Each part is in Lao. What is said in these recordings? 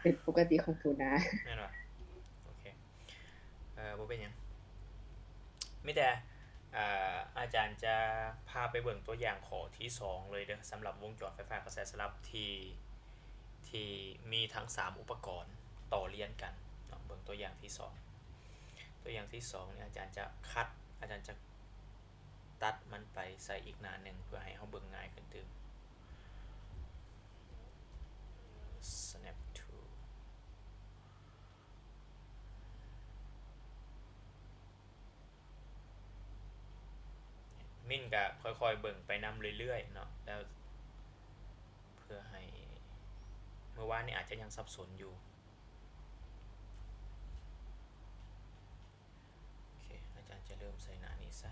ເປັນປົກກະຕິຂອງຜູ້ນາ. ແມ່ນບໍ່? ໂອເຄ ເອີ ບໍ່ເປັນຫຍັງ. ມີແຕ່ ເອີ ອາຈານຈະພາໄປເບິ່ງຕົວຢ່າງຂໍ້ທີສອງເລີຍເດີ ສຳລັບວົງຈອນໄຟຟ້າກະແສສະຫຼັບທີ່ ທີ່ມີທັງສາມອຸປະກອນຕໍ່ລຽນກັນເນາະ. ເບິ່ງຕົວຢ່າງທີສອງ. ຕົວຢ່າງທີສອງນີ້ ອາຈານຈະຄັດ ອາຈານຈະຕັດມັນໄປໃສ່ອີກໜ້າໜຶ່ງ ເພື່ອໃຫ້ເຮົາເບິ່ງງ່າຍຂຶ້ນຕື່ມ. Snap to ມິນກະຄ່ອຍໆເບິ່ງໄປນຳເລື້ອຍໆເນາະ ແລ້ວເພື່ອໃຫ້ ເມື່ອວານນີ້ອາດຈະຍັງສັບສົນຢູ່. ໂອເຄ ອາຈານຈະເລີ່ມໃສ່ໜ້ານີ້ຊະ.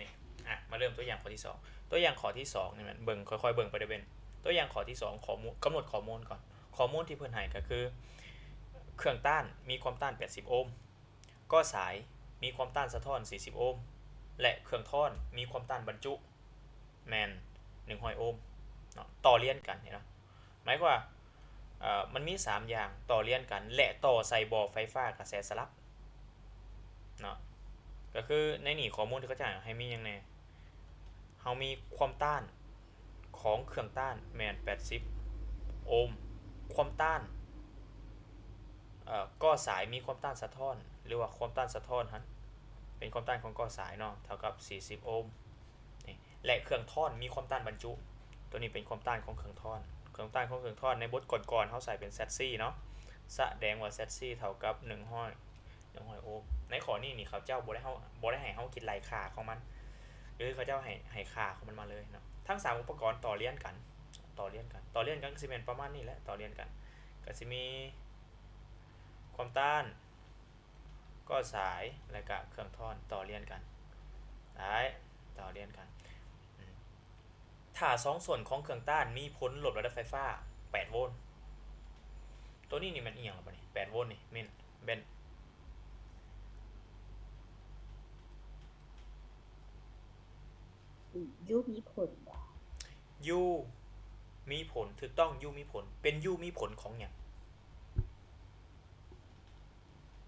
ນີ້ ອະ ມາເລີ່ມຕົວຢ່າງຂໍ້ທີສອງ. ຕົວຢ່າງຂໍ້ທີສອງນີ້ແມ່ນເບິ່ງ ຄ່ອຍໆເບິ່ງໄປເດີ້ເບັນ. ຕົວຢ່າງຂໍ້ທີສອງ ຂໍ້ມູນ ກຳນົດຂໍ້ມູນກ່ອນ. ຂໍ້ມູນທີ່ເພິ່ນໃຫ້ກໍຄື ເຄື່ອງຕ້ານມີຄວາມຕ້ານແປດສິບໂອມ, ກໍສາຍມີຄວາມຕ້ານສະທ້ອນສີ່ສິບໂອມ ແລະ ເຄື່ອງທ້ອນມີຄວາມຕ້ານບັນຈຸ ແມ່ນໜຶ່ງຮ້ອຍໂອມເນາະ ຕໍ່ລຽນກັນເນາະ. ໝາຍຄວາມວ່າ ເອີ ມັນມີສາມຢ່າງຕໍ່ລຽນກັນ ແລະ ຕໍ່ໃສ່ບໍ່ໄຟຟ້າກະແສສະຫຼັບເນາະ. ກໍຄືໃນນີ້ຂໍ້ມູນທີ່ເຂົາຈະໃຫ້ມີຫຍັງແດ່? ເຮົາມີຄວາມຕ້ານຂອງເຄື່ອງຕ້ານແມ່ນແປດສິບໂອມ, ຄວາມຕ້ານ ເອີ ກໍສາຍມີຄວາມຕ້ານສະທ້ອນ ຫຼືວ່າຄວາມຕ້ານສະທ້ອນຫັ້ນ ເປັນຄວາມຕ້ານຂອງກໍສາຍເນາະ ເທົ່າກັບສີ່ສິບໂອມ. ນີ້ ແລະ ເຄື່ອງທ້ອນມີຄວາມຕ້ານບັນຈຸ ຕົວນີ້ເປັນຄວາມຕ້ານຂອງເຄື່ອງທ້ອນ. ເຄື່ອງຕ້ານຂອງເຄື່ອງທ້ອນໃນບົດກ່ອນໆ ເຮົາໃສ່ເປັນ ແຊັດຊີເນາະ ສະແດງວ່າ ແຊັດຊີ ເທົ່າກັບໜຶ່ງຮ້ອຍ ໜຶ່ງຮ້ອຍໂອມ. ໃນຂໍ້ນີ້ນີ້ ເຂົາເຈົ້າບໍ່ໄດ້ເຮົາ ບໍ່ໄດ້ໃຫ້ເຮົາຄິດໄລ່ຄ່າຂອງມັນ ຄືເຂົາເຈົ້າໃຫ້ ໃຫ້ຄ່າຂອງມັນມາເລີຍເນາະ. ທັງສາມອຸປະກອນຕໍ່ລຽນກັນ ຕໍ່ລຽນກັນ ຕໍ່ລຽນກັນກໍຊິແມ່ນປະມານນີ້ແຫຼະ ຕໍ່ລຽນກັນ ກໍຊິມີຄວາມຕ້ານ ກໍສາຍ ແລະກະເຄື່ອງທ້ອນຕໍ່ລຽນກັນ ໄດ້ ຕໍ່ລຽນກັນ. ອືມ ຖ້າສອງສ່ວນຂອງເຄື່ອງຕ້ານມີຜົນລົບລະດັບໄຟຟ້າແປດໂວນ ໂຕນີ້ນີ້ແມ່ນອີ່ຫຍັງລະບາດນີ້? ແປດໂວນນີ້ແມ່ນ ແມ່ນ ຢູມີຜົນບໍ່? ຢູມີຜົນ ຖືກຕ້ອງ ຢູມີຜົນ ເປັນຢູມີຜົນຂອງຫຍັງ?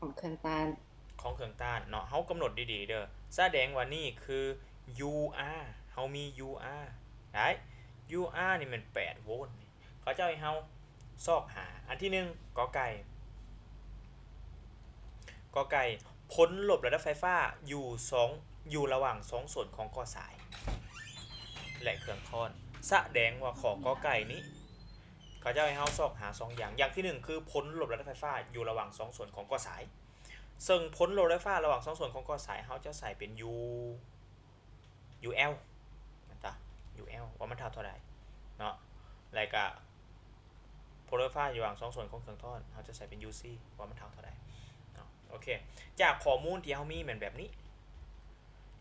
ຂອງເຄື່ອງຕ້ານ ຂອງເຄື່ອງຕ້ານເນາະ ເຮົາກຳນົດດີໆເດີ້. ສະແດງວ່ານີ້ຄື ຢູອາ ເຮົາມີ ຢູອາ ໄດ້ ຢູອານີ້ແມ່ນແປດໂວນ ເຂົາເຈົ້າໃຫ້ເຮົາຊອກຫາ ອັນທີໜຶ່ງ ກໍໄກ່ ກໍໄກ່ ຜົນລົບລະດັບໄຟຟ້າຢູ່ສອງ ຢູ່ລະຫວ່າງສອງສ່ວນຂອງກໍສາຍ ແລະ ເຄື່ອງທ້ອນ. ສະແດງວ່າຂໍ້ກໍໄກ່ນີ້ ເຂົາເຈົ້າໃຫ້ເຮົາຊອກຫາສອງຢ່າງ ຢ່າງທີໜຶ່ງຄື ຜົນລົບລະດັບໄຟຟ້າຢູ່ລະຫວ່າງສອງສ່ວນຂອງກໍສາຍ ເຊິ່ງຜົນລົບໄຟຟ້າລະຫວ່າງສອງສ່ວນຂອງກໍສາຍ ເຮົາຈະໃສ່ເປັນ ຢູ ຢູແອລ ແມ່ນຕາ ຢູແອລ ວ່າມັນເທົ່າເທົ່າໃດເນາະ ແລະກະຜົນລົບໄຟຟ້າລະຫວ່າງສອງສ່ວນຂອງເຄື່ອງທ້ອນ ເຮົາຈະໃສ່ເປັນ ຢູຊີ ວ່າມັນເທົ່າເທົ່າໃດເນາະ. ໂອເຄ ຈາກຂໍ້ມູນທີ່ເຮົາມີແມ່ນແບບນີ້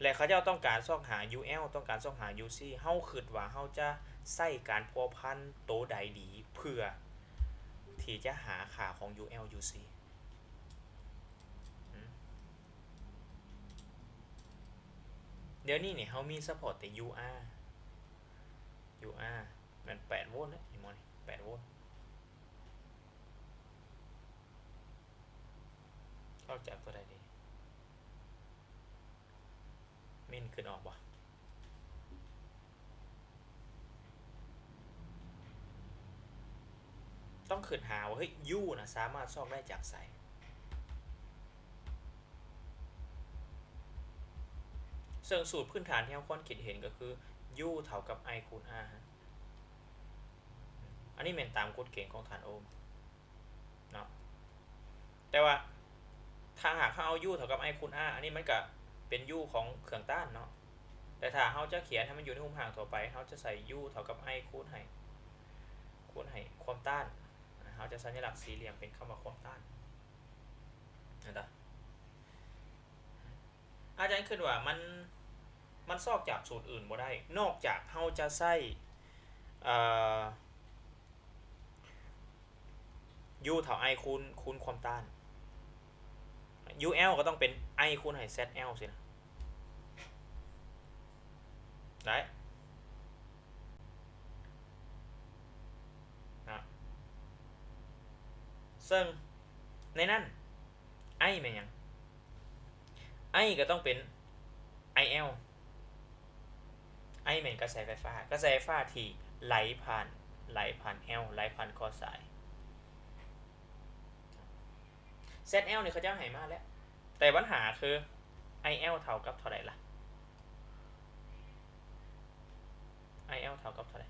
ແລະເຂົາເຈົ້າຕ້ອງການຊອກຫາ ຢູແອລ ຕ້ອງການຊອກຫາ ຢູຊີ ເຮົາຄິດວ່າເຮົາຈະໃຊ້ການພົວພັນໂຕໃດດີ ເພື່ອທີ່ຈະຫາຄ່າຂອງ ຢູແອລ ຢູຊີ? ດຽວນີ້ນີ້ເຮົາມີສະເພາະແຕ່ ຢູອາ ຢູອາ ແມ່ນແປດໂວນເດ້ ເຫັນບໍ່ນີ້ ແປດໂວນ. ອອກຈາກຕົວໃດດີ? ມິນຄິດອອກບໍ່? ຕ້ອງຄິດຫາວ່າ ເຮີ້ຍ ຢູນະ ສາມາດຊອກໄດ້ຈາກໃສ? ເຊິ່ງສູດພື້ນຖານທີ່ເຮົາຄວນຄິດເຫັນກໍຄື ຢູເທົ່າກັບ ໄອຄູນອາ ອັນນີ້ແມ່ນຕາມກົດເກນຂອງທ່ານໂອມເນາະ. ແຕ່ວ່າຖ້າຫາກເຮົາເອົາ ຢູເທົ່າກັບ ໄອຄູນອາ ອັນນີ້ມັນກະເປັນ ຢູຂອງເຄື່ອງຕ້ານເນາະ. ແຕ່ຖ້າເຮົາຈະຂຽນໃຫ້ມັນຢູ່ໃນຮູບຮ່າງທົ່ວໄປ ເຮົາຈະໃສ່ ຢູເທົ່າກັບ ໄອຄູນໃຫ້ ຄູນໃຫ້ຄວາມຕ້ານ ເຮົາຈະສັນຍະລັກສີ່ຫຼ່ຽມເປັນຄຳວ່າຄວາມຕ້ານ ເຫັນບໍ່? ອາຈານຄິດວ່າມັນ ມັນຊອກຈາກສູດອື່ນບໍ່ໄດ້ ນອກຈາກເຮົາຈະໃຊ້ ເອີ ຢູເທົ່າ ໄອຄູນ ຄູນຄວາມຕ້ານ ຢູແອລກໍຕ້ອງເປັນ ໄອຄູນໃຫ້ ແຊັດແອລ ຊີ້ນະ ໄດ້. ເຊິ່ງໃນນັ້ນ I ແມ່ນຫຍັງ? I ກໍຕ້ອງເປັນ I L I ແມ່ນກະແສໄຟຟ້າ ກະແສໄຟຟ້າທີ່ໄຫຼຜ່ານ ໄຫຼຜ່ານ L ໄຫຼຜ່ານກໍສາຍ. Z L ນີ້ເຂົາເຈົ້າໃຫ້ມາແລ້ວ ແຕ່ບັນຫາຄື I L ເທົ່າກັບເທົ່າໃດລະ? I L ເທົ່າກັບເທົ່າໃດ?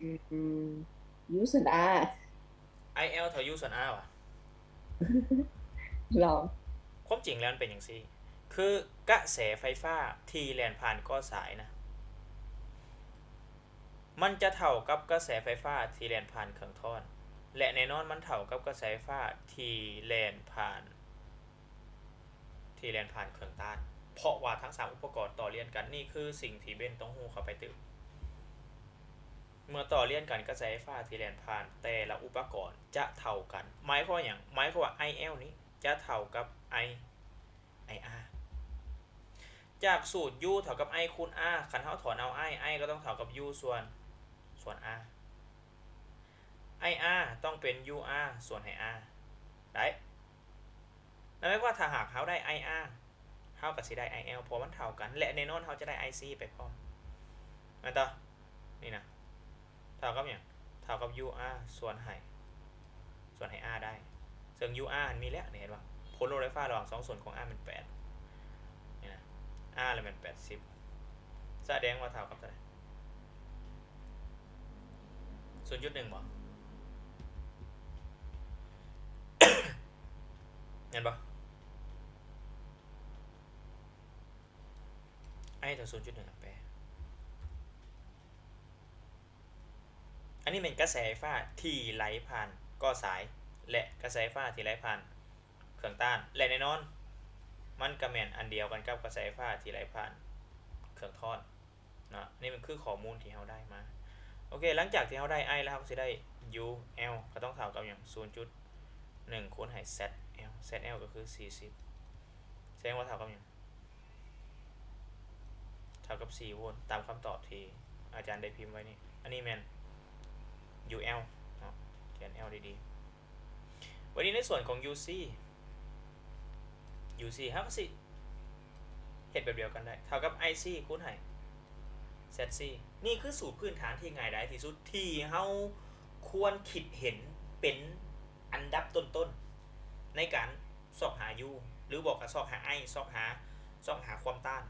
ອືມ U ສ່ວນ R I L ເທົ່າ U ສ່ວນ R ຫວາ? ລອງ ຄວາມຈິງແລ້ວມັນເປັນຈັ່ງຊີ້ ຄືກະແສໄຟຟ້າທີ່ແລ່ນຜ່ານກໍສາຍນະ ມັນຈະເທົ່າກັບກະແສໄຟຟ້າທີ່ແລ່ນຜ່ານເຄື່ອງທ້ອນ ແລະ ແນ່ນອນມັນເທົ່າກັບກະແສໄຟຟ້າທີ່ແລ່ນຜ່ານ ທີ່ແລ່ນຜ່ານເຄື່ອງຕ້ານ ເພາະວ່າທັງສາມອຸປະກອນຕໍ່ລຽນກັນ. ນີ້ຄືສິ່ງທີ່ເບັນຕ້ອງຮູ້ເຂົ້າໄປຕື່ມ. ເມື່ອຕໍ່ລຽນກັນ ກະແສໄຟຟ້າທີ່ແລ່ນຜ່ານແຕ່ລະອຸປະກອນຈະເທົ່າກັນ. ໝາຍຄວາມວ່າຫຍັງ? ໝາຍຄວາມວ່າ I L ນີ້ຈະເທົ່າກັບ I IR. ຈາກສູດ U ເທົ່າກັບ I ຄູນ R ຄັນເຮົາຖອນເອົາ I, I ກໍຕ້ອງເທົ່າກັບ U ສ່ວນ ສ່ວນ R. IR ຕ້ອງເປັນ UR ສ່ວນໃຫ້ R ໄດ້. ນັ້ນໝາຍຄວາມວ່າຖ້າຫາກເຮົາໄດ້ IR ເຮົາກໍຊິໄດ້ IL ເພາະມັນເທົ່າກັນ ແລະ ແນ່ນອນເຮົາຈະໄດ້ IC ໄປພ້ອມ ແມ່ນບໍ່? ນີ້ນະ ເທົ່າກັບຫຍັງ? ເທົ່າກັບ UR ສ່ວນໃຫ້ ສ່ວນໃຫ້ R ໄດ້ ເຊິ່ງ UR ຫັ້ນມີແລ້ວ ນີ້ເຫັນບໍ່? ຜົນລົບໄຟຟ້າລະຫວ່າງສອງສ່ວນຂອງ R ແມ່ນແປດ ນີ້ນະ R ລະແມ່ນແປດສິບ ສະແດງວ່າເທົ່າກັບເທົ່າໃດ? ສູນຈຸດໜຶ່ງບໍ່? ແມ່ນບໍ່? I ເທົ່າສູນຈຸດໜຶ່ງອຳແປ. ອັນນີ້ແມ່ນກະແສໄຟຟ້າທີ່ໄຫຼຜ່ານກໍສາຍ ແລະ ກະແສໄຟຟ້າທີ່ໄຫຼຜ່ານເຄື່ອງຕ້ານ ແລະ ແນ່ນອນ ມັນກໍແມ່ນອັນດຽວກັນກັບກະແສໄຟຟ້າທີ່ໄຫຼຜ່ານເຄື່ອງທ້ອນເນາະ. ນີ້ມັນຄືຂໍ້ມູນທີ່ເຮົາໄດ້ມາ. ໂອເຄ ຫຼັງຈາກທີ່ເຮົາໄດ້ I ແລ້ວ ເຮົາກໍຊິໄດ້ UL ກໍຕ້ອງເທົ່າກັບຫຍັງ? ສູນຈຸດໜຶ່ງຄູນໃຫ້ ZL ZL ກໍຄືສີ່ສິບ ສະແດງວ່າເທົ່າກັບຫຍັງ? ເທົ່າກັບສີ່ໂວນ ຕາມຄຳຕອບທີ່ອາຈານໄດ້ພິມໄວ້ນີ້. ອັນນີ້ແມ່ນ UL ເນາະ ຂຽນ L ດີໆ. ບັດນີ້ໃນສ່ວນຂອງ UC UC ເຮົາກໍຊິເຮັດແບບດຽວກັນໄດ້ ເທົ່າກັບ IC ຄູນໃຫ້ ZC. ນີ້ຄືສູດພື້ນຖານທີ່ງ່າຍດາຍທີ່ສຸດ ທີ່ເຮົາຄວນຄິດເຫັນເປັນອັນດັບຕົ້ນໆ ໃນການ ຊອກຫາ U ຫຼືບໍ່ກໍຊອກຫາ I ຊອກຫາ ຊອກຫາຄວາມຕ້ານ.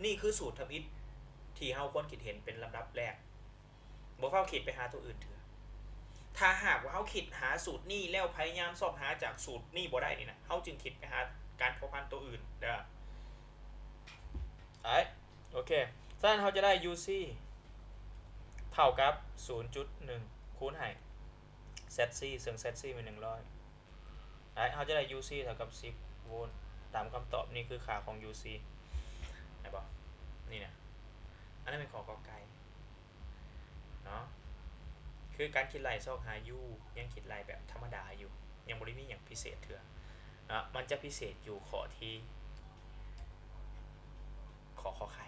ນີ້ຄືສູດທຳອິດທີ່ເຮົາຄວນຄິດເຫັນເປັນລຳດັບແລກ. ບໍ່ຟ້າວຄິດໄປຫາຕົວອື່ນເທື່ອ. ຖ້າຫາກວ່າເຮົາຄິດຫາສູດນີ້ແລ້ວພະຍາຍາມຊອກຫາຈາກສູດນີ້ບໍ່ໄດ້ນີ້ນະ ເຮົາຈຶ່ງຄິດໄປຫາການພົວພັນຕົວອື່ນເດີ້. ໄດ້ ໂອເຄ. ສະນັ້ນເຮົາຈະໄດ້ UC ເທົ່າກັບສູນຈຸດໜຶ່ງຄູນໃຫ້ ZC ເຊິ່ງ ZC ແມ່ນໜຶ່ງຮ້ອຍ. ໄດ້ ເຮົາຈະໄດ້ UC ເທົ່າກັບສິບໂວນ ຕາມຄຳຕອບ. ນີ້ຄືຄ່າຂອງ UC ໄດ້ບໍ່? ນີ້ນະ ອັນນັ້ນແມ່ນຂໍ້ ກ ໄກ່ເນາະ. ຄືການຄິດໄລ່ຊອກຫາ U ຍັງຄິດໄລ່ແບບທຳມະດາຢູ່ ຍັງບໍ່ໄດ້ມີຫຍັງພິເສດເທື່ອເນາະ. ມັນຈະພິເສດຢູ່ຂໍ້ທີ່ ຂໍ້ ຂໍໄຂ່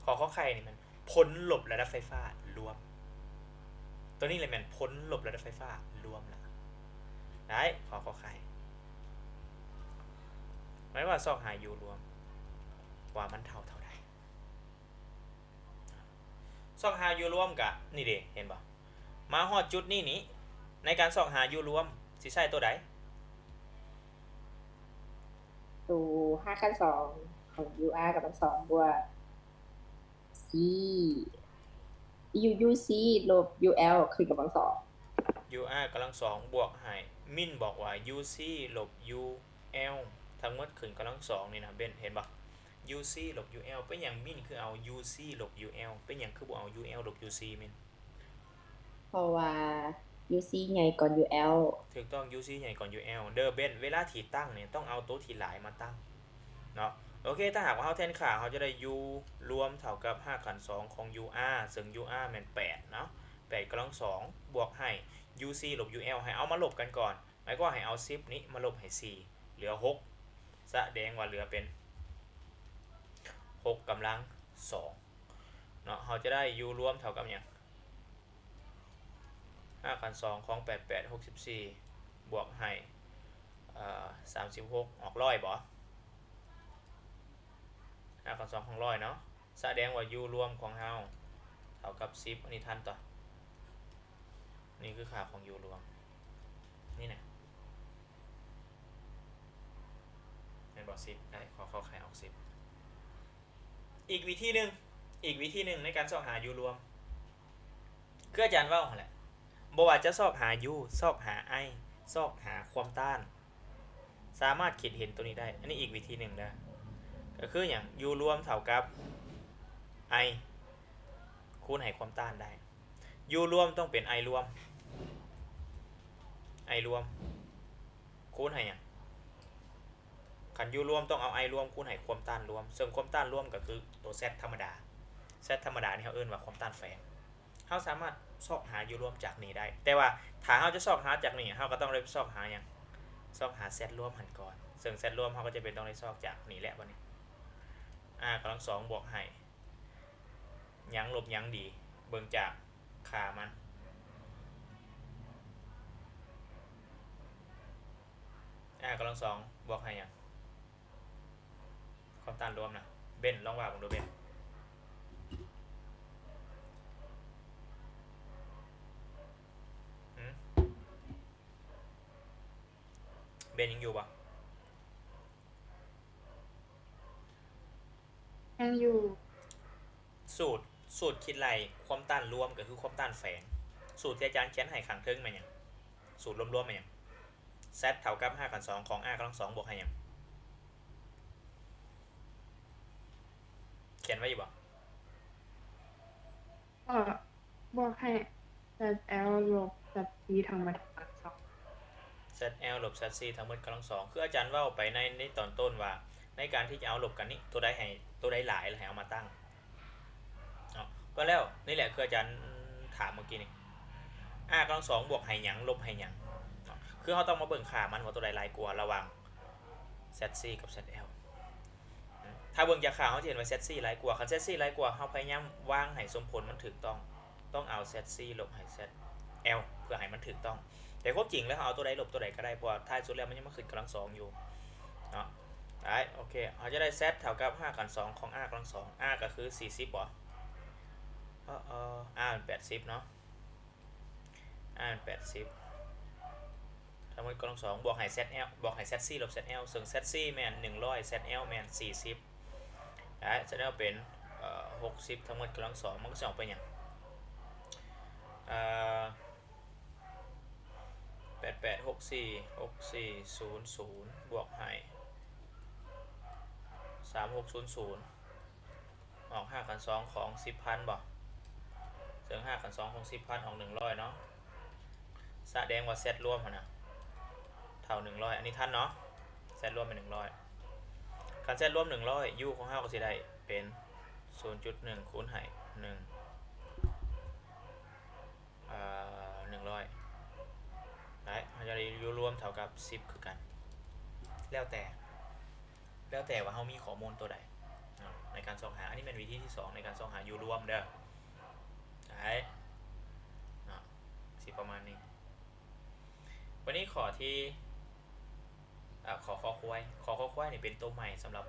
ຂໍ້ ຂໍໄຂ່ນີ້ແມ່ນ ຜົນລົບລະດັບໄຟຟ້າລວມ. ໂຕນີ້ແຫຼະແມ່ນຜົນລົບລະດັບໄຟຟ້າລວມລະ. ໄດ້ ຂໍ້ ຂໍໄຂ່ ໝາຍວ່າຊອກຫາ U ລວມ ວ່າມັນເທົ່າເທົ່າໃດ. ຊອກຫາ U ລວມກະນີ້ເດ ເຫັນບໍ່? ມາຮອດຈຸດນີ້ນີ້ ໃນການຊອກຫາ U ລວມ ຊິໃຊ້ໂຕໃດ? ໂຕຮາກຂັ້ນສອງຂອງ UR ກຳລັງສອງບວກ C U UC ລົບ UL ຂຶ້ນກຳລັງສອງ UR ກຳລັງສອງບວກໃຫ້ ມິນບອກວ່າ UC ລົບ UL ທັງໝົດຂຶ້ນກຳລັງສອງນີ້ນະ ເບັນ ເຫັນບໍ່? UC ລົບ UL ເປັນຫຍັງມິນຄືເອົາ UC ລົບ UL ເປັນຫຍັງຄືບໍ່ເອົາ UL ລົບ UC ມິນ? ເພາະວ່າ UC ໃຫຍ່ກວ່າ UL. ຖືກຕ້ອງ UC ໃຫຍ່ກວ່າ UL ເດີ ເບັນ. ເວລາທີ່ຕັ້ງນີ້ຕ້ອງເອົາໂຕທີ່ຫຼາຍມາຕັ້ງເນາະ. ໂອເຄ ຖ້າຫາກວ່າເຮົາແທນຄ່າ ເຮົາຈະໄດ້ U ລວມເທົ່າກັບຮາກຂັ້ນສອງຂອງ UR ເຊິ່ງ UR ແມ່ນແປດເນາະ ແປດກຳລັງສອງ ບວກໃຫ້ UC ລົບ UL ໃຫ້ເອົາມາລົບກັນກ່ອນ. ໝາຍຄວາມໃຫ້ເອົາສິບນີ້ມາລົບໃຫ້ສີ່ ເຫຼືອຫົກ ສະແດງວ່າເຫຼືອເປັນຫົກກຳລັງສອງເນາະ. ເຮົາຈະໄດ້ U ລວມເທົ່າກັບຫຍັງ? ຮາກຂັ້ນສອງຂອງແປດແປດ ຫົກສິບສີ່ ບວກໃຫ້ ເອີ ສາມສິບຫົກ ອອກຮ້ອຍບໍ? ຮາກຂັ້ນສອງຂອງຮ້ອຍເນາະ ສະແດງວ່າ u ລວມຂອງເຮົາເທົ່າກັບສິບ ອັນນີ້ທັນຕົວະ? ນີ້ຄືຄ່າຂອງ u ລວມ ນີ້ນະ ແມ່ນບໍ່? ສິບ ໄດ້ ຂໍເຂົ້າໄຂອອກສິບ. ອີກວິທີໜຶ່ງ ອີກວິທີໜຶ່ງໃນການຊອກຫາ u ລວມ ຄືອາຈານເວົ້າຫັ້ນແຫຼະ ບໍ່ວ່າຈະຊອກຫາ u ຊອກຫາ i ຊອກຫາຄວາມຕ້ານ ສາມາດຄິດເຫັນໂຕນີ້ໄດ້. ອັນນີ້ອີກວິທີໜຶ່ງເດີ ກໍຄືຫຍັງ? u ລວມເທົ່າກັບ i ຄູນໃຫ້ຄວາມຕ້ານໄດ້. u ລວມຕ້ອງເປັນ i ລວມ i ລວມ ຄູນໃຫ້ຫຍັງ? ຄັນ u ລວມຕ້ອງເອົາ i ລວມຄູນໃຫ້ຄວາມຕ້ານລວມ ເຊິ່ງຄວາມຕ້ານລວມກໍຄືໂຕ z ທຳມະດາ z ທຳມະດານີ້ເຮົາເອີ້ນວ່າຄວາມຕ້ານແຝງ. ເຮົາສາມາດຊອກຫາ u ລວມຈາກນີ້ໄດ້ ແຕ່ວ່າຖ້າເຮົາຈະຊອກຫາຈາກນີ້ ເຮົາກໍຕ້ອງໄດ້ຊອກຫາຫຍັງ? ຊອກຫາ z ລວມຫັ້ນກ່ອນ ເຊິ່ງ z ລວມເຮົາກໍຈະເປັນຕ້ອງໄດ້ຊອກຈາກນີ້ແຫຼະ. ບັດນີ້ r ກຳລັງສອງບວກໃຫ້ ຫຍັງລົບຫຍັງດີ ເບິ່ງຈາກຄ່າມັນ r ກຳລັງສອງບວກໃຫ້ຫຍັງ? ຄວາມຕ້ານລວມນະ ເບັນ ລອງວ່າເບິ່ງດູເບັນ. ຫື? ເບັນຍັງຢູ່ບໍ່? ຍັງຢູ່. ສູດ ສູດຄິດໄລ່ຄວາມຕ້ານລວມກໍຄືຄວາມຕ້ານແຝງ. ສູດທີ່ອາຈານຂຽນໃຫ້ຂ້າງເທິງແມ່ນຫຍັງ? ສູດລວມໆແມ່ນຫຍັງ? z ເທົ່າກັບຮາກຂັ້ນສອງຂອງ r ກຳລັງສອງບວກໃຫ້ຫຍັງ? ຂຽນໄວ້ຢູ່ບໍ່? ເອີ ບວກໃຫ້ zl ລົບ zc ທັງໝົດກຳລັງສອງ zl ລົບ zc ທັງໝົດກຳລັງສອງ ຄືອາຈານເວົ້າໄປໃນ ໃນຕອນຕົ້ນວ່າ ໃນການທີ່ຈະເອົາລົບກັນນີ້ ຕົວໃດໃຫ້ ຕົວໃດຫຼາຍໃຫ້ເອົາມາຕັ້ງເນາະ. ກໍແລ້ວ ນີ້ແຫຼະ ຄືອາຈານຖາມເມື່ອກີ້ນີ້ r ກຳລັງສອງບວກໃຫ້ຫຍັງ ລົບໃຫ້ຫຍັງເນາະ. ຄືເຮົາຕ້ອງມາເບິ່ງຄ່າມັນວ່າຕົວໃດຫຼາຍກວ່າ ລະຫວ່າງ zc ກັບ zl. ຖ້າເບິ່ງຈາກຄ່າ ເຮົາຈະເຫັນວ່າ zc ຫຼາຍກວ່າ. ຄັນ zc ຫຼາຍກວ່າ ເຮົາພະຍາຍາມວາງໃຫ້ສົມຜົນມັນຖືກຕ້ອງ ຕ້ອງເອົາ zc ລົບໃຫ້ zl ເພື່ອໃຫ້ມັນຖືກຕ້ອງ. ແຕ່ຄວາມຈິງແລ້ວ ເຮົາເອົາຕົວໃດລົບຕົວໃດກໍໄດ້ ເພາະວ່າທ້າຍສຸດແລ້ວມັນຍັງມາຂຶ້ນກຳລັງສອງຢູ່ເນາະ. ໄດ້ ໂອເຄ ເຮົາຈະໄດ້ z ເທົ່າກັບຮາກຂັ້ນສອງຂອງ r ກຳລັງສອງ r ກໍຄືສີ່ສິບບໍ? ເອີ r ແມ່ນແປດສິບເນາະ. r ແມ່ນແປດສິບ ທັງໝົດກຳລັງສອງ ບວກໃຫ້ zl ບວກໃຫ້ zc ລົບ zl ເຊິ່ງ zc ແມ່ນໜຶ່ງຮ້ອຍ zl ແມ່ນສີ່ສິບ ແລະ zl ເປັນ ເອີ ຫົກສິບ ທັງໝົດກຳລັງສອງ ມັນກໍຊິອອກເປັນຫຍັງ? ເອີ ແປດແປດ ຫົກສີ່ ຫົກສີ່ ສູນສູນ ບວກໃຫ້ ສາມຫົກສູນສູນ ອອກຮາກຂັ້ນສອງຂອງສິບພັນບໍ? ເຊິ່ງຮາກຂັ້ນສອງຂອງສິບພັນອອກໜຶ່ງຮ້ອຍເນາະ ສະແດງວ່າ z ລວມຫັ້ນນະ ເທົ່າໜຶ່ງຮ້ອຍ ອັນນີ້ທັນເນາະ. z ລວມເປັນໜຶ່ງຮ້ອຍ ຄັນ z ລວມໜຶ່ງຮ້ອຍ u ຂອງເຮົາກໍຊິໄດ້ເປັນ ສູນຈຸດໜຶ່ງ ຄູນໃຫ້ໜຶ່ງ ເອີ ໜຶ່ງຮ້ອຍ ໄດ້ ເຮົາຈະໄດ້ u ລວມເທົ່າກັບສິບຄືກັນ ແລ້ວແຕ່ ແລ້ວແຕ່ວ່າເຮົາມີຂໍ້ມູນຕົວໃດເນາະ ໃນການຊອກຫາ. ອັນນີ້ແມ່ນວິທີທີສອງໃນການຊອກຫາ u ລວມເດີ ໄດ້ເນາະ ຊິປະມານນີ້. ບັດນີ້ຂໍ້ທີ່ ເອີ ຂໍຄອຄວາຍ ຂໍຄອຄວາຍນີ້ເປັນໂຕໃໝ່ສຳລັບ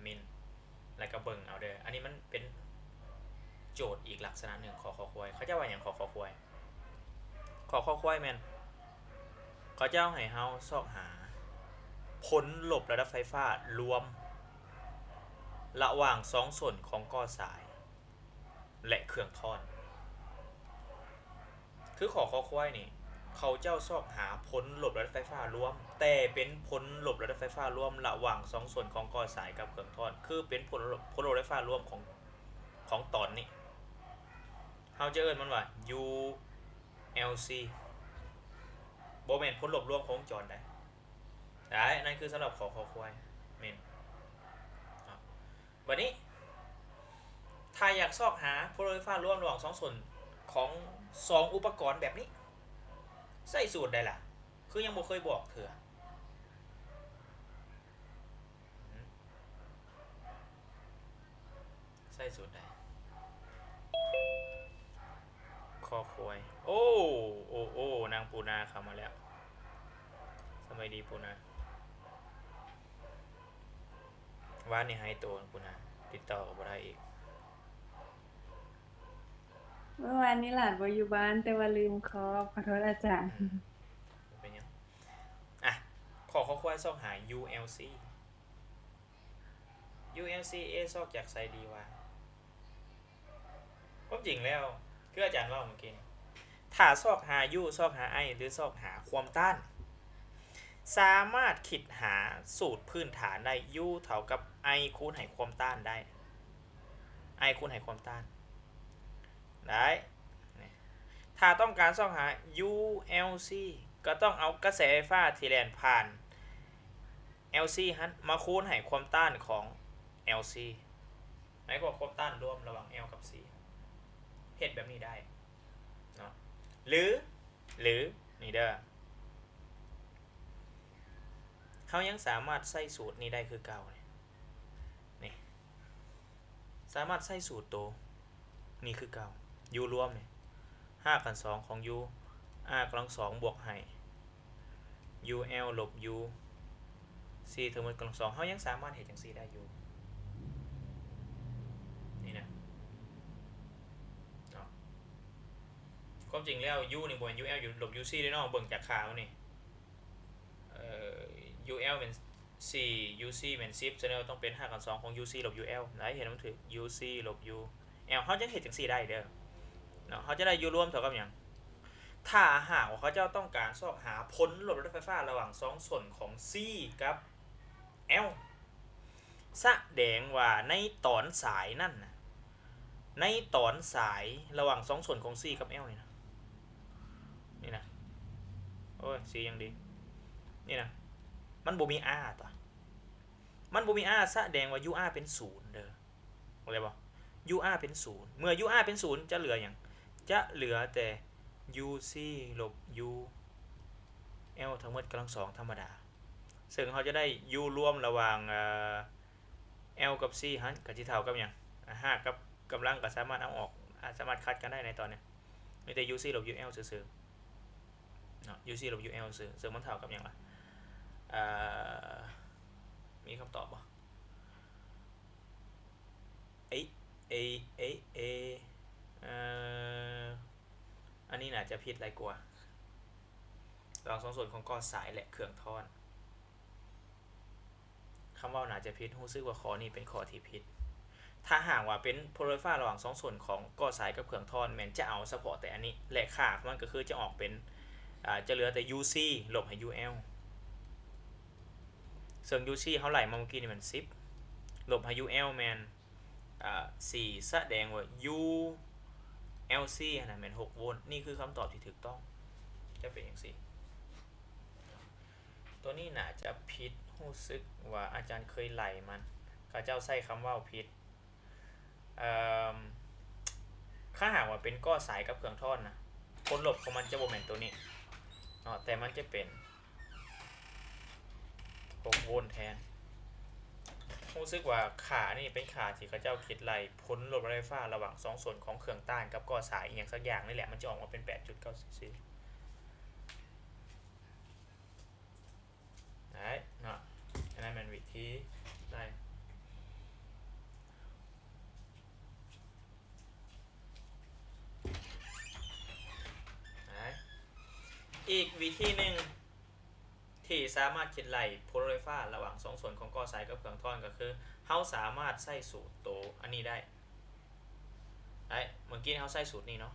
min ແລ້ວກໍເບິ່ງເອົາເດີ ອັນນີ້ມັນເປັນໂຈດອີກລັກສະນະໜຶ່ງ. ຂໍຄອຄວາຍ ເຂົາເຈົ້າວ່າຫຍັງ? ຂໍຄອຄວາຍ ຂໍຄອຄວາຍແມ່ນ ເຂົາເຈົ້າໃຫ້ເຮົາຊອກຫາຜົນລົບລະດັບໄຟຟ້າລວມ ລະຫວ່າງສອງສົ້ນຂອງກໍສາຍ ແລະ ເຄື່ອງທ້ອນ. ຄື ຂໍຄອຄວາຍນີ້ ເຂົາເຈົ້າຊອກຫາຜົນລົບລະດັບໄຟຟ້າລວມ ແຕ່ເປັນຜົນລົບລະດັບໄຟຟ້າລວມລະຫວ່າງສອງສ່ວນຂອງກໍສາຍກັບເຄື່ອງທ້ອນ ຄືເປັນຜົນລົບ ຜົນລົບໄຟຟ້າລວມຂອງ ຂອງຕອນນີ້ ເຮົາຈະເອີ້ນມັນວ່າ ULC ບໍ່ແມ່ນຜົນລົບລວມຂອງວົງຈອນໃດ. ໄດ້ ນັ້ນຄືສຳລັບ ຂໍຄອຄວາຍ ແມ່ນ. ບັດນີ້ ຖ້າຢາກຊອກຫາຜົນລົບໄຟຟ້າລວມລະຫວ່າງສອງສ່ວນຂອງສອງອຸປະກອນແບບນີ້ ໃຊ້ສູດໃດລະ? ຄືຍັງບໍ່ເຄີຍບອກເທື່ອ. ໃຊ້ສູດໃດ? ຂໍ ຄວາຍ. ໂອ້ ໂອ້ ໂອ້ ນາງປູນາເຂົ້າມາແລ້ວ. ສະບາຍດີປູນາ. ວານນີ້ຫາຍໂຕປູນາ ຕິດຕໍ່ກໍບໍ່ໄດ້ອີກ. ເມື່ອວານນີ້ຫຼານບໍ່ຢູ່ບ້ານ ແຕ່ວ່າລືມຄອບ. ຂໍໂທດອາຈານ. ອືມ ບໍ່ເປັນຫຍັງ. ອ່ະ ຂໍ້ຄວາຍຊອກຫາ ULC. ULC A ຊອກຈາກໃສດີວະ? ຄວາມຈິງແລ້ວ ຄືອາຈານເວົ້າເມື່ອກີ້ນີ້ ຖ້າຊອກຫາ U ຊອກຫາ I ຫຼື ຊອກຫາຄວາມຕ້ານ ສາມາດຄິດຫາສູດພື້ນຖານໄດ້ U ເທົ່າກັບ I ຄູນໃຫ້ຄວາມຕ້ານໄດ້ I ຄູນໃຫ້ຄວາມຕ້ານໄດ້. ນີ້ ຖ້າຕ້ອງການຊອກຫາ ULC ກໍຕ້ອງເອົາກະແສໄຟຟ້າທີ່ແລ່ນຜ່ານ LC ຫັ້ນມາຄູນໃຫ້ຄວາມຕ້ານຂອງ LC ໃນພວກຄວາມຕ້ານລວມລະຫວ່າງ L ກັບ C ເຮັດແບບນີ້ໄດ້ເນາະ. ຫຼື ຫຼື ນີ້ເດີ ເຮົາຍັງສາມາດໃຊ້ສູດນີ້ໄດ້ຄືເກົ່າ. ນີ້ ສາມາດໃຊ້ສູດໂຕນີ້ຄືເກົ່າ U ລວມນີ້ ຮາກຂັ້ນສອງຂອງ U R ກຳລັງສອງບວກໃຫ້ UL ລົບ UC ທັງໝົດກຳລັງສອງ. ເຮົາຍັງສາມາດເຮັດຈັ່ງຊີ້ໄດ້ຢູ່ ນີ້ນະເນາະ. ຄວາມຈິງແລ້ວ U ນີ້ບໍ່ແມ່ນ UL ລົບ UC ເດ້ເນາະ ເບິ່ງຈາກຄ່າມັນນີ້ ເອີ UL ແມ່ນສີ່ UC ແມ່ນສິບ ສະນັ້ນຕ້ອງເປັນຮາກຂັ້ນສອງຂອງ UC ລົບ UL ໄດ້ ເຮັດໃຫ້ມັນຖືກ UC ລົບ UL. ເຮົາຈະເຮັດຈັ່ງຊີ້ໄດ້ເດີເນາະ ເຮົາຈະໄດ້ U ລວມເທົ່າກັບຫຍັງ? ຖ້າຫາກວ່າເຂົາເຈົ້າຕ້ອງການຊອກຫາຜົນລົບລະດັບໄຟຟ້າລະຫວ່າງສອງສົ້ນຂອງ C ກັບ L ສະແດງວ່າໃນຕອນສາຍນັ້ນນະ ໃນຕອນສາຍລະຫວ່າງສອງສົ້ນຂອງ C ກັບ L ນີ້ນະ ນີ້ນະ ໂອ້ຍ ສີຍັງດີ ນີ້ນະ ມັນບໍ່ມີ R ຕົວະ ມັນບໍ່ມີ R ສະແດງວ່າ UR ເປັນສູນເດີ ເຂົ້າໃຈບໍ່? UR ເປັນສູນ ເມື່ອ UR ເປັນສູນ ຈະເຫຼືອຫຍັງ? ຈະເຫຼືອແຕ່ UC ລົບ UL ທັງໝົດກຳລັງສອງທຳມະດາ ເຊິ່ງເຮົາຈະໄດ້ U ລວມລະຫວ່າງ L ກັບ C ຫັ້ນກໍຊິເທົ່າກັບຫຍັງ? ຮາກກັບກຳລັງກໍສາມາດເອົາອອກ ອາດສາມາດຂັດກັນໄດ້ໃນຕອນນີ້ ມີແຕ່ UC ລົບ UL ຊື່ໆເນາະ UC ລົບ UL ຊື່ ເຊິ່ງມັນເທົ່າກັບຫຍັງລະ? ເອີ ມີຄຳຕອບບໍ່? ເອ ເອ ເອ ເອ ເອີ ອັນນີ້ໜ້າຈະຜິດຫຼາຍກວ່າ ລະຫວ່າງສອງສ່ວນຂອງກໍສາຍ ແລະ ເຄື່ອງທ້ອນ. ຄຳເວົ້າໜ້າຈະຜິດ, ຮູ້ສຶກວ່າຂໍ້ນີ້ເປັນຂໍ້ທີ່ຜິດ. ຖ້າຫາກວ່າເປັນຜົນລົບໄຟຟ້າລະຫວ່າງສອງສ່ວນຂອງກໍສາຍກັບເຄື່ອງທ້ອນ ແມ່ນຈະເອົາສະເພາະແຕ່ອັນນີ້ ແລະ ຄ່າຂອງມັນກໍຄືຈະອອກເປັນ ອາ ຈະເຫຼືອແຕ່ UC ລົບໃຫ້ UL ເຊິ່ງ UC ເຮົາໄລ່ມາເມື່ອກີ້ນີ້ແມ່ນສິບ ລົບໃຫ້ UL ແມ່ນ ອາ ສີ່ ສະແດງວ່າ ULC ຫັ້ນນະແມ່ນຫົກໂວນ. ນີ້ຄືຄຳຕອບທີ່ຖືກຕ້ອງ ຈະເປັນຈັ່ງຊີ້. ຕົວນີ້ໜ້າຈະຜິດ, ຮູ້ສຶກວ່າອາຈານເຄີຍໄລ່ມັນ, ເຂົາເຈົ້າໃຊ້ຄຳເວົ້າຜິດ. ເອີ່ມ ຖ້າຫາກວ່າເປັນກໍສາຍກັບເຄື່ອງທ້ອນນະ, ຜົນລົບຂອງມັນຈະບໍ່ແມ່ນຕົວນີ້ເນາະ, ແຕ່ມັນຈະເປັນຫົກໂວນແທນ. ຮູ້ສຶກວ່າຄ່ານີ້ເປັນຄ່າທີ່ເຂົາເຈົ້າຄິດໄລ່ຜົນລົບລະໄຟຟ້າລະຫວ່າງສອງສ່ວນຂອງເຄື່ອງຕ້ານກັບກໍສາຍອີ່ຫຍັງສັກຢ່າງນີ້ແຫຼະ, ມັນຈະອອກມາເປັນແປດຈຸດເກົ້າສີ່ສີ່. ໄດ້ເນາະ, ອັນນັ້ນແມ່ນວິທີໄລ່. ໄດ້. ອີກວິທີໜຶ່ງທີ່ສາມາດຄິດໄລ່ຜົນລົບໄຟຟ້າລະຫວ່າງສອງສ່ວນຂອງກໍສາຍກັບເຄື່ອງທ້ອນ ກໍຄືເຮົາສາມາດໃຊ້ສູດໂຕອັນນີ້ໄດ້. ໄດ້. ເມື່ອກີ້ເຮົາໃຊ້ສູດນີ້ເນາະ.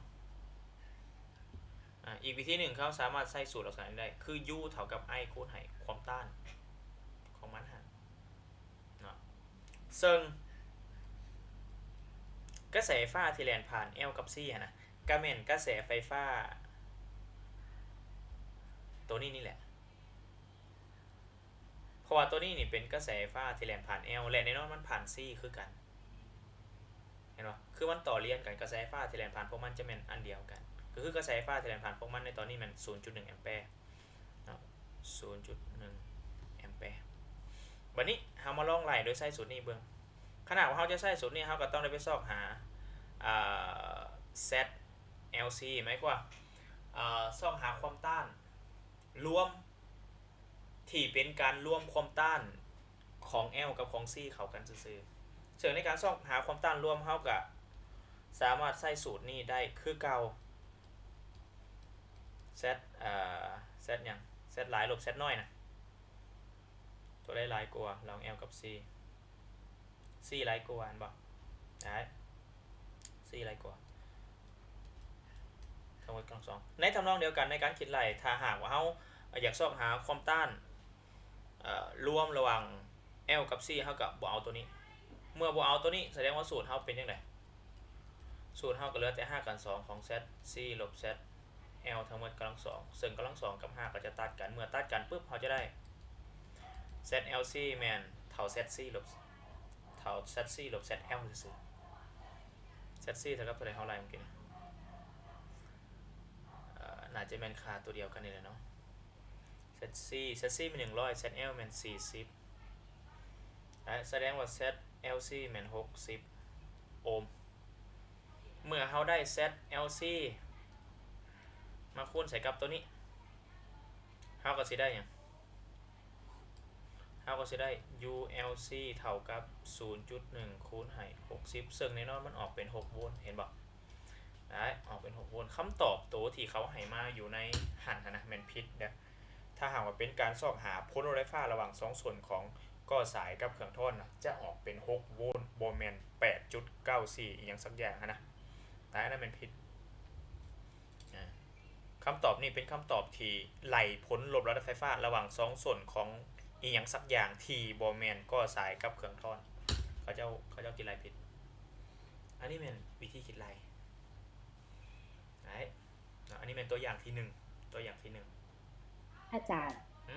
ອາ ອີກວິທີໜຶ່ງເຮົາສາມາດໃຊ້ສູດລັກສະນະນີ້ໄດ້ ຄື U ເທົ່າກັບ I ຄູນໃຫ້ຄວາມຕ້ານຂອງມັນຫັ້ນເນາະ, ເຊິ່ງກະແສໄຟຟ້າທີ່ແລ່ນຜ່ານ L ກັບ C ຫັ້ນນະ ກະແມ່ນກະແສໄຟຟ້າໂຕນີ້ນີ້ແຫຼະ. ເພາະວ່າໂຕນີ້ນີ້ເປັນກະແສໄຟຟ້າທີ່ແລ່ນຜ່ານ L ແລະ ແນ່ນອນມັນຜ່ານ C ຄືກັນ, ເຫັນບໍ່? ຄືມັນຕໍ່ລຽນກັນ, ກະແສໄຟຟ້າທີ່ແລ່ນຜ່ານພວກມັນຈະແມ່ນອັນດຽວກັນ, ກໍຄືກະແສໄຟຟ້າທີ່ແລ່ນຜ່ານພວກມັນໃນຕອນນີ້ແມ່ນສູນຈຸດໜຶ່ງແອມແປເນາະ, ສູນຈຸດໜຶ່ງແອມແປ. ບັດນີ້ເຮົາມາລອງໄລ່ໂດຍໃຊ້ສູດນີ້ເບິ່ງ. ຄັນຫາກວ່າເຮົາຈະໃຊ້ສູດນີ້, ເຮົາກໍຕ້ອງໄດ້ໄປຊອກຫາ Z ແອວຊີ ໝາຍຄວາມວ່າ ເອີ ຊອກຫາຄວາມຕ້ານລວມ ທີ່ເປັນການລວມຄວາມຕ້ານຂອງແອວກັບຂອງຊີເຂົ້າກັນຊື່ໆ. ເຊິ່ງໃນການຊອກຫາຄວາມຕ້ານລວມ ເຮົາກະສາມາດໃຊ້ສູດນີ້ໄດ້ຄືເກົ່າ ແຊັດ ເອີ ແຊັດຫຍັງ ແຊັດຫຼາຍລົບແຊັດນ້ອຍນະ ຕົວໃດຫຼາຍກວ່າລະຫວ່າງແອວກັບຊີ? ຊີຫຼາຍກວ່າ ແມ່ນບໍ່? ໄດ້ ຊີຫຼາຍກວ່າ ທັງໝົດກຳລັງສອງ. ໃນທຳນອງດຽວກັນ ໃນການຄິດໄລ່ ຖ້າຫາກວ່າເຮົາຢາກຊອກຫາຄວາມຕ້ານ ເອີ ລວມລະຫວ່າງແອວກັບຊີ ເຮົາກະບໍ່ເອົາຕົວນີ້. ເມື່ອບໍ່ເອົາຕົວນີ້ ສະແດງວ່າສູດເຮົາເປັນຈັ່ງໃດ? ສູດເຮົາກະເຫຼືອແຕ່ຮາກຂັ້ນສອງຂອງແຊັດຊີລົບແຊັດແອວທັງໝົດກຳລັງສອງ ເຊິ່ງກຳລັງສອງກັບຮາກກະຈະຕັດກັນ ເມື່ອຕັດກັນປຶບ ເຮົາຈະໄດ້ແຊັດແອວຊີແມ່ນເທົ່າແຊັດຊີລົບ ເທົ່າແຊັດຊີລົບແຊັດແອວຊື່ໆ. ແຊັດຊີເທົ່າກັບເທົ່າໃດ ເຮົາໄລ່ມື້ກີ້ນີ້? ເອີ ໜ້າຈະແມ່ນຄ່າຕົວດຽວກັນນີ້ແຫຼະເນາະ. ແຊັດຊີ ແຊັດຊີແມ່ນໜຶ່ງຮ້ອຍ ແຊັດແອວແມ່ນສີ່ສິບ ແລະ ສະແດງວ່າແຊັດແອວຊີແມ່ນຫົກສິບໂອມ. ເມື່ອເຮົາໄດ້ແຊັດແອວຊີມາຄູນໃສ່ກັບຕົວນີ້ ເຮົາກະຊິໄດ້ຫຍັງ? ເຮົາກະຊິໄດ້ຢູແອວຊີເທົ່າກັບສູນຈຸດໜຶ່ງຄູນໃຫ້ຫົກສິບ ເຊິ່ງແນ່ນອນມັນອອກເປັນຫົກໂວນ ເຫັນບໍ່? ໄດ້ ອອກເປັນຫົກໂວນ. ຄຳຕອບໂຕທີ່ເຂົາໃຫ້ມາຢູ່ໃນຫັ້ນຫັ້ນນະ ແມ່ນຜິດເດີ້. ຖ້າຫາກວ່າເປັນການຊອກຫາຜົນລົບໄຟຟ້າລະຫວ່າງສອງສົ້ນຂອງກໍສາຍກັບເຄື່ອງທ້ອນນະ ຈະອອກເປັນຫົກໂວນ ບໍ່ແມ່ນແປດຈຸດເກົ້າສີ່ອີ່ຫຍັງສັກຢ່າງຫັ້ນນະ. ແຕ່ອັນນັ້ນແມ່ນຜິດ. ອາ ຄຳຕອບນີ້ເປັນຄຳຕອບທີ່ໄລ່ຜົນລົບລະດັບໄຟຟ້າລະຫວ່າງສອງສົ້ນຂອງອີ່ຫຍັງສັກຢ່າງທີ່ບໍ່ແມ່ນກໍສາຍກັບເຄື່ອງທ້ອນ. ເຂົາເຈົ້າ ເຂົາເຈົ້າຄິດໄລ່ຜິດ. ອັນນີ້ແມ່ນວິທີຄິດໄລ່. ໄດ້ ເນາະ ອັນນີ້ແມ່ນຕົວຢ່າງທີໜຶ່ງ ຕົວຢ່າງທີໜຶ່ງ. ອາຈານ ຫື?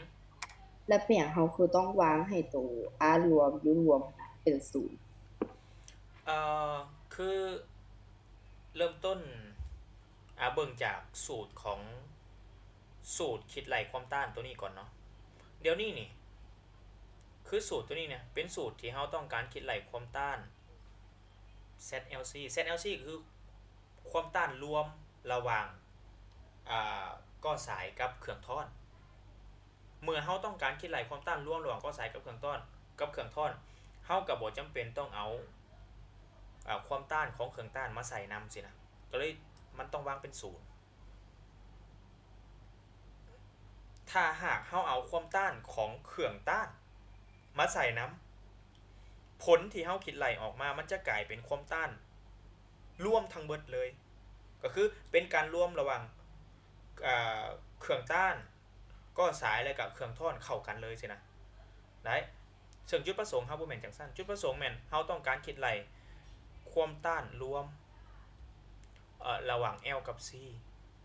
ແລ້ວເປັນຫຍັງເຮົາຄືຕ້ອງວາງໃຫ້ໂຕ R ລວມ U ລວມເປັນສູນ? ເອີ ຄືເລີ່ມຕົ້ນ ອາ ເບິ່ງຈາກສູດຂອງ ສູດຄິດໄລ່ຄວາມຕ້ານໂຕນີ້ກ່ອນເນາະ. ດຽວນີ້ນີ້ ຄືສູດໂຕນີ້ນະ ເປັນສູດທີ່ເຮົາຕ້ອງການຄິດໄລ່ຄວາມຕ້ານ ແຊັດແອວຊີ ແຊັດແອວຊີ ກໍຄືຄວາມຕ້ານລວມລະຫວ່າງ ອາ ກໍສາຍກັບເຄື່ອງທ້ອນ. ເມື່ອເຮົາຕ້ອງການຄິດໄລ່ຄວາມຕ້ານລວມລະຫວ່າງກໍສາຍກັບເຄື່ອງທ້ອນ ກັບເຄື່ອງທ້ອນ ເຮົາກະບໍ່ຈຳເປັນຕ້ອງເອົາ ອາ ຄວາມຕ້ານຂອງເຄື່ອງຕ້ານມາໃສ່ນຳຊີ້ນະ ກະເລີຍມັນຕ້ອງວາງເປັນສູນ. ຖ້າຫາກເຮົາເອົາຄວາມຕ້ານຂອງເຄື່ອງຕ້ານມາໃສ່ນຳ ຜົນທີ່ເຮົາຄິດໄລ່ອອກມາ ມັນຈະກາຍເປັນຄວາມຕ້ານລວມທັງເບິດເລີຍ ກໍຄືເປັນການລວມລະຫວ່າງ ເອີ ເຄື່ອງຕ້ານ ກໍສາຍ ແລະ ກະເຄື່ອງທ້ອນເຂົ້າກັນເລີຍຊີ້ນະ ໄດ້. ເຊິ່ງຈຸດປະສົງເຮົາບໍ່ແມ່ນຈັ່ງຊັ້ນ. ຈຸດປະສົງແມ່ນເຮົາຕ້ອງການຄິດໄລ່ຄວາມຕ້ານລວມ ເອີ ລະຫວ່າງແອວກັບຊີ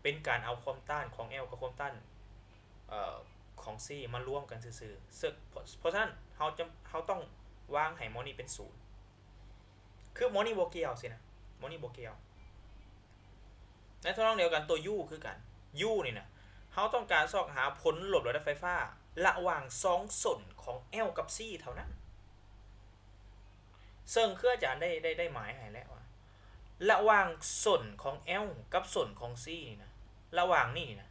ເປັນການເອົາຄວາມຕ້ານຂອງແອວກັບຄວາມຕ້ານ ເອີ ຂອງຊີມາລວມກັນຊື່ໆ. ເຊິ່ງ ເພາະ ເພາະສະນັ້ນເຮົາຈະ ເຮົາຕ້ອງວາງໃຫ້ໝໍນີ້ເປັນສູນ. ຄືໝໍນີ້ບໍ່ກ່ຽວຊີ້ນະ ໝໍນີ້ບໍ່ກ່ຽວ. ໃນທຳນອງດຽວກັນ ຕົວ U ຄືກັນ U ນີ້ນະ ເຮົາຕ້ອງການຊອກຫາຜົນລົບລະດັບໄຟຟ້າລະຫວ່າງສອງສົ້ນຂອງ L ກັບ C ເທົ່ານັ້ນ. ເຊິ່ງຄືອາຈານໄດ້ ໄດ້ ໄດ້ໝາຍໃຫ້ແລ້ວວ່າ ລະຫວ່າງສົ້ນຂອງ L ກັບສົ້ນຂອງ C ນີ້ນະ ລະຫວ່າງນີ້ນະ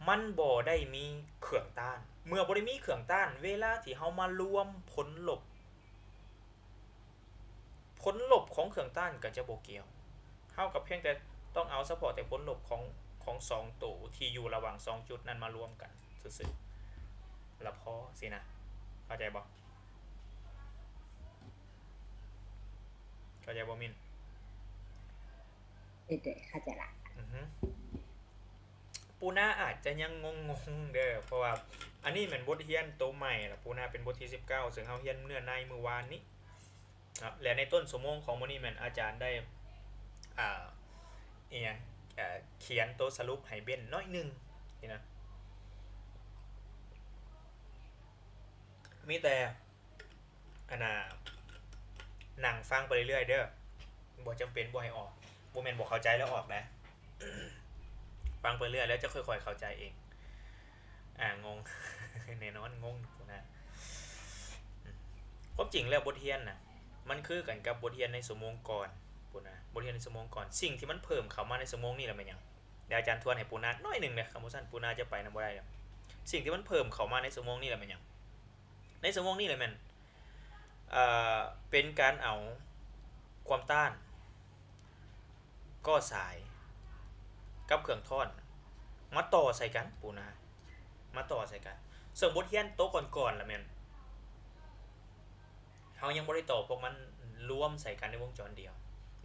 ມັນບໍ່ໄດ້ມີເຄື່ອງຕ້ານ. ເມື່ອບໍ່ໄດ້ມີເຄື່ອງຕ້ານ ເວລາທີ່ເຮົາມາລວມຜົນລົບ ຜົນລົບຂອງເຄື່ອງຕ້ານກໍຈະບໍ່ກ່ຽວ. ເຮົາກໍພຽງແຕ່ຕ້ອງເອົາສະເພາະແຕ່ຜົນລົບຂອງ ຂອງສອງໂຕທີ່ຢູ່ລະຫວ່າງສອງຈຸດນັ້ນມາລວມກັນຊື່ໆ ລະພໍຊີ້ນະ. ເຂົ້າໃຈບໍ່? ເຂົ້າໃຈບໍ່ ມິນ? ເອີ ເຂົ້າໃຈລະ. ອືຮຶ. ປູນາອາດຈະຍັງງົງໆເດີ ເພາະວ່າອັນນີ້ແມ່ນບົດຮຽນໂຕໃໝ່ລະ ປູນາເປັນບົດທີສິບເກົ້າ ເຊິ່ງເຮົາຮຽນເນື້ອໃນມື້ວານນີ້ເນາະ ແລະ ໃນຕົ້ນຊົ່ວໂມງຂອງມື້ນີ້ແມ່ນອາຈານໄດ້ ອ່າ ອີ່ຫຍັງ ເອີ ຂຽນໂຕສະຫຼຸບໃຫ້ເບັນໜ້ອຍໜຶ່ງນີ້ນະ ມີແຕ່ ອັນນ່າ ນັ່ງຟັງໄປເລື້ອຍໆເດີ ບໍ່ຈຳເປັນບໍ່ໃຫ້ອອກ ບໍ່ແມ່ນບໍ່ເຂົ້າໃຈແລ້ວອອກນະ ຟັງໄປເລື້ອຍແລ້ວຈະຄ່ອຍໆເຂົ້າໃຈເອງ. ອ່າ ງົງ ແນ່ນອນງົງນະ. ຄວາມຈິງແລ້ວບົດຮຽນນະ ມັນຄືກັນກັບບົດຮຽນໃນຊົ່ວໂມງກ່ອນ ປູນາ ບົດຮຽນໃນຊົ່ວໂມງກ່ອນ ສິ່ງທີ່ມັນເພີ່ມເຂົ້າມາໃນຊົ່ວໂມງນີ້ລະແມ່ນຫຍັງ? ດຽວອາຈານທວນໃຫ້ປູນາໜ້ອຍໜຶ່ງເດີ ຄັນບໍ່ຊັ້ນປູນາຈະໄປນຳບໍ່ໄດ້ເດີ. ສິ່ງທີ່ມັນເພີ່ມເຂົ້າມາໃນຊົ່ວໂມງນີ້ລະແມ່ນຫຍັງ? ໃນຊົ່ວໂມງນີ້ລະແມ່ນ ເອີ ເປັນການເອົາຄວາມຕ້ານ ກໍສາຍ ກັບເຄື່ອງທ້ອນ ມາຕໍ່ໃສ່ກັນ ປູນາ ມາຕໍ່ໃສ່ກັນ. ເຊິ່ງບົດຮຽນໂຕກ່ອນໆລະແມ່ນ ເຮົາຍັງບໍ່ໄດ້ຕໍ່ພວກມັນລວມໃສ່ກັນໃນວົງຈອນດຽວ.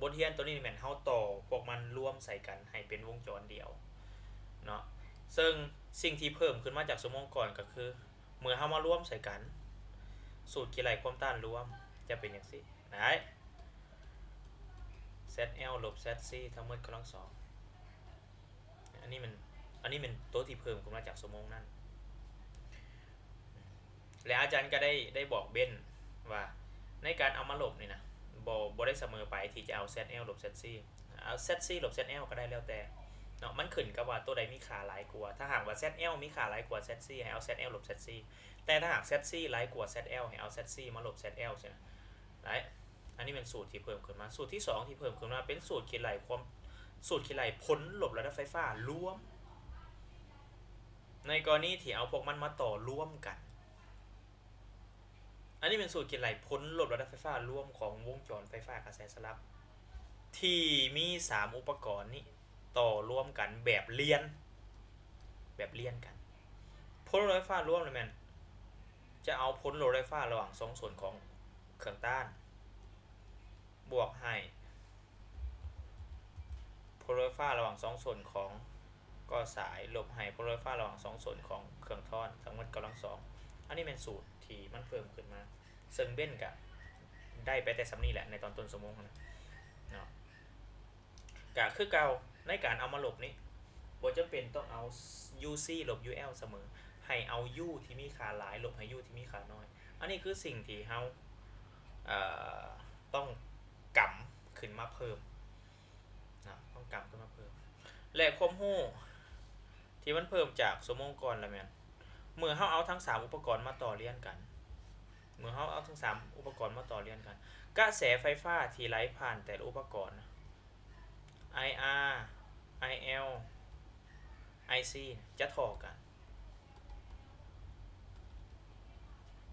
ບົດຮຽນໂຕນີ້ແມ່ນເຮົາຕໍ່ພວກມັນລວມໃສ່ກັນໃຫ້ເປັນວົງຈອນດຽວເນາະ. ເຊິ່ງສິ່ງທີ່ເພີ່ມຂຶ້ນມາຈາກຊົ່ວໂມງກ່ອນກໍຄື ເມື່ອເຮົາມາລວມໃສ່ກັນ ສູດຄິດໄລ່ຄວາມຕ້ານລວມຈະເປັນຈັ່ງຊີ້ ໄດ້ ແຊັດແອວ ລົບ ແຊັດຊີ ທັງໝົດກຳລັງສອງ. ອັນນີ້ແມ່ນ ອັນນີ້ແມ່ນໂຕທີ່ເພີ່ມຂຶ້ນມາຈາກຊົ່ວໂມງນັ້ນ ແລະ ອາຈານກໍໄດ້ ໄດ້ບອກເບັນວ່າ ໃນການເອົາມາລົບນີ້ນະ ບໍ່ ບໍ່ໄດ້ສະເໝີໄປທີ່ຈະເອົາ ແຊັດແອວ ລົບ ແຊັດຊີ ເອົາ ແຊັດຊີ ລົບ ແຊັດແອວ ກໍໄດ້ ແລ້ວແຕ່ເນາະ. ມັນຂຶ້ນກັບວ່າໂຕໃດມີຄ່າຫຼາຍກວ່າ. ຖ້າຫາກວ່າ ແຊັດແອວ ມີຄ່າຫຼາຍກວ່າ ແຊັດຊີ ໃຫ້ເອົາ ແຊັດແອວ ລົບ ແຊັດຊີ ແຕ່ຖ້າຫາກ ແຊັດຊີ ຫຼາຍກວ່າ ແຊັດແອວ ໃຫ້ເອົາ ແຊັດຊີ ມາລົບ ແຊັດແອວ ຊີ້ນະ ໄດ້. ອັນນີ້ແມ່ນສູດທີ່ເພີ່ມຂຶ້ນມາ. ສູດທີສອງທີ່ເພີ່ມຂຶ້ນມາເປັນສູດຄິດໄລ່ຄວາມ ສູດຄິດໄລ່ຜົນລົບລະດັບໄຟຟ້າລວມ. ໃນກໍລະນີທີ່ເອົາພວກມັນມາຕໍ່ລວມກັນ ອັນນີ້ແມ່ນສູດຄິດໄລ່ຜົນລົບລະດັບໄຟຟ້າລວມຂອງວົງຈອນໄຟຟ້າກະແສສະຫຼັບ ທີ່ມີສາມອຸປະກອນນີ້ຕໍ່ລວມກັນແບບລຽນ ແບບລຽນກັນ. ຜົນລົບລະດັບໄຟຟ້າລວມລະແມ່ນ ຈະເອົາຜົນລົບລະດັບໄຟຟ້າລະຫວ່າງສອງສ່ວນຂອງເຄື່ອງຕ້ານ ບວກໃຫ້ຜົນລົບໄຟຟ້າລະຫວ່າງສອງສ່ວນຂອງກໍສາຍ ລົບໃຫ້ຜົນລົບໄຟຟ້າລະຫວ່າງສອງສ່ວນຂອງເຄື່ອງທ້ອນ ທັງໝົດກຳລັງສອງ. ອັນນີ້ແມ່ນສູດທີ່ມັນເພີ່ມຂຶ້ນມາ ເຊິ່ງເບັນກະໄດ້ໄປແຕ່ສ່ຳນີ້ແຫຼະ ໃນຕອນຕົ້ນຊົ່ວໂມງຫັ້ນນະເນາະ. ກະຄືເກົ່າ ໃນການເອົາມາລົບນີ້ ບໍ່ຈຳເປັນຕ້ອງເອົາ ຢູຊີ ລົບ ຢູແອລ ສະເໝີ ໃຫ້ເອົາ ຢູ ທີ່ມີຄ່າຫຼາຍ ລົບໃຫ້ ຢູ ທີ່ມີຄ່ານ້ອຍ. ອັນນີ້ຄືສິ່ງທີ່ເຮົາ ເອີ ຕ້ອງກຳຂຶ້ນມາເພີ່ມນະ ຕ້ອງກຳຂຶ້ນມາເພີ່ມ. ແລະ ຄວາມຮູ້ທີ່ມັນເພີ່ມຈາກຊົ່ວໂມງກ່ອນລະແມ່ນ ເມື່ອເຮົາເອົາທັງສາມອຸປະກອນມາຕໍ່ລຽນກັນ ເມື່ອເຮົາເອົາທັງສາມອຸປະກອນມາຕໍ່ລຽນກັນ ກະແສໄຟຟ້າທີ່ໄຫຼຜ່ານແຕ່ລະອຸປະກອນ ໄອອາ ໄອແອລ ໄອຊີ ຈະທໍ່ກັນ.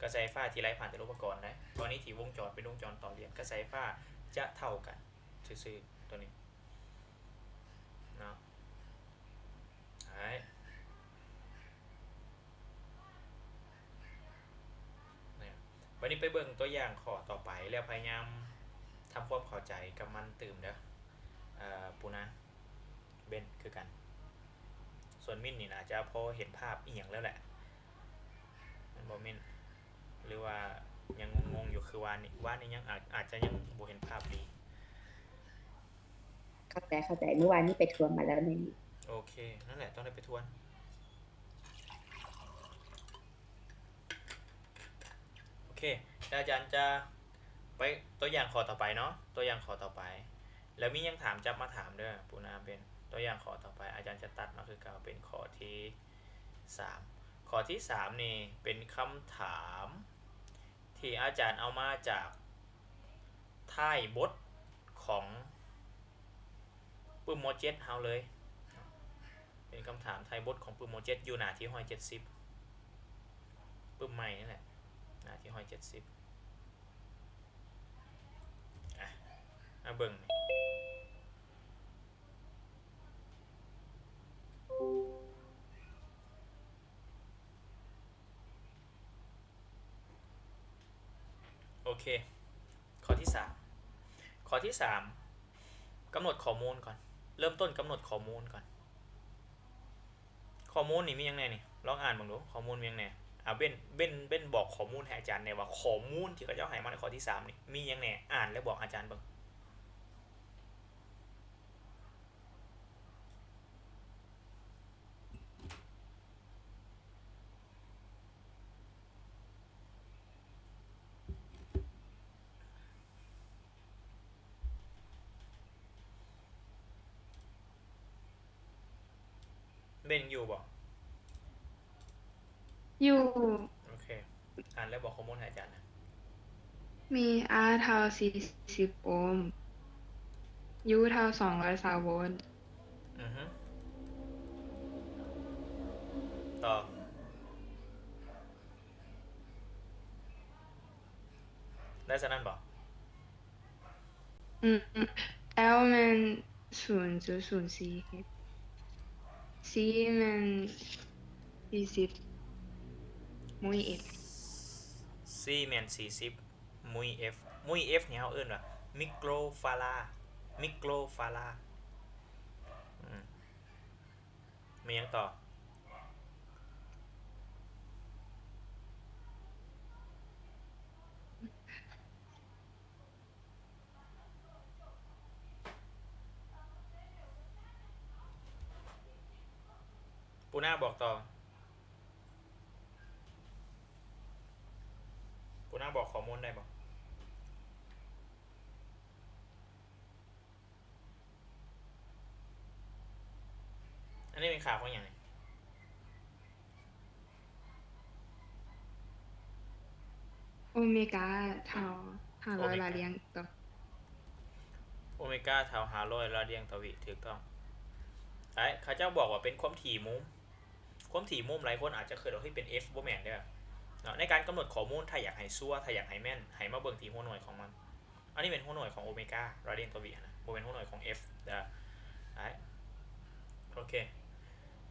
ກະແສໄຟຟ້າທີ່ໄຫຼຜ່ານແຕ່ລະອຸປະກອນໃດ໋ ກໍລະນີທີ່ວົງຈອນເປັນວົງຈອນຕໍ່ລຽນ ກະແສໄຟຟ້າຈະເທົ່າກັນຊື່ໆ ໂຕນີ້ເນາະ. ໄດ້ ບັດນີ້ໄປເບິ່ງຕົວຢ່າງຂໍ້ຕໍ່ໄປ ແລ້ວພະຍາຍາມທຳຄວາມເຂົ້າໃຈກັບມັນຕື່ມເດີ ເອີ ປູນາ ເບັນ ຄືກັນ. ສ່ວນມິນນີ້ໜ້າຈະພໍເຫັນພາບອີ່ຫຍັງແລ້ວແຫຼະ ແມ່ນບໍ່ມິນ? ຫຼືວ່າຍັງງົງໆຢູ່ຄືວານນີ້? ວານນີ້ຍັງອາດ ອາດຈະຍັງບໍ່ເຫັນພາບດີ. ເຂົ້າໃຈ ເຂົ້າໃຈ ມື້ວານນີ້ໄປທວນມາແລ້ວນີ້. ໂອເຄ ນັ້ນແຫຼະ ຕ້ອງໄດ້ໄປທວນ. ໂອເຄ ແລ້ວອາຈານຈະໄປຕົວຢ່າງຂໍ້ຕໍ່ໄປເນາະ ຕົວຢ່າງຂໍ້ຕໍ່ໄປ ແລ້ວມີຫຍັງຖາມຈັບມາຖາມເດີ ປູນາເປັນ ຕົວຢ່າງຂໍ້ຕໍ່ໄປ ອາຈານຈະຕັດມາຄືເກົ່າ ເປັນຂໍ້ທີສາມ. ຂໍ້ທີສາມນີ້ເປັນຄຳຖາມທີ່ອາຈານເອົາມາຈາກທ້າຍບົດຂອງປຶ້ມ ມໍເຈັດ ເຮົາເລີຍ. ເປັນຄຳຖາມທ້າຍບົດຂອງປຶ້ມ ມໍເຈັດ ຢູ່ໜ້າທີຮ້ອຍເຈັດສິບ ປຶ້ມໃໝ່ນີ້ແຫຼະ ໜ້າທີຮ້ອຍເຈັດສິບ. ອ່ະ ມາເບິ່ງ. ໂອເຄ ຂໍ້ທີສາມ ຂໍ້ທີສາມ ກຳນົດຂໍ້ມູນກ່ອນ ເລີ່ມຕົ້ນກຳນົດຂໍ້ມູນກ່ອນ. ຂໍ້ມູນນີ້ມີຫຍັງແດ່ນີ້? ລອງອ່ານເບິ່ງດູ ຂໍ້ມູນມີຫຍັງແດ່? ອາ ເບັນ ເບັນ ເບັນບອກຂໍ້ມູນໃຫ້ອາຈານແດ່ວ່າ ຂໍ້ມູນທີ່ເຂົາເຈົ້າໃຫ້ມາໃນຂໍ້ທີສາມນີ້ມີຫຍັງແດ່? ອ່ານແລ້ວບອກອາຈານເບິ່ງ. ເບັນຢູ່ບໍ່? ຢູ່. ໂອເຄ ອ່ານແລ້ວບອກຂໍ້ມູນໃຫ້ອາຈານນະ. ມີ R ເທົ່າສີ່ສິບໂອມ. U ເທົ່າສອງຮ້ອຍຊາວໂວນ. ອືຮຶ ຕໍ່ ໄດ້ສ່ຳນັ້ນບໍ່? ອືມ L ແມ່ນສູນຈຸດສູນສີ່ C ແມ່ນສີ່ສິບ ມຸ້ຍ F C ແມ່ນສີ່ສິບ ມຸ້ຍ F ມຸ້ຍ F ນີ້ເຮົາເອີ້ນວ່າ microfarad microfarad ອືມ ມີຫຍັງຕໍ່? ປູນາບອກຕໍ່ ປູນາບອກຂໍ້ມູນໄດ້ບໍ່? ອັນນີ້ເປັນຄ່າຂອງຫຍັງນີ້? ໂອເມກາເທົ່າຫ້າຮ້ອຍ ໂອເມກາ ລາດຽງຕໍ່ ໂອເມກາເທົ່າຫ້າຮ້ອຍລາດຽງຕໍ່ວິ ຖືກຕ້ອງ. ໄອ້ ເຂົາເຈົ້າບອກວ່າເປັນຄວາມຖີ່ມຸມ ຄວາມຖີ່ມຸມຫຼາຍຄົນອາດຈະຄິດວ່າ ເຮີ້ຍ ເປັນ F ບໍ່ແມ່ນເດີ້ເນາະ. ໃນການກຳນົດຂໍ້ມູນ ຖ້າຢາກໃຫ້ຊົວ ຖ້າຢາກໃຫ້ແມ່ນ ໃຫ້ມາເບິ່ງທີ່ຫົວໜ່ວຍຂອງມັນ. ອັນນີ້ແມ່ນຫົວໜ່ວຍຂອງໂອເມກາ ລາດຽງຕໍ່ວິຫັ້ນນະ ບໍ່ແມ່ນຫົວໜ່ວຍຂອງ F ເດີ້. ໂອເຄ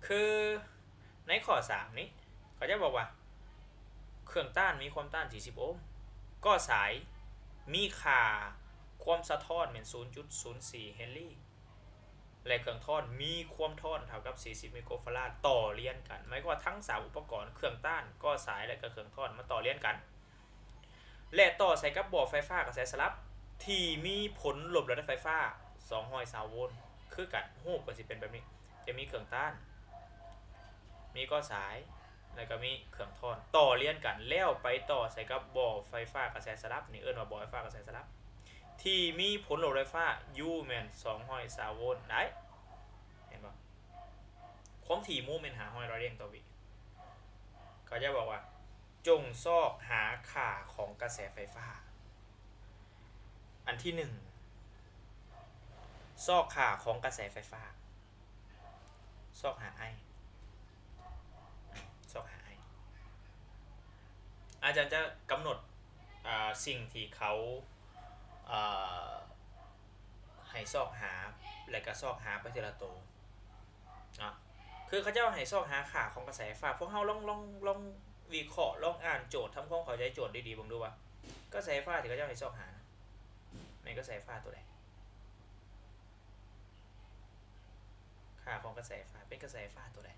ຄືໃນຂໍ້ສາມນີ້ ເຂົາຈະບອກວ່າ ເຄື່ອງຕ້ານມີຄວາມຕ້ານສີ່ສິບໂອມ, ກໍ້ສາຍມີຄ່າຄວາມສະທ້ອນແມ່ນສູນຈຸດສູນສີ່ເຮນຣີ ແລະ ເຄື່ອງທ້ອນມີຄວາມທ້ອນເທົ່າກັບສີ່ສິບໄມໂຄຣຟາຣາດຕໍ່ລຽນກັນ. ໝາຍຄວາມວ່າທັງສາມອຸປະກອນ ເຄື່ອງຕ້ານ, ກໍ້ສາຍ ແລະ ກໍເຄື່ອງທ້ອນ ມັນຕໍ່ລຽນກັນ ແລະ ຕໍ່ໃສ່ກັບບໍ່ໄຟຟ້າກະແສສະຫຼັບທີ່ມີຜົນລົບລະດັບໄຟຟ້າສອງຮ້ອຍຊາວໂວນຄືກັນ. ຮູບກໍຊິເປັນແບບນີ້ ຈະມີເຄື່ອງຕ້ານ, ມີກໍ້ສາຍ ແລ້ວກໍມີເຄື່ອງທ້ອນ ຕໍ່ລຽນກັນ ແລ້ວໄປຕໍ່ໃສ່ກັບບໍ່ໄຟຟ້າກະແສສະຫຼັບ ນີ້ເອີ້ນວ່າບໍ່ໄຟຟ້າກະແສສະຫຼັບ ທີ່ມີຜົນລົບໄຟຟ້າ U ແມ່ນສອງຮ້ອຍຊາວໂວນ ໄດ້ ເຫັນບໍ່? ຄວາມຖີ່ມຸມແມ່ນຫ້າຮ້ອຍລາດຽງຕໍ່ວິ. ເຂົາຈະບອກວ່າ ຈົ່ງຊອກຫາຄ່າຂອງກະແສໄຟຟ້າ. ອັນທີໜຶ່ງ ຊອກຄ່າຂອງກະແສໄຟຟ້າ. ຊອກຫາ I ຊອກຫາ I ອາຈານຈະກຳນົດ ອ່າ ສິ່ງທີ່ເຂົາ ເອີ ໃຫ້ຊອກຫາ ແລະ ກະຊອກຫາໄປເທື່ອລະໂຕເນາະ. ຄືເຂົາເຈົ້າໃຫ້ຊອກຫາຄ່າຂອງກະແສໄຟຟ້າ. ພວກເຮົາລອງ ລອງ ລອງວິເຄາະ ລອງອ່ານໂຈດ ທຳຄວາມເຂົ້າໃຈໂຈດດີໆເບິ່ງດູວ່າ ກະແສໄຟຟ້າທີ່ເຂົາເຈົ້າໃຫ້ຊອກຫານະ ແມ່ນກະແສໄຟຟ້າຕົວໃດ? ຄ່າຂອງກະແສໄຟຟ້າ ເປັນກະແສໄຟຟ້າຕົວໃດ?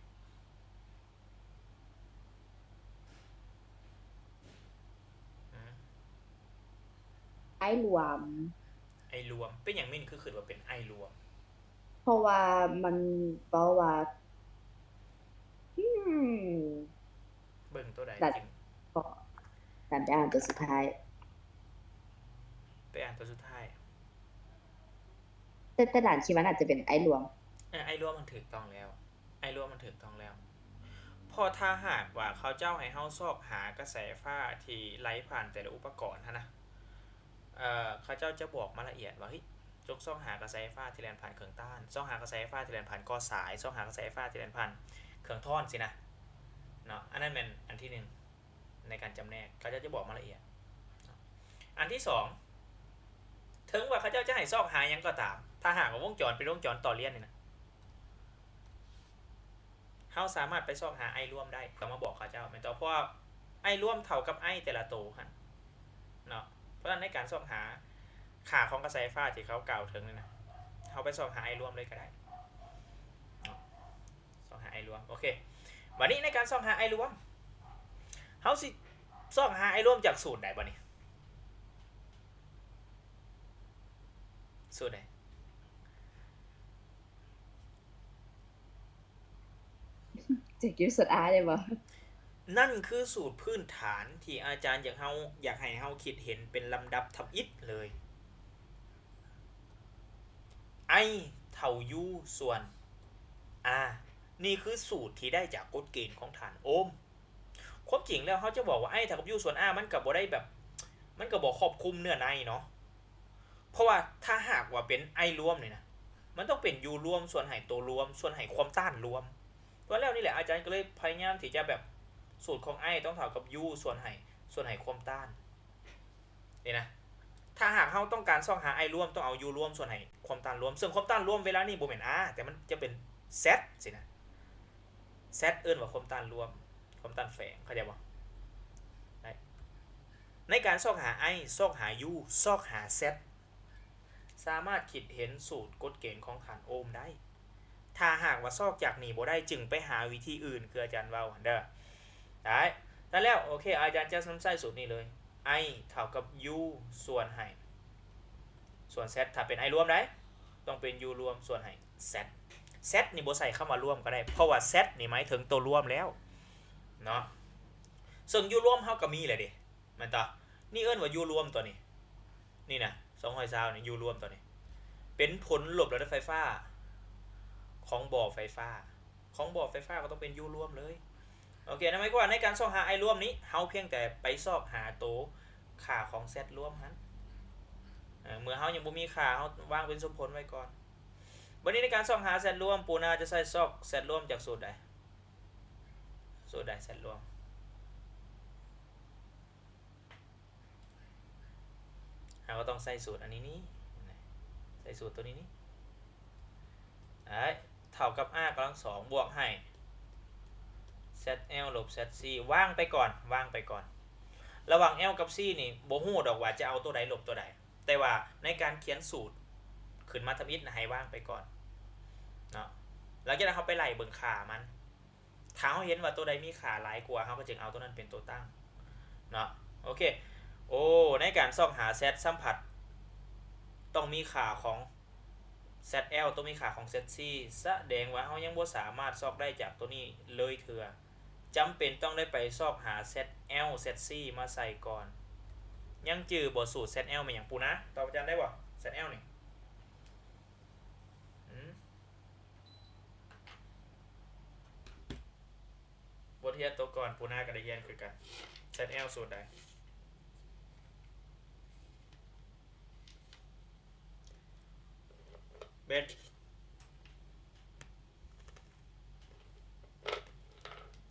ອືມ ໄອລວມ. ໄອລວມ. ເປັນຫຍັງມິນຄືຄິດວ່າເປັນໄອລວມ? ເພາະວ່າມັນເວົ້າວ່າ ອືມ ເບິ່ງຕົວໃດຈຶ່ງ ກະ ກະໄປອ່ານຕົວສຸດທ້າຍ ໄປອ່ານຕົວສຸດທ້າຍ. ແຕ່ ແຕ່ຫຼານຄິດວ່າໜ້າຈະເປັນໄອລວມ. ເອີ ໄອລວມມັນຖືກຕ້ອງແລ້ວ ໄອລວມມັນຖືກຕ້ອງແລ້ວ. ເພາະຖ້າຫາກວ່າເຂົາເຈົ້າໃຫ້ເຮົາຊອກຫາກະແສໄຟຟ້າທີ່ໄຫຼຜ່ານແຕ່ລະອຸປະກອນຫັ້ນນະ ເອີ ເຂົາເຈົ້າຈະບອກມາລະອຽດວ່າ ເຮີ້ຍ ຈົ່ງຊອກຫາກະແສໄຟຟ້າທີ່ແລ່ນຜ່ານເຄື່ອງຕ້ານ, ຊອກຫາກະແສໄຟຟ້າທີ່ແລ່ນຜ່ານກໍ້ສາຍ, ຊອກຫາກະແສໄຟຟ້າທີ່ແລ່ນຜ່ານເຄື່ອງທ້ອນຊີ້ນະ ເນາະ. ອັນນັ້ນແມ່ນອັນທີໜຶ່ງ ໃນການຈຳແນກ ເຂົາເຈົ້າຈະບອກມາລະອຽດ. ອັນທີສອງ ເຖິງວ່າເຂົາເຈົ້າຈະໃຫ້ຊອກຫາຫຍັງກໍຕາມ, ຖ້າຫາກວ່າວົງຈອນເປັນວົງຈອນຕໍ່ລຽນນີ້ນະ, ເຮົາສາມາດໄປຊອກຫາ I ລວມໄດ້ ເພື່ອມາບອກເຂົາເຈົ້າ ແມ່ນຕົວະ ເພາະວ່າ I ລວມເທົ່າກັບ I ແຕ່ລະໂຕຫັ້ນເນາະ. ເພາະສະນັ້ນໃນການຊອກຫາຄ່າຂອງກະແສໄຟຟ້າທີ່ເຂົາກ່າວເຖິງນີ້ນະ, ເຮົາໄປຊອກຫາ I ລວມເລີຍກໍໄດ້ເນາະ. ຊອກຫາ I ລວມ. ໂອເຄ ບາດນີ້ໃນການຊອກຫາ I ລວມ ເຮົາຊິຊອກຫາ I ລວມຈາກສູດໃດບາດນີ້? ສູດໃດ? ຈາກ Q ສ່ວນ R ໄດ້ບໍ່? ນັ້ນຄືສູດພື້ນຖານທີ່ອາຈານຢາກເຮົາ ຢາກໃຫ້ເຮົາຄິດເຫັນເປັນລຳດັບທຳອິດເລີຍ. I ເທົ່າ U ສ່ວນ R ນີ້ຄືສູດທີ່ໄດ້ຈາກກົດເກນຂອງທ່ານໂອມ. ຄວາມຈິງແລ້ວເຮົາຈະບອກວ່າ I ເທົ່າກັບ U ສ່ວນ R ມັນກໍບໍ່ໄດ້ແບບ ມັນກໍບໍ່ຄອບຄຸມເນື້ອໃນເນາະ. ເພາະວ່າຖ້າຫາກວ່າເປັນ I ລວມນີ້ນະ ມັນຕ້ອງເປັນ U ລວມສ່ວນໃຫ້ໂຕລວມ ສ່ວນໃຫ້ຄວາມຕ້ານລວມ. ຕົວະແລ້ວນີ້ແຫຼະ ອາຈານກໍເລີຍພະຍາຍາມທີ່ຈະແບບ ສູດຂອງ I ຕ້ອງເທົ່າກັບ U ສ່ວນໃຫ້ ສ່ວນໃຫ້ຄວາມຕ້ານ ນີ້ນະ. ຖ້າຫາກເຮົາຕ້ອງການຊອກຫາ I ລວມ ຕ້ອງເອົາ U ລວມສ່ວນໃຫ້ຄວາມຕ້ານລວມ ເຊິ່ງຄວາມຕ້ານລວມເວລານີ້ບໍ່ແມ່ນ R ແຕ່ມັນຈະເປັນ Z ຊີ້ນະ. Z ເອີ້ນວ່າຄວາມຕ້ານລວມ ຄວາມຕ້ານແຝງ ເຂົ້າໃຈບໍ່? ໃນການຊອກຫາ I ຊອກຫາ U ຊອກຫາ Z ສາມາດຄິດເຫັນສູດກົດເກນຂອງຖານໂອມໄດ້. ຖ້າຫາກວ່າຊອກຈາກນີ້ບໍ່ໄດ້ ຈຶ່ງໄປຫາວິທີອື່ນ ຄືອາຈານເວົ້າຫັ້ນເດີ. ໄດ້ ນັ້ນແລ້ວ ໂອເຄ ອາຈານຈະນຳໃຊ້ສູດນີ້ເລີຍ I ເທົ່າກັບ U ສ່ວນໃຫ້ ສ່ວນ Z ຖ້າເປັນ I ລວມໃດ໋ ຕ້ອງເປັນ U ລວມສ່ວນໃຫ້ Z. Z ນີ້ບໍ່ໃສ່ຄຳວ່າລວມກໍໄດ້ ເພາະວ່າ Z ນີ້ໝາຍເຖິງໂຕລວມແລ້ວເນາະ. ເຊິ່ງ U ລວມເຮົາກໍມີແລ້ວເດ້ ແມ່ນຕາ? ນີ້ເອີ້ນວ່າ U ລວມຕົວນີ້ ນີ້ນະ ສອງຮ້ອຍຊາວນີ້ U ລວມຕົວນີ້ ເປັນຜົນລົບລະດັບໄຟຟ້າຂອງບໍ່ໄຟຟ້າ ຂອງບໍ່ໄຟຟ້າກໍຕ້ອງເປັນ U ລວມເລີຍ. ໂອເຄ ນັ້ນໝາຍຄວາມວ່າໃນການຊອກຫາ I ລວມນີ້ ເຮົາພຽງແຕ່ໄປຊອກຫາໂຕຄ່າຂອງ Z ລວມຫັ້ນ. ເອີ ເມື່ອເຮົາຍັງບໍ່ມີຄ່າ ເຮົາວາງເປັນສົມຜົນໄວ້ກ່ອນ. ບັດນີ້ໃນການຊອກຫາ Z ລວມ ປູນາຈະໃຊ້ຊອກ Z ລວມຈາກສູດໃດ? ສູດໃດ Z ລວມ? ເຮົາກໍຕ້ອງໃສ່ສູດອັນນີ້ນີ້ ໃສ່ສູດຕົວນີ້ນີ້ ເທົ່າກັບ R ກຳລັງສອງບວກໃຫ້ Z L ລົບ Z C ວາງໄປກ່ອນ ວາງໄປກ່ອນ. ລະຫວ່າງ L ກັບ C ນີ້ບໍ່ຮູ້ດອກວ່າຈະເອົາຕົວໃດລົບຕົວໃດ ແຕ່ວ່າໃນການຂຽນສູດຂຶ້ນມາທຳອິດນະ ໃຫ້ວາງໄປກ່ອນເນາະ. ຫຼັງຈາກນັ້ນເຮົາໄປໄລ່ເບິ່ງຄ່າມັນ ຖ້າເຮົາເຫັນວ່າຕົວໃດມີຄ່າຫຼາຍກວ່າ ເຮົາກໍຈຶ່ງເອົາຕົວນັ້ນເປັນຕົວຕັ້ງເນາະ. ໂອເຄ ໂອ ໃນການຊອກຫາ Z ຊ້ຳພັດ ຕ້ອງມີຄ່າຂອງ Z L ຕ້ອງມີຄ່າຂອງ Z C ສະແດງວ່າເຮົາຍັງບໍ່ສາມາດຊອກໄດ້ຈາກຕົວນີ້ເລີຍເທື່ອ ຈຳເປັນຕ້ອງໄດ້ໄປຊອກຫາ Z L Z C ມາໃສ່ກ່ອນ. ຍັງຈື່ບໍ່ ສູດ Z L ແມ່ນຫຍັງ? ປູນາ ຕອບອາຈານໄດ້ບໍ່? Z L ນີ້ ອືມ ບົດຮຽນໂຕກ່ອນ ປູນາກໍໄດ້ຮຽນຄືກັນ. Z L ສູດໃດ? ເບັນ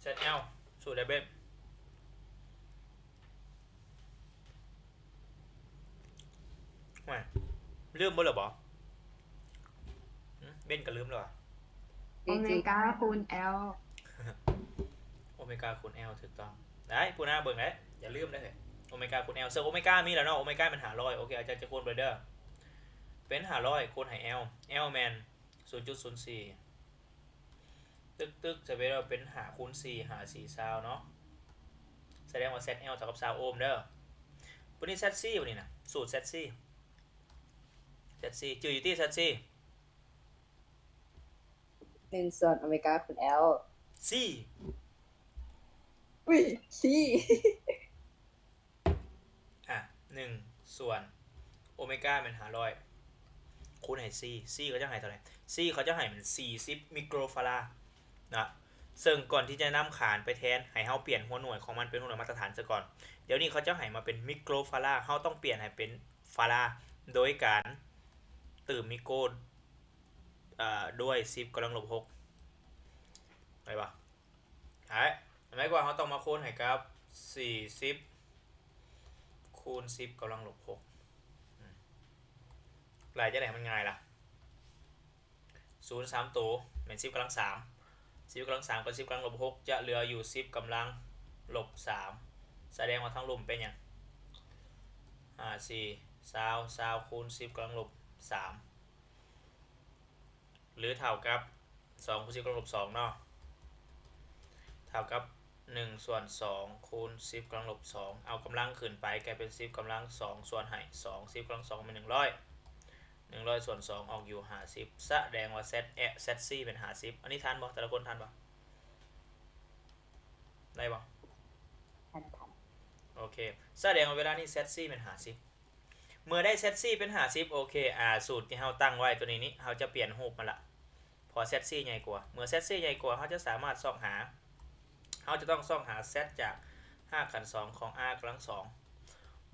Z L ສູດໃດເບັນ? ໂອ້ຍ ລືມເບິດແລ້ວບໍ? ຫືມ ເບັນກໍລືມແລ້ວຫວາ? ໂອເມກາຄູນ L ໂອເມກາຄູນ L ຖືກຕ້ອງ. ໄດ້ ປູນາເບິ່ງໄດ້ ຢ່າລືມເດີ ໂອເມກາຄູນ L ເຊິ່ງໂອເມກາມີແລ້ວເນາະ ໂອເມກາແມ່ນຫ້າຮ້ອຍ. ໂອເຄ ອາຈານຈະຄູນໄປເດີ ເປັນຫ້າຮ້ອຍຄູນໃຫ້ L L ແມ່ນສູນຈຸດສູນສີ່ ຕຶກໆ ສະເປດເປັນຫ້າຄູນສີ່ ຫ້າສີ່ຊາວເນາະ ສະແດງວ່າ Z L ເທົ່າກັບຊາວໂອມເດີ. ບາດນີ້ Z C ບາດນີ້ນະ ສູດ Z C Z C ຈື່ຢູ່ຕິ Z C ໜຶ່ງສ່ວນໂອເມກາຄູນ L C ອຸ້ຍ C ອ່ະ ໜຶ່ງສ່ວນໂອເມກາແມ່ນຫ້າຮ້ອຍ ຄູນໃຫ້ C C ເຂົາເຈົ້າໃຫ້ເທົ່າໃດ? C ເຂົາເຈົ້າໃຫ້ແມ່ນສີ່ສິບມິໂກຣຟາຣານະ ເຊິ່ງກ່ອນທີ່ຈະນຳຂານໄປແທນ ໃຫ້ເຮົາປ່ຽນຫົວໜ່ວຍຂອງມັນເປັນຫົວໜ່ວຍມາດຕະຖານຊະກ່ອນ. ດຽວນີ້ເຂົາເຈົ້າໃຫ້ມາເປັນມິໂກຣຟາຣາ ເຮົາຕ້ອງປ່ຽນໃຫ້ເປັນຟາຣາ ໂດຍການຕື່ມມິໂກຣ ເອີ ດ້ວຍສິບກຳລັງລົບຫົກ ໄດ້ບໍ່? ໄດ້ ໝາຍຄວາມວ່າເຮົາຕ້ອງມາຄູນໃຫ້ກັບສີ່ສິບຄູນສິບກຳລັງລົບຫົກ ອືມ ໄລ່ຈັ່ງໃດໃຫ້ມັນງ່າຍລະ? ສູນສາມໂຕແມ່ນສິບກຳລັງສາມ ສິບກຳລັງສາມກັບສິບກຳລັງລົບຫົກ ຈະເຫຼືອຢູ່ສິບກຳລັງລົບສາມ ສະແດງວ່າທາງລຸ່ມເປັນຫຍັງ? ຫ້າສີ່ ຊາວ ຊາວຄູນສິບກຳລັງລົບສາມ ຫຼືເທົ່າກັບສອງຄູນສິບກຳລັງລົບສອງເນາະ ເທົ່າກັບໜຶ່ງສ່ວນສອງຄູນສິບກຳລັງລົບສອງ ເອົາກຳລັງຂຶ້ນໄປກາຍເປັນສິບກຳລັງສອງສ່ວນໃຫ້ສອງ ສິບກຳລັງສອງແມ່ນໜຶ່ງຮ້ອຍ ໜຶ່ງຮ້ອຍສ່ວນສອງອອກຢູ່ຫ້າສິບ ສະແດງວ່າ Z Z C ແມ່ນຫ້າສິບ. ອັນນີ້ທັນບໍ່? ແຕ່ລະຄົນທັນບໍ່? ໄດ້ບໍ່? ທັນ ທັນ ໂອເຄ ສະແດງວ່າເວລານີ້ Z C ແມ່ນຫ້າສິບ ເມື່ອໄດ້ Z C ເປັນຫ້າສິບ ໂອເຄ ອາ ສູດທີ່ເຮົາຕັ້ງໄວ້ຕົວນີ້ນີ້ ເຮົາຈະປ່ຽນຮູບມັນລະ ເພາະວ່າ Z C ໃຫຍ່ກວ່າ ເມື່ອ Z C ໃຫຍ່ກວ່າ ເຮົາຈະສາມາດຊອກຫາ ເຮົາຈະຕ້ອງຊອກຫາ Z ຈາກຮາກຂັ້ນສອງຂອງ R ກຳລັງສອງ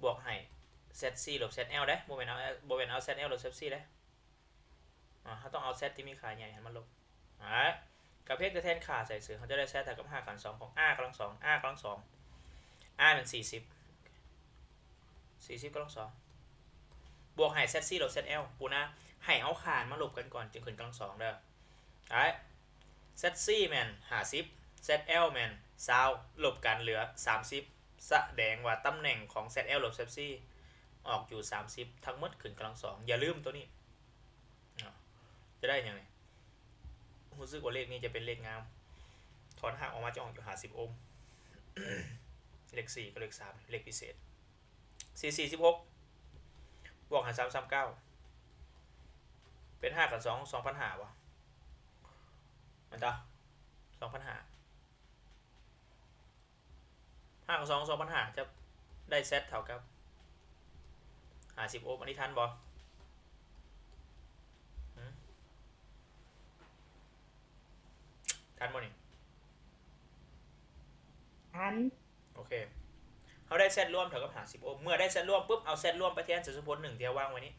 ບວກໃຫ້ ແຊັດຊີ ລົບ ແຊັດແອລ ເດ້ ບໍ່ແມ່ນເອົາ ບໍ່ແມ່ນເອົາ ແຊັດແອລ ລົບ ແຊັດຊີ ເດ້. ອາ ເຮົາຕ້ອງເອົາ Z ທີ່ມີຄ່າໃຫຍ່ຫັ້ນມາລົບ. ອາ ກະພຽງແຕ່ແທນຄ່າໃສ່ຊື່ ເຮົາຈະໄດ້ Z ເທົ່າກັບ ຮາກຂັ້ນສອງ ຂອງ R ກຳລັງສອງ R ກຳລັງສອງ R ແມ່ນສີ່ສິບ ສີ່ສິບກຳລັງສອງ ບວກໃຫ້ Z C ລົບ Z L ປູນາ ໃຫ້ເອົາຄ່າມາລົບກັນກ່ອນ ຈຶ່ງຂຶ້ນກຳລັງສອງເດີ. ອາ Z C ແມ່ນຫ້າສິບ Z L ແມ່ນຊາວ ລົບກັນເຫຼືອສາມສິບ ສະແດງວ່າຕຳແໜ່ງຂອງ Z L ລົບ Z C ອອກຢູ່ສາມສິບ ທັງໝົດຂຶ້ນກຳລັງສອງ ຢ່າລືມໂຕນີ້. ເນາະ ຈະໄດ້ຫຍັງນີ້? ຮູ້ສຶກວ່າເລກນີ້ຈະເປັນເລກງາມ. ຖອນຮາກອອກມາຈະອອກຢູ່ຫ້າສິບໂອມ. ເລກສີ່ກັບເລກສາມ ເລກພິເສດ. ສີ່ສີ່ສິບຫົກ ບວກໃຫ້ສາມສາມເກົ້າ ເປັນຮາກຂັ້ນສອງ ສອງພັນຫ້າ ບໍ່? ແມ່ນຕາ ສອງພັນຫ້າ. ຮາກສອງ ສອງພັນຫ້າ ຈະໄດ້ Z ເທົ່າກັບຫ້າສິບໂອມ. ອັນນີ້ທັນບໍ່? ຫື? ທັນບໍ່ນີ້? ທັນ. ໂອເຄ ເຮົາໄດ້ Z ລວມເທົ່າກັບຫ້າສິບໂອມ. ເມື່ອໄດ້ Z ລວມປຶບ ເອົາ Z ລວມໄປແທນໃສ່ສົມຜົນໜຶ່ງທີ່ເຮົາວາງໄວ້ນີ້.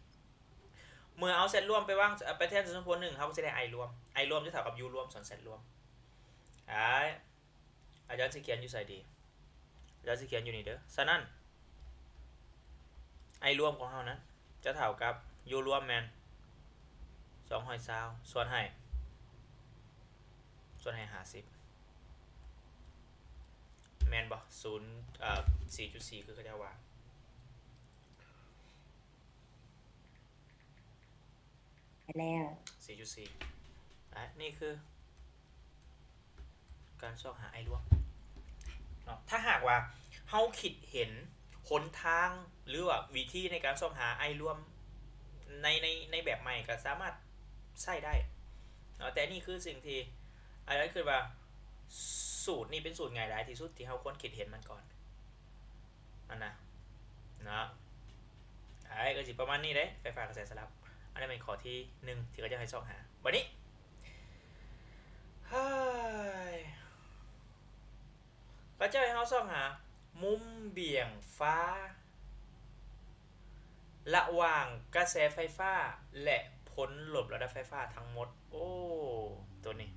ເມື່ອເອົາ Z ລວມໄປວາງ ໄປແທນໃສ່ສົມຜົນໜຶ່ງ ເຮົາກໍຈະໄດ້ I ລວມ. I ລວມຈະເທົ່າກັບ U ລວມສ່ວນ Z ລວມ. ອາ ອາຈານຊິຂຽນຢູ່ໃສດີ? ອາຈານຊິຂຽນຢູ່ນີ້ເດີ. ສະນັ້ນ I ລວມຂອງເຮົານັ້ນຈະເທົ່າກັບ U ລວມແມ່ນສອງຮ້ອຍຊາວ ສ່ວນໃຫ້ ສ່ວນໃຫ້ຫ້າສິບ ແມ່ນບໍ່? ສູນ ເອີ ສີ່ຈຸດສີ່ ຄືເຂົາເຈົ້າວ່າ. ແລ້ວ ສີ່ຈຸດສີ່ ອາ ນີ້ຄືການຊອກຫາ I ລວມເນາະ. ຖ້າຫາກວ່າເຮົາຄິດເຫັນຫົນທາງ ຫຼືວ່າວິທີໃນການຊອກຫາ I ລວມໃນ ໃນ ໃນແບບໃໝ່ ກໍສາມາດໃຊ້ໄດ້ເນາະ. ແຕ່ນີ້ຄືສິ່ງທີ່ອາຈານຄິດວ່າ ສູດນີ້ເປັນສູດງ່າຍດາຍທີ່ສຸດທີ່ເຮົາຄວນຄິດເຫັນມັນກ່ອນ. ອັນນະ ເນາະ ໄອ້ ກໍຊິປະມານນີ້ເດ້ ໄຟຟ້າກະແສສະຫຼັບ. ອັນນັ້ນແມ່ນຂໍ້ທີໜຶ່ງທີ່ເຂົາເຈົ້າໃຫ້ຊອກຫາ. ບາດນີ້ ເຂົາເຈົ້າໃຫ້ເຮົາຊອກຫາມຸມບ່ຽງຟ້າ ລະຫວ່າງກະແສໄຟຟ້າ ແລະ ຜົນລົບລະດັບໄຟຟ້າທັງໝົດ. ໂອ້ ໂຕນີ້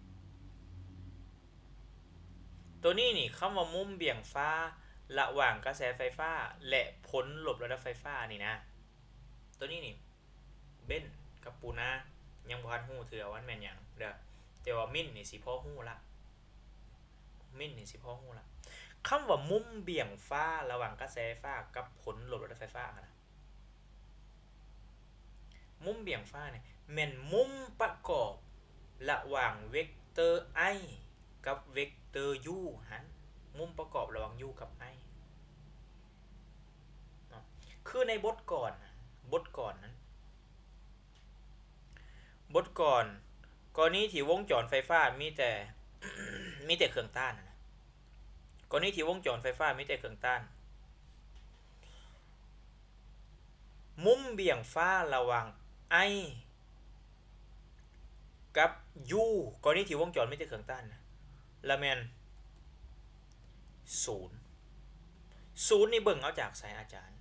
ໂຕນີ້ນີ້ ຄຳວ່າມຸມບ່ຽງຟ້າລະຫວ່າງກະແສໄຟຟ້າ ແລະ ຜົນລົບລະດັບໄຟຟ້ານີ້ນະ, ໂຕນີ້ນີ້ ເບັນກັບປູນາຍັງບໍ່ທັນຮູ້ເທື່ອວ່າມັນແມ່ນຫຍັງເດີ, ແຕ່ວ່າມິນນີ້ຊິພໍຮູ້ລະ, ມິນນີ້ຊິພໍຮູ້ລະ. ຄຳວ່າມຸມບ່ຽງຟ້າລະຫວ່າງກະແສໄຟຟ້າກັບຜົນລົບລະດັບໄຟຟ້າຫັ້ນນະ, ມຸມບ່ຽງຟ້ານີ້ແມ່ນມຸມປະກອບລະຫວ່າງເວັກເຕີ I ກັບເວັກເຕີ U ຫັ້ນ, ມຸມປະກອບລະຫວ່າງ U ກັບ I ເນາະ. ຄືໃນບົດກ່ອນ, ບົດກ່ອນນັ້ນ, ບົດກ່ອນ ກໍລະນີທີ່ວົງຈອນໄຟຟ້າມີແຕ່, ມີແຕ່ເຄື່ອງຕ້ານນະ, ກໍລະນີທີ່ວົງຈອນໄຟຟ້າມີແຕ່ເຄື່ອງຕ້ານ, ມຸມບ່ຽງຟ້າລະຫວ່າງ I ກັບ U ກໍລະນີທີ່ວົງຈອນມີແຕ່ເຄື່ອງຕ້ານນະ ລະແມ່ນສູນ. ສູນນີ້ເບິ່ງເອົາຈາກໃສອາຈານ?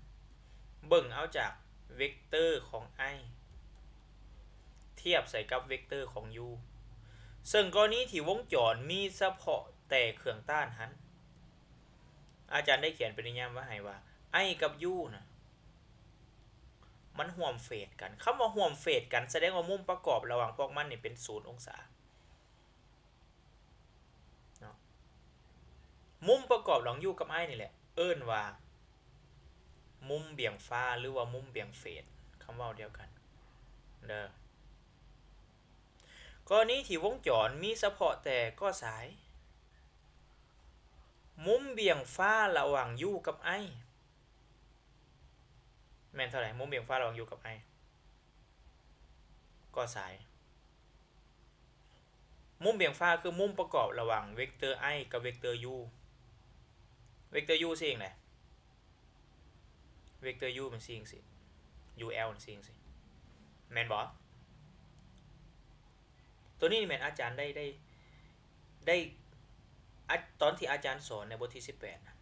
ເບິ່ງເອົາຈາກເວັກເຕີຂອງ I ທຽບໃສ່ກັບເວັກເຕີຂອງ U, ເຊິ່ງກໍລະນີທີ່ວົງຈອນມີສະເພາະແຕ່ເຄື່ອງຕ້ານຫັ້ນ, ອາຈານໄດ້ຂຽນປະລິຍາຍໄວ້ໃຫ້ວ່າ I ກັບ U ນະ ມັນຮ່ວມເຟດກັນ. ຄຳວ່າຮ່ວມເຟດກັນ ສະແດງວ່າມຸມປະກອບລະຫວ່າງພວກມັນນີ້ເປັນສູນອົງສາເນາະ. ມຸມປະກອບລະຫວ່າງ U ກັບ I ນີ້ແຫຼະ ເອີ້ນວ່າມຸມບ່ຽງຟ້າ ຫຼືວ່າມຸມບ່ຽງເຟດ, ຄຳເວົ້າດຽວກັນເດີ. ກໍລະນີທີ່ວົງຈອນມີສະເພາະແຕ່ກໍສາຍ, ມຸມບ່ຽງຟ້າລະຫວ່າງ U ກັບ I ແມ່ນເທົ່າໃດ? ມຸມບ່ຽງຟ້າລະຫວ່າງ U ກັບ I ກໍສາຍ, ມຸມບ່ຽງຟ້າຄືມຸມປະກອບລະຫວ່າງເວັກເຕີ I ກັບເວັກເຕີ U. ເວັກເຕີ U ຊີ້ຈັ່ງໃດ? ເວັກເຕີ U ມັນຊີ້ຈັ່ງຊີ້, UL ມັນຊີ້ຈັ່ງຊີ້ ແມ່ນບໍ່? ໂຕນີ້ແມ່ນອາຈານໄດ້, ໄດ້, ໄດ້, ອາ, ຕອນທີ່ອາຈານສອນໃນບົດທີສິບແປດນະ,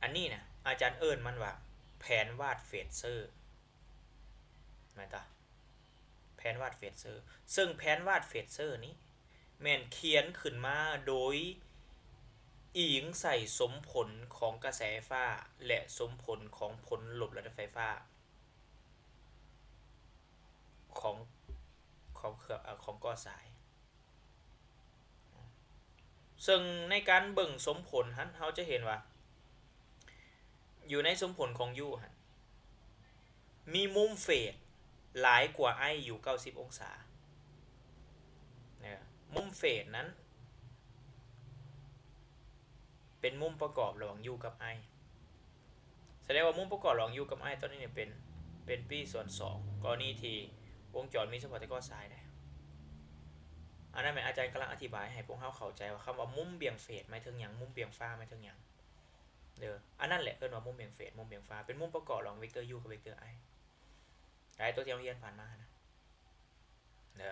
ອັນນີ້ນະ ອາຈານເອີ້ນມັນວ່າ ໄພ ແຜນວາດເຟດເຊີ ແມ່ນຕາ ແຜນວາດເຟດເຊີ ເຊິ່ງແຜນວາດເຟດເຊີນີ້ ແມ່ນຂຽນຂຶ້ນມາໂດຍອີງໃສ່ສົມຜົນຂອງກະແສໄຟຟ້າ ແລະ ສົມຜົນຂອງຜົນລົບລະດັບໄຟຟ້າ ຂອງ ຂອງເຄື່ອງ ເອີ ຂອງກໍ້ສາຍ. ເຊິ່ງໃນການເບິ່ງສົມຜົນຫັ້ນ ເຮົາຈະເຫັນວ່າ ຢູ່ໃນສົມຜົນຂອງ U ຫັ້ນ ມີມຸມເຟດຫຼາຍກວ່າ I ຢູ່ເກົ້າສິບອົງສາ. ເອີ ມຸມເຟດນັ້ນ ເປັນມຸມປະກອບລະຫວ່າງ U ກັບ I. ສະແດງວ່າມຸມປະກອບລະຫວ່າງ U ກັບ I ຕອນນີ້ນີ້ເປັນ ເປັນ P ສ່ວນສອງ ກໍລະນີທີ່ວົງຈອນມີສະເພາະແຕ່ກໍ້ສາຍໄດ໋. ອັນນັ້ນແມ່ນອາຈານກຳລັງອະທິບາຍໃຫ້ພວກເຮົາເຂົ້າໃຈວ່າ ຄຳວ່າມຸມບ່ຽງເຟດໝາຍເຖິງຫຍັງ, ມຸມບ່ຽງຟ້າໝາຍເຖິງຫຍັງເດີ. ອັນນັ້ນແຫຼະເອີ້ນວ່າມຸມບ່ຽງເຟດ, ມຸມບ່ຽງຟ້າ ເປັນມຸມປະກອບລະຫວ່າງເວັກເຕີ U ກັບເວັກເຕີ I ໄດ້ ຕົວທີ່ເຮົາຮຽນຜ່ານມາຫັ້ນນະ. ເດີ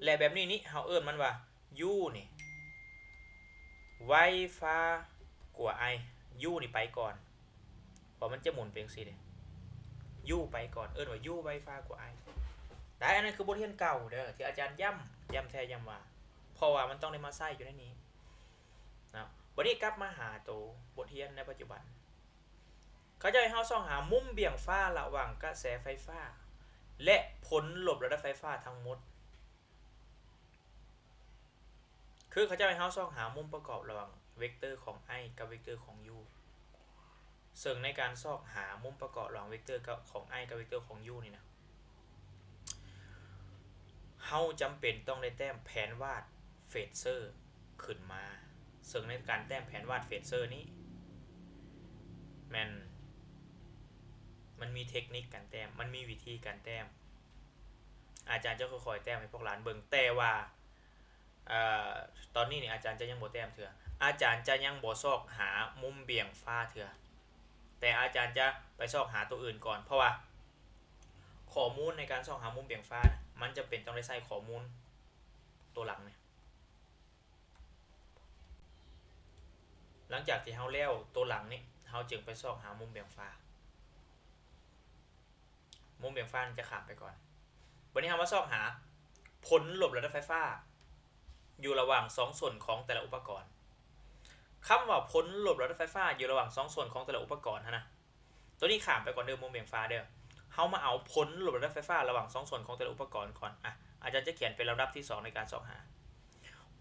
ແລະ ແບບນີ້ນີ້ ເຮົາເອີ້ນມັນວ່າ U ນີ້ໄວຟ້າກວ່າ I. U ນີ້ໄປກ່ອນ ເພາະມັນຈະໝູນເປັນຈັ່ງຊີ້ເດ້ U ໄປກ່ອນ ເອີ້ນວ່າ U ໄວຟ້າກວ່າ I ໄດ້. ອັນນັ້ນຄືບົດຮຽນເກົ່າເດີ ທີ່ອາຈານຢ້ຳ ຢ້ຳແທ້ຢ້ຳວ່າ ເພາະວ່າມັນຕ້ອງໄດ້ມາໃຊ້ຢູ່ໃນນີ້ເນາະ. ບັດນີ້ກັບມາຫາໂຕບົດຮຽນໃນປັດຈຸບັນ. ເຂົາເຈົ້າໃຫ້ເຮົາຊອກຫາມຸມບ່ຽງຟ້າລະຫວ່າງກະແສໄຟຟ້າ ແລະ ຜົນລົບລະດັບໄຟຟ້າທັງໝົດ. ຄືເຂົາເຈົ້າໃຫ້ເຮົາຊອກຫາມຸມປະກອບລະຫວ່າງເວັກເຕີຂອງ I ກັບເວັກເຕີຂອງ U. ເຊິ່ງໃນການຊອກຫາມຸມປະກອບລະຫວ່າງເວັກເຕີຂອງ I ກັບເວັກເຕີຂອງ U ນີ້ນະ ເຮົາຈຳເປັນຕ້ອງໄດ້ແຕ້ມແຜນວາດເຟດເຊີຂຶ້ນມາ. ເຊິ່ງໃນການແຕ້ມແຜນວາດເຟດເຊີນີ້ ແມ່ນ ມັນມີເທັກນິກການແຕ້ມ, ມັນມີວິທີການແຕ້ມ. ອາຈານຈະຄ່ອຍໆແຕ້ມໃຫ້ພວກຫຼານເບິ່ງ, ແຕ່ວ່າ ເອີ ຕອນນີ້ນີ້ອາຈານຈະຍັງບໍ່ແຕ້ມເທື່ອ. ອາຈານຈະຍັງບໍ່ຊອກຫາມຸມບ່ຽງຟ້າເທື່ອ, ແຕ່ອາຈານຈະໄປຊອກຫາຕົວອື່ນກ່ອນ, ເພາະວ່າ ຂໍ້ມູນໃນການຊອກຫາມຸມບ່ຽງຟ້ານະ ມັນຈຳເປັນຕ້ອງໄດ້ໃຊ້ຂໍ້ມູນຕົວຫຼັງນີ້. ຫຼັງຈາກທີ່ເຮົາແລ້ວຕົວຫຼັງນີ້ ເຮົາຈຶ່ງໄປຊອກຫາມຸມບ່ຽງຟ້າ. ມຸມບ່ຽງຟ້ານີ້ຈະຂ້າມໄປກ່ອນ. ບັດນີ້ເຮົາມາຊອກຫາຜົນລົບລະດັບໄຟຟ້າ ຢູ່ລະຫວ່າງສອງສົ້ນຂອງແຕ່ລະອຸປະກອນ. ຄຳວ່າຜົນລົບລະດັບໄຟຟ້າຢູ່ລະຫວ່າງສອງສົ້ນຂອງແຕ່ລະອຸປະກອນຫັ້ນນະ ຕົວນີ້ຂ້າມໄປກ່ອນເດີ ມຸມບ່ຽງຟ້າເດີ. ເຮົາມາເອົາຜົນລົບລະດັບໄຟຟ້າລະຫວ່າງສອງສົ້ນຂອງແຕ່ລະອຸປະກອນກ່ອນ. ອາ ອາຈານຈະຂຽນເປັນລຳດັບທີສອງໃນການຊອກຫາ.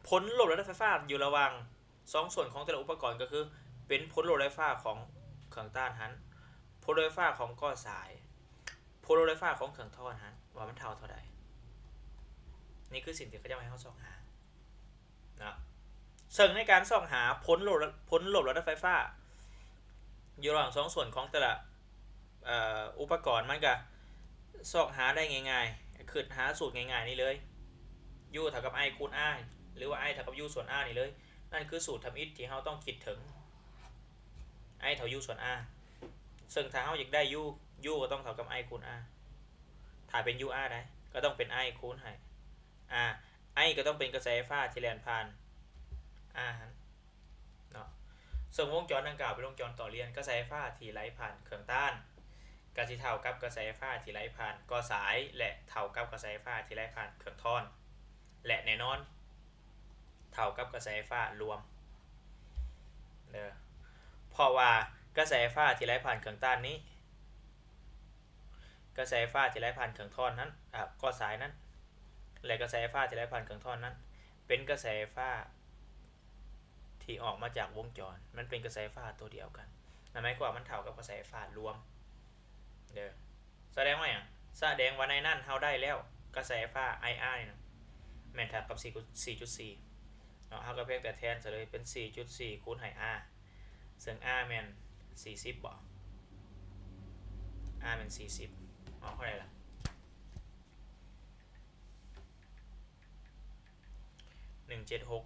ຜົນລົບລະດັບໄຟຟ້າຢູ່ລະຫວ່າງສອງສ່ວນຂອງແຕ່ລະອຸປະກອນ ກໍຄືເປັນຜົນລົບລະດັບໄຟຟ້າຂອງເຄື່ອງຕ້ານຫັ້ນ, ຜົນລົບລະດັບໄຟຟ້າຂອງກໍ້ສາຍ, ຜົນລົບລະດັບໄຟຟ້າຂອງເຄື່ອງທ້ອນຫັ້ນ ວ່າມັນເທົ່າເທົ່າໃດ. ນີ້ຄືສິ່ງທີ່ເຂົາເຈົ້າໃຫ້ເຮົາຊອກຫາ. ເນາະ ເຊິ່ງໃນການຊອກຫາຜົນລົບ ຜົນລົບລະດັບໄຟຟ້າ ຢູ່ລະຫວ່າງສອງສ່ວນຂອງແຕ່ລະ ເອີ ອຸປະກອນ ມັນກະຊອກຫາໄດ້ງ່າຍໆ, ຄຶດຫາສູດງ່າຍໆນີ້ເລີຍ, U ເທົ່າກັບ I ຄູນ R ຫຼືວ່າ I ເທົ່າກັບ U ສ່ວນ R ນີ້ເລີຍ. ນັ້ນຄືສູດທຳອິດທີ່ເຮົາຕ້ອງຄິດເຖິງ I ເທົ່າ U ສ່ວນ R. ເຊິ່ງຖ້າເຮົາຢາກໄດ້ U, U ກໍຕ້ອງເທົ່າກັບ I ຄູນ R. ຖ້າເປັນ UR ໃດ ກໍຕ້ອງເປັນ I ຄູນໃຫ້ R. I ກໍຕ້ອງເປັນກະແສໄຟຟ້າທີ່ແລ່ນຜ່ານ R ຫັ້ນເນາະ. ເຊິ່ງວົງຈອນດັ່ງກ່າວເປັນວົງຈອນຕໍ່ລຽນ, ກະແສໄຟຟ້າທີ່ໄຫຼຜ່ານເຄື່ອງຕ້ານ ກໍຊິເທົ່າກັບກະແສໄຟຟ້າທີ່ໄຫຼຜ່ານກໍ້ສາຍ ແລະ ເທົ່າກັບກະແສໄຟຟ້າທີ່ໄຫຼຜ່ານເຄື່ອງທ້ອນ ແລະ ແນ່ນອນ ເທົ່າກັບກະແສໄຟຟ້າລວມເດີ. ເພາະວ່າກະແສໄຟຟ້າທີ່ໄຫຼຜ່ານເຄື່ອງຕ້ານນີ້ ກະແສໄຟຟ້າທີ່ໄຫຼຜ່ານເຄື່ອງທ້ອນນັ້ນ ອາ ກໍ້ສາຍນັ້ນ ແລະ ກະແສໄຟຟ້າທີ່ໄຫຼຜ່ານເຄື່ອງທ້ອນນັ້ນ ເປັນກະແສໄຟຟ້າທີ່ອອກມາຈາກວົງຈອນ, ມັນເປັນກະແສໄຟຟ້າຕົວດຽວກັນ. ນັ້ນໝາຍຄວາມວ່າມັນເທົ່າກັບກະແສໄຟຟ້າລວມເດີ. ສະແດງວ່າຫຍັງ? ສະແດງວ່າໃນນັ້ນເຮົາໄດ້ແລ້ວ ກະແສໄຟຟ້າ IR ນີ້ນະ ແມ່ນເທົ່າກັບ ສີ່ ສີ່ຈຸດສີ່ເນາະ. ເຮົາກໍພຽງແຕ່ແທນໃສ່ເລີຍ ເປັນ ສີ່ຈຸດສີ່ ຄູນໃຫ້ R ເຊິ່ງ R ແມ່ນ ສີ່ສິບ ບໍ? R ແມ່ນ ສີ່ສິບ ອອກເທົ່າໃດລະ? ໜຶ່ງເຈັດຫົກ.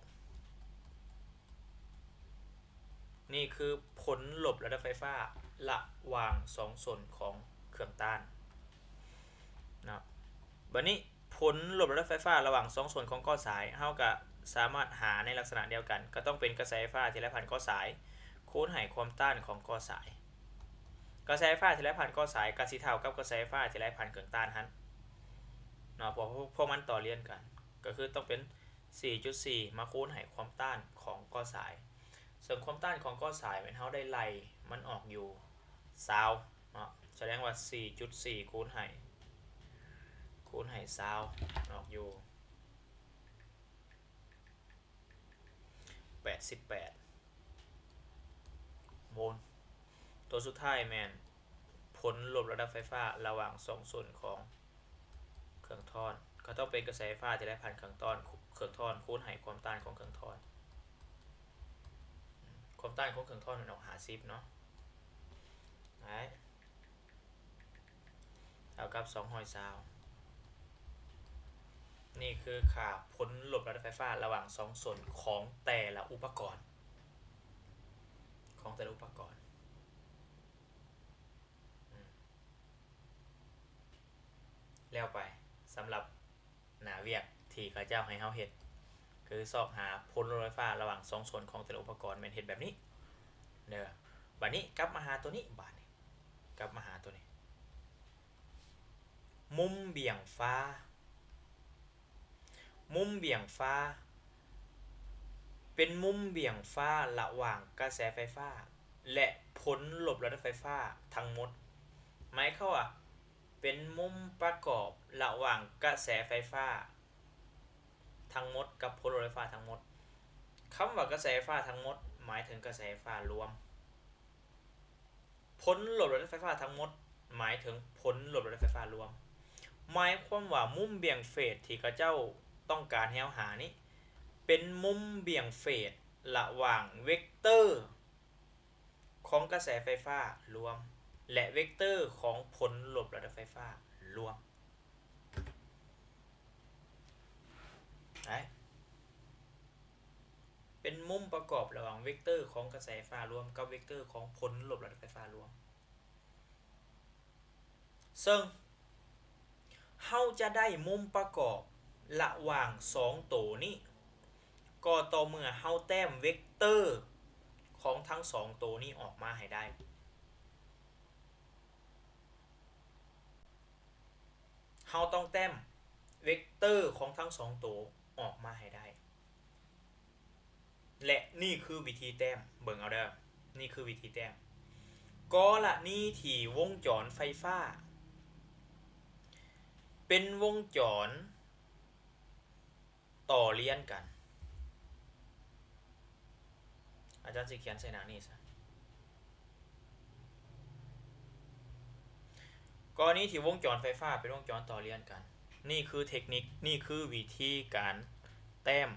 ນີ້ຄືຜົນລົບລະດັບໄຟຟ້າລະຫວ່າງສອງສົ້ນຂອງເຄື່ອງຕ້ານເນາະ. ບາດນີ້ຜົນລົບລະດັບໄຟຟ້າລະຫວ່າງສອງສົ້ນຂອງກໍ້ສາຍ ເຮົາກະສາມາດຫາໃນລັກສະນະດຽວກັນ, ກະຕ້ອງເປັນກະແສໄຟຟ້າທີ່ໄຫຼຜ່ານກໍ້ສາຍ ຄູນໃຫ້ຄວາມຕ້ານຂອງກໍ້ສາຍ. ກະແສໄຟຟ້າທີ່ໄຫຼຜ່ານກໍສາຍກະຊິເທົ່າກັບກະແສໄຟຟ້າທີ່ໄຫຼຜ່ານເຄື່ອງຕ້ານຫັ້ນເນາະ ເພາະພວກມັນຕໍ່ລຽນກັນ ກໍຄືຕ້ອງເປັນສີ່ຈຸດສີ່ມາຄູນໃຫ້ຄວາມຕ້ານຂອງກໍສາຍ ເຊິ່ງຄວາມຕ້ານຂອງກໍສາຍແມ່ນເຮົາໄດ້ໄລ່ມັນອອກຢູ່ຊາວເນາະ ສະແດງວ່າສີ່ຈຸດສີ່ຄູນໃຫ້ ຄູນໃຫ້ຊາວອອກຢູ່ ແປດສິບແປດໂວນ. ຕົວສຸດທ້າຍແມ່ນຜົນລົບລະດັບໄຟຟ້າລະຫວ່າງສອງສ່ວນຂອງເຄື່ອງທ້ອນ ກໍຕ້ອງເປັນກະແສໄຟຟ້າທີ່ໄຫຼຜ່ານເຄື່ອງທ້ອນ ເຄື່ອງທ້ອນຄູນໃຫ້ຄວາມຕ້ານຂອງເຄື່ອງທ້ອນ. ຄວາມຕ້ານຂອງເຄື່ອງທ້ອນແມ່ນອອກຫ້າສິບເນາະ ໄດ້ ເທົ່າກັບສອງຮ້ອຍຊາວ. ນີ້ຄືຄ່າຜົນລົບລະດັບໄຟຟ້າລະຫວ່າງສອງສ່ວນຂອງແຕ່ລະອຸປະກອນ ຂອງແຕ່ລະອຸປະກອນ. ອືມ ແລ້ວໄປ ສຳລັບໜ້າວຽກທີ່ເຂົາເຈົ້າໃຫ້ເຮົາເຮັດ ຄືຊອກຫາຜົນລົບລະດັບໄຟຟ້າລະຫວ່າງສອງສ່ວນຂອງແຕ່ລະອຸປະກອນ ແມ່ນເຮັດແບບນີ້ເດີ. ບາດນີ້ກັບມາຫາຕົວນີ້ ບາດນີ້ ກັບມາຫາຕົວນີ້ ມຸມບ່ຽງຟ້າ ມຸມບ່ຽງຟ້າ ເປັນມຸມບ່ຽງຟ້າລະຫວ່າງກະແສໄຟຟ້າ ແລະ ຜົນລົບລະດັບໄຟຟ້າທັງໝົດ. ໝາຍຄວາມວ່າ ເປັນມຸມປະກອບລະຫວ່າງກະແສໄຟຟ້າທັງໝົດກັບຜົນລົບໄຟຟ້າທັງໝົດ. ຄຳວ່າກະແສໄຟຟ້າທັງໝົດ ໝາຍເຖິງກະແສໄຟຟ້າລວມ. ຜົນລົບລະດັບໄຟຟ້າທັງໝົດ ໝາຍເຖິງຜົນລົບລະດັບໄຟຟ້າລວມ. ໝາຍຄວາມວ່າມຸມບ່ຽງເຟດທີ່ເຂົາເຈົ້າຕ້ອງການໃຫ້ເຮົາຫານີ້ ເປັນມຸມບ່ຽງເຟດລະຫວ່າງເວັກເຕີຂອງກະແສໄຟຟ້າລວມ ແລະ ເວັກເຕີຂອງຜົນລົບລະດັບໄຟຟ້າລວມ. ໄດ້ ເປັນມຸມປະກອບລະຫວ່າງເວັກເຕີຂອງກະແສໄຟຟ້າລວມກັບເວັກເຕີຂອງຜົນລົບລະດັບໄຟຟ້າລວມ. ເຊິ່ງເຮົາຈະໄດ້ມຸມປະກອບລະຫວ່າງສອງໂຕນີ້ ກໍຕໍ່ເມື່ອເຮົາແຕ້ມເວັກເຕີຂອງທັງສອງໂຕນີ້ອອກມາໃຫ້ໄດ້. ເຮົາຕ້ອງແຕ້ມເວັກເຕີຂອງທັງສອງໂຕອອກມາໃຫ້ໄດ້ ແລະ ນີ້ຄືວິທີແຕ້ມ. ເບິ່ງເອົາເດີ ນີ້ຄືວິທີແຕ້ມ. ກໍລະນີທີ່ວົງຈອນໄຟຟ້າເປັນວົງຈອນ ຕໍ່ລຽນກັນ. ອາຈານຊິຂຽນໃສ່ໜ້ານີ້ຊະ. ກໍລະນີທີ່ວົງຈອນໄຟຟ້າເປັນວົງຈອນຕໍ່ລຽນກັນ. ນີ້ຄືເທັກນິກ, ນີ້ຄືວິທີການແຕ້ມ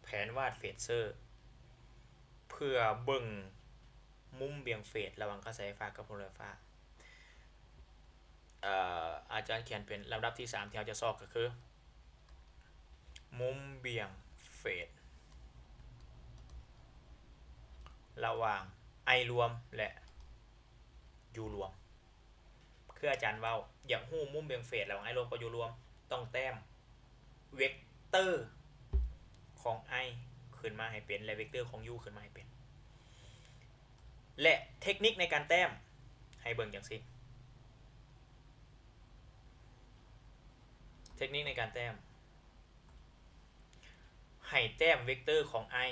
ແຜນວາດເຟດເຊີ ເພື່ອເບິ່ງມຸມບ່ຽງເຟດລະຫວ່າງກະແສໄຟຟ້າກັບຜົນລົບໄຟຟ້າ. ເອີ ອາຈານຂຽນເປັນລຳດັບທີສາມທີ່ເຮົາຈະຊອກກໍຄື ມຸມບ່ຽງເຟດລະຫວ່າງ I ລວມ ແລະ U ລວມ. ຄືອາຈານເວົ້າ ຢາກຮູ້ມຸມບ່ຽງເຟດລະຫວ່າງ I ລວມກັບ U ລວມ ຕ້ອງແຕ້ມເວັກເຕີຂອງ I ຂຶ້ນມາໃຫ້ເປັນ ແລະ ເວັກເຕີຂອງ U ຂຶ້ນມາໃຫ້ເປັນ. ແລະ ເທັກນິກໃນການແຕ້ມ ໃຫ້ເບິ່ງຈັ່ງຊີ້. ເທັກນິກໃນການແຕ້ມ ໃຫ້ແຕ້ມເວັກເຕີຂອງ I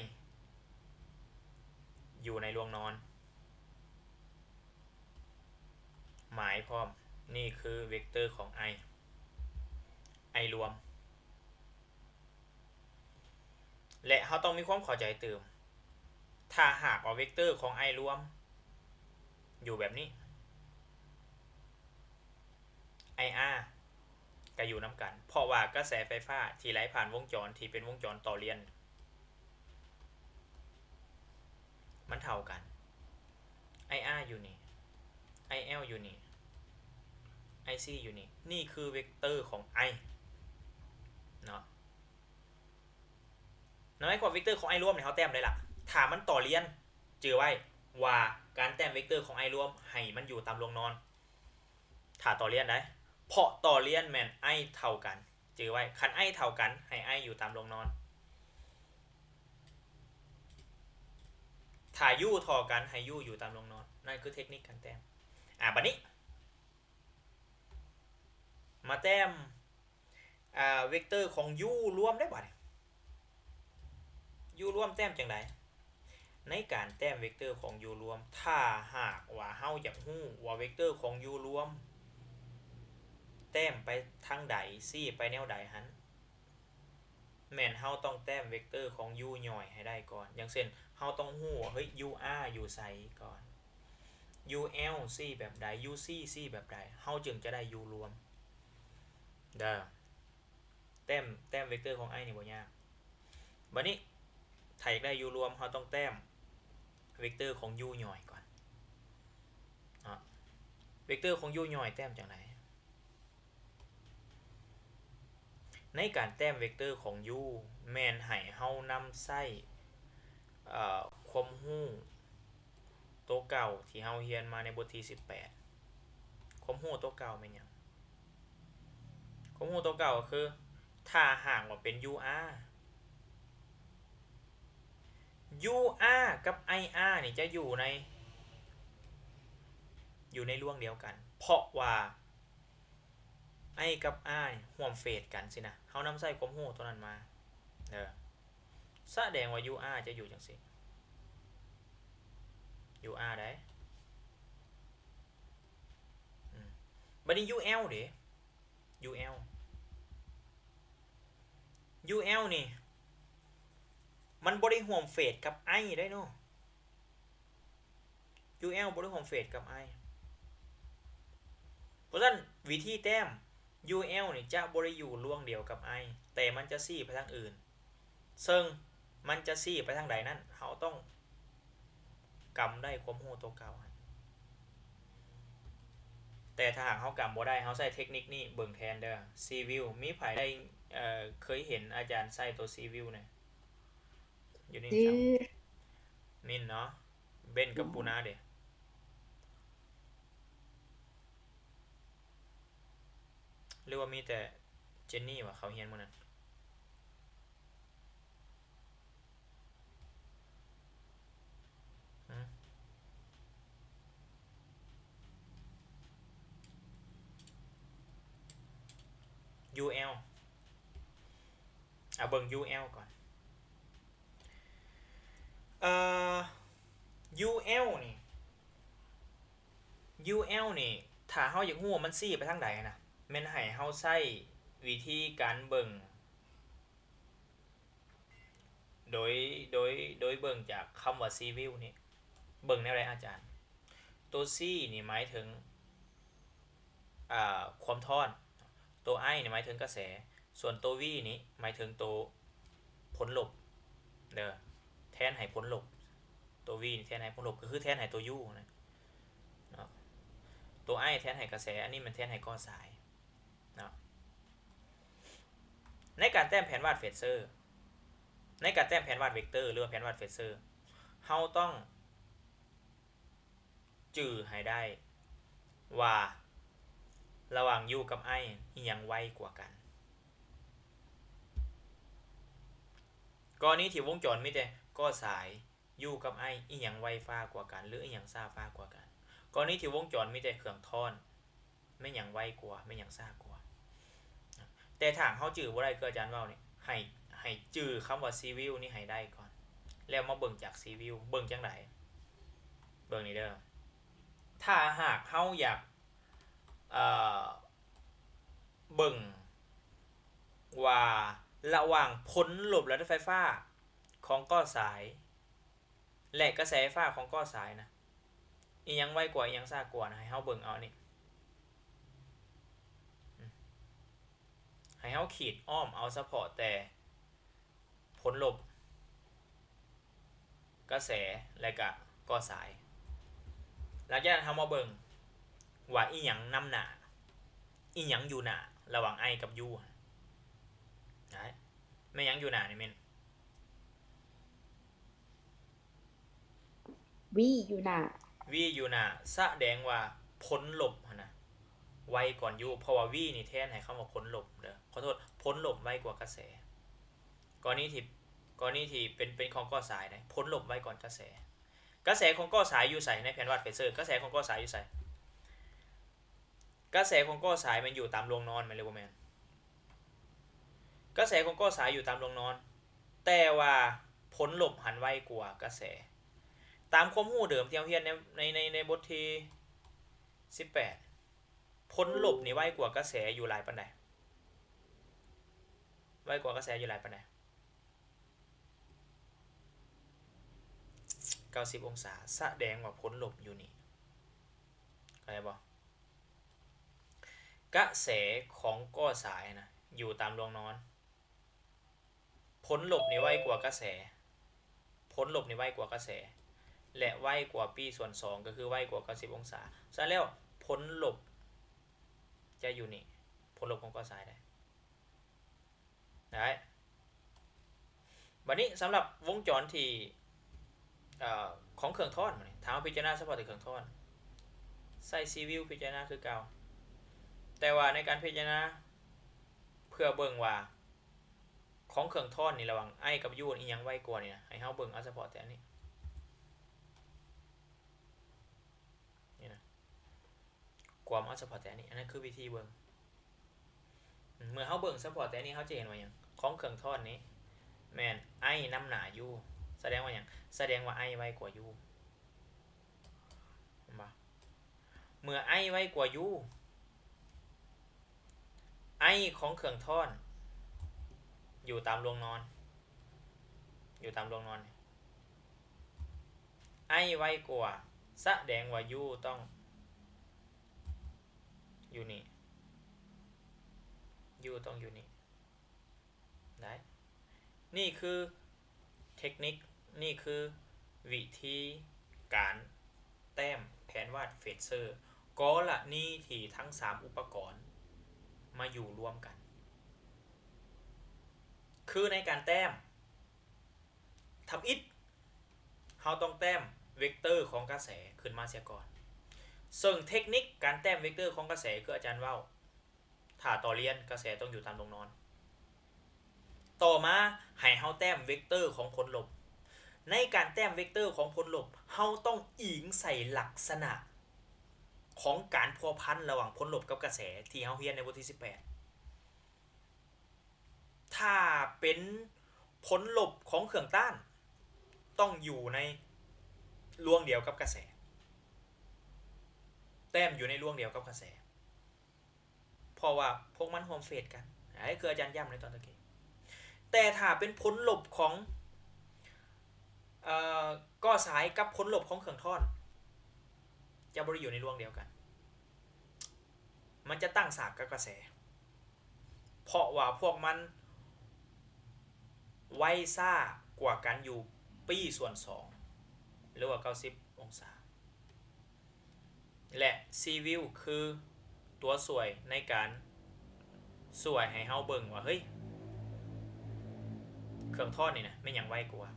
ຢູ່ໃນລວງນອນ. ໝາຍພ້ອມ ນີ້ຄືເວັກເຕີຂອງ I, I ລວມ. ແລະ ເຮົາຕ້ອງມີຄວາມເຂົ້າໃຈຕື່ມ, ຖ້າຫາກວ່າເວັກເຕີຂອງ I ລວມຢູ່ແບບນີ້, IR ກໍຢູ່ນຳກັນ, ເພາະວ່າກະແສໄຟຟ້າທີ່ໄຫຼຜ່ານວົງຈອນທີ່ເປັນວົງຈອນຕໍ່ລຽນ ມັນເທົ່າກັນ, IR ຢູ່ນີ້, IL ຢູ່ນີ້, IC ຢູ່ນີ້. ນີ້ຄືເວັກເຕີຂອງ I ເນາະ. ນັ້ນໝາຍຄວາມເວັກເຕີຂອງ I ລວມນີ້ ເຮົາແຕ້ມໄດ້ລະ ຖ້າມັນຕໍ່ລຽນ. ຈື່ໄວ້ວ່າການແຕ້ມເວັກເຕີຂອງ I ລວມໃຫ້ມັນຢູ່ຕາມລວງນອນ ຖ້າຕໍ່ລຽນໃດ໋, ເພາະຕໍ່ລຽນແມ່ນ I ເທົ່າກັນ. ຈື່ໄວ້, ຄັນ I ເທົ່າກັນ ໃຫ້ I ຢູ່ຕາມລວງນອນ, ຖ້າ U ທໍ່ກັນ ໃຫ້ U ຢູ່ຕາມລວງນອນ. ນັ້ນຄືເທັກນິກການແຕ້ມ. ອາ ບາດນີ້ ມາແຕ້ມ ອາ ເວັກເຕີຂອງ u ລວມໄດ້ບາດນີ້. u ລວມແຕ້ມຈັ່ງໃດ? ໃນການແຕ້ມເວັກເຕີຂອງ u ລວມ, ຖ້າຫາກວ່າເຮົາຢາກຮູ້ວ່າເວັກເຕີຂອງ u ລວມແຕ້ມໄປທາງໃດ, ຊີ້ໄປແນວໃດຫັ້ນ, ແມ່ນເຮົາຕ້ອງແຕ້ມເວັກເຕີຂອງ u ຍ່ອຍໃຫ້ໄດ້ກ່ອນ. ຢ່າງເຊັ່ນ, ເຮົາຕ້ອງຮູ້ວ່າ, ເຮີ້ຍ, ur ຢູ່ໃສກ່ອນ, ul ຊີ້ແບບໃດ, uc ຊີ້ແບບໃດ, ເຮົາຈຶ່ງຈະໄດ້ u ລວມເດີ. ແຕ້ມ, ແຕ້ມເວັກເຕີຂອງ i ນີ້ບໍ່ຍາກ. ບາດນີ້ ຖ້າຢາກໄດ້ u ລວມ, ເຮົາຕ້ອງແຕ້ມເວັກເຕີຂອງ u ຍ່ອຍກ່ອນເນາະ. ເວັກເຕີຂອງ u ຍ່ອຍແຕ້ມຈັ່ງໃດ? ໃນການແຕ້ມເວັກເຕີຂອງ u ແມ່ນໃຫ້ເຮົານຳໃຊ້ ເອີ ຄວາມຮູ້ໂຕເກົ່າທີ່ເຮົາຮຽນມາໃນບົດທີສິບແປດ. ຄວາມຮູ້ໂຕເກົ່າແມ່ນຫຍັງ? ຄວາມຮູ້ໂຕເກົ່າກໍຄື ຖ້າຫາກວ່າເປັນ ur, ur ກັບ ir ນີ້ຈະຢູ່ໃນ, ຢູ່ໃນລວງດຽວກັນ, ເພາະວ່າ i ກັບ r ຮ່ວມເຟດກັນຊີ້ນະ, ເຮົານຳໃຊ້ຄວາມຮູ້ໂຕນັ້ນມາເດີ. ສະແດງວ່າ ur ຈະຢູ່ຈັ່ງຊີ້, ur ໄດ໋. ອືມ ບາດນີ້ ul ເດ? ul, ul ນີ້ ມັນບໍ່ໄດ້ຮ່ວມເຟດກັບ i ໄດ໋ເນາະ. ul ບໍ່ໄດ້ຮ່ວມເຟດກັບ i. ເພາະສະນັ້ນ ວິທີແຕ້ມ ul ນີ້ຈະບໍ່ໄດ້ຢູ່ລວງດຽວກັບ i, ແຕ່ມັນຈະຊີ້ໄປທາງອື່ນ. ເຊິ່ງມັນຈະຊີ້ໄປທາງໃດນັ້ນ, ເຮົາຕ້ອງກຳໄດ້ຄວາມຮູ້ໂຕເກົ່າຫັ້ນ. ແຕ່ຖ້າຫາກເຮົາກຳບໍ່ໄດ້, ເຮົາໃຊ້ເທັກນິກນີ້ເບິ່ງແທນເດີ. Sea View, ມີໃຜໄດ້, ເອີ, ເຄີຍເຫັນອາຈານໃຊ້ໂຕ Sea View ແດ່? ຢູ່ນີ້ ມີນເນາະ, ເບັນກັບ ອືມ ປູນາເດ? ຫຼືວ່າມີແຕ່ເຈນນີ່ຫວາ ເຂົາຮຽນມື້ນັ້ນ? ຫື? ul, ເອົາເບິ່ງ ul ກ່ອນ. ເອີ ul ນີ້ ul ນີ້ ຖ້າເຮົາຢາກຮູ້ວ່າມັນຊີ້ໄປທາງໃດນະ, ແມ່ນໃຫ້ເຮົາໃຊ້ວິທີການເບິ່ງ ໂດຍ ໂດຍ ໂດຍເບິ່ງຈາກຄຳວ່າ Sea View ນີ້. ເບິ່ງແນວໃດອາຈານ? ໂຕ Sea ນີ້ໝາຍເຖິງ ອາ ຄວາມຮ້ອນ, ໂຕ I ນີ້ໝາຍເຖິງກະແສ, ສ່ວນໂຕ V ນີ້ໝາຍເຖິງໂຕຜົນລົບເດີ, ແທນໃຫ້ຜົນລົບ. ໂຕ V ນີ້ແທນໃຫ້ຜົນລົບ ກໍຄືແທນໃຫ້ໂຕ U ນະເນາະ, ໂຕ I ແທນໃຫ້ກະແສ, ອັນນີ້ມັນແທນໃຫ້ກໍສາຍເນາະ. ໃນການແຕ້ມແຜນວາດເຟເຊີ, ໃນການແຕ້ມແຜນວາດເວັກເຕີ ຫຼືວ່າແຜນວາດເຟເຊີ, ເຮົາຕ້ອງຈື່ໃຫ້ໄດ້ວ່າລະຫວ່າງ U ກັບ I ອີ່ຫຍັງໄວກວ່າກັນ. ກໍລະນີທີ່ວົງຈອນມີແຕ່ກໍສາຍ, U ກັບ I ອີ່ຫຍັງໄວຟ້າກວ່າກັນ ຫຼື ອີ່ຫຍັງຊ້າຟ້າກວ່າກັນ? ກໍລະນີທີ່ວົງຈອນມີແຕ່ເຄື່ອງທ້ອນ, ແມ່ນຫຍັງໄວກວ່າ, ແມ່ນຫຍັງຊ້າກວ່າ? ແຕ່ຖ້າເຮົາຈື່ບໍ່ໄດ້ ຄືອາຈານເວົ້ານີ້, ໃຫ້, ໃຫ້ຈື່ຄຳວ່າ Sea View ນີ້ໃຫ້ໄດ້ກ່ອນ, ແລ້ວມາເບິ່ງຈາກ Sea View. ເບິ່ງຈັ່ງໃດ? ເບິ່ງນີ້ເດີ. ຖ້າຫາກເຮົາຢາກ, ເອີ, ເບິ່ງວ່າລະຫວ່າງຜົນລົບລະດັບໄຟຟ້າຂອງກໍສາຍ ແລະ ກະແສໄຟຟ້າຂອງກໍສາຍນະ, ອີ່ຫຍັງໄວກວ່າ, ອີ່ຫຍັງຊ້າກວ່ານະ, ໃຫ້ເຮົາເບິ່ງເອົານີ້. ໃຫ້ເຮົາຂີດອ້ອມເອົາສະເພາະແຕ່ຜົນລົບ, ກະແສ ແລະ ກະກໍສາຍ. ຫຼັງຈາກນັ້ນເຮົາມາເບິ່ງວ່າອີ່ຫຍັງນຳໜ້າ, ອີ່ຫຍັງຢູ່ໜ້າລະຫວ່າງ I ກັບ U. ໄດ້. ແມ່ນຫຍັງຢູ່ໜ້ານີ້? ແມ່ນ V ຢູ່ໜ້າ, V ຢູ່ໜ້າ. ສະແດງວ່າຜົນລົບຫັ້ນນະໄວກ່ອນ U, ເພາະວ່າ V ນີ້ແທນໃຫ້ຄຳວ່າຜົນລົບເດີ, ຂໍໂທດ, ຜົນລົບໄວກວ່າກະແສ. ກໍລະນີທີ່, ກໍລະນີທີ່ເປັນ, ເປັນຂອງກໍສາຍນະ, ຜົນລົບໄວກ່ອນກະແສ. ກະແສຂອງກໍສາຍຢູ່ໃສໃນແຜນວາດເຟເຊີ? ກະແສຂອງກໍສາຍຢູ່ໃສ? ກະແສຂອງກໍສາຍແມ່ນຢູ່ຕາມລວງນອນ ແມ່ນຫຼືບໍ່ແມ່ນ? ກະແສຂອງກໍສາຍຢູ່ຕາມລວງນອນ, ແຕ່ວ່າຜົນລົບຫັ້ນໄວກວ່າກະແສ. ຕາມຄວາມຮູ້ເດີມທີ່ເຮົາຮຽນໃນ ໃນ ໃນ ໃນບົດທີສິບແປດ ຜົນລົບນີ້ໄວກວ່າກະແສຢູ່ຫຼາຍປານໃດ? ໄວກວ່າກະແສຢູ່ຫຼາຍປານໃດ? ເກົ້າສິບອົງສາ, ສະແດງວ່າຜົນລົບຢູ່ນີ້ ເຂົ້າໃຈບໍ່? ກະແສຂອງກໍສາຍນະ ຢູ່ຕາມລວງນອນ, ຜົນລົບນີ້ໄວກວ່າກະແສ, ຜົນລົບນີ້ໄວກວ່າກະແສ ແລະ ໄວກວ່າປີສ່ວນສອງ ກໍຄືໄວກວ່າເກົ້າສິບອົງສາ. ສະນັ້ນແລ້ວ ຜົນລົບຈະຢູ່ນີ້, ຜົນລົບຂອງກໍສາຍໄດ້ ໄດ້ ບາດນີ້ສຳລັບວົງຈອນທີ່ ເອີ ຂອງເຄື່ອງທ້ອນ ບາດນີ້ຖ້າເຮົາພິຈາລະນາສະເພາະແຕ່ເຄື່ອງທ້ອນ ໃຊ້ຊີວິວພິຈາລະນາຄືເກົ່າ, ແຕ່ວ່າໃນການພິຈາລະນາເພື່ອເບິ່ງວ່າຂອງເຄື່ອງທ້ອນນີ້ ລະຫວ່າງໄອກັບຢູ ອີ່ຫຍັງໄວກວ່ານີ້ນະ ໃຫ້ເຮົາເບິ່ງເອົາສະເພາະແຕ່ອັນນີ້ ນີ້ນະ ກວມເອົາສະເພາະແຕ່ອັນນີ້ ອັນນັ້ນຄືວິທີເບິ່ງ. ເມື່ອເຮົາເບິ່ງສະເພາະແຕ່ອັນນີ້ ເຮົາຈະເຫັນວ່າຫຍັງ? ຂອງເຄື່ອງທ້ອນນີ້ແມ່ນໄອນຳໜ້າຢູ ສະແດງວ່າຫຍັງ? ສະແດງວ່າໄອໄວກວ່າຢູ ເຫັນບໍ່? ເມື່ອໄອໄວກວ່າຢູ ໄອຂອງເຄື່ອງທ້ອນຢູ່ຕາມລວງນອນ ຢູ່ຕາມລວງນອນ ໄອໄວກວ່າ ສະແດງວ່າຢູຕ້ອງຢູ່ນີ້ ຢູຕ້ອງຢູ່ນີ້ ໄດ້. ນີ້ຄືເທັກນິກ ນີ້ຄືວິທີການແຕ້ມແຜນວາດເຟດເຊີ ກໍລະນີທີ່ທັງສາມອຸປະກອນມາຢູ່ລວມກັນ ຄືໃນການແຕ້ມ ທຳອິດ ເຮົາຕ້ອງແຕ້ມເວັກເຕີຂອງກະແສຂຶ້ນມາເສຍກ່ອນ. ເຊິ່ງເທັກນິກການແຕ້ມເວັກເຕີຂອງກະແສ ຄືອາຈານເວົ້າ ຖ້າຕໍ່ລຽນ ກະແສຕ້ອງຢູ່ຕາມລວງນອນ. ຕໍ່ມາໃຫ້ເຮົາແຕ້ມເວັກເຕີຂອງຜົນລົບ. ໃນການແຕ້ມເວັກເຕີຂອງຜົນລົບ ເຮົາຕ້ອງອີງໃສ່ລັກສະນະຂອງການພົວພັນລະຫວ່າງຜົນລົບກັບກະແສ ທີ່ເຮົາຮຽນໃນບົດທີສິບແປດ. ຖ້າເປັນຜົນລົບຂອງເຄື່ອງຕ້ານ ຕ້ອງຢູ່ໃນລວງດຽວກັບກະແສ ແຕ້ມຢູ່ໃນລວງດຽວກັບກະແສ ເພາະວ່າພວກມັນຮ່ວມເຟດກັນ ອັນນີ້ຄືອາຈານຢ້ຳໃນຕອນຕະກີ້. ແຕ່ຖ້າເປັນຜົນລົບຂອງ ເອີ ກໍສາຍກັບຜົນລົບຂອງເຄື່ອງທ້ອນ ຈະບໍ່ໄດ້ຢູ່ໃນລວງດຽວກັນ ມັນຈະຕັ້ງສາກກັບກະແສ ເພາະວ່າພວກມັນໄວຊ້າກວ່າກັນຢູ່ປີສ່ວນສອງ ຫຼືວ່າເກົ້າສິບອົງສາ ແລະ ຊີວິວຄືຕົວຊ່ວຍໃນການຊ່ວຍໃຫ້ເຮົາເບິ່ງວ່າ ເຮີ້ຍ ເຄື່ອງທ້ອນນີ້ນະ ແມ່ນຫຍັງໄວກວ່າ?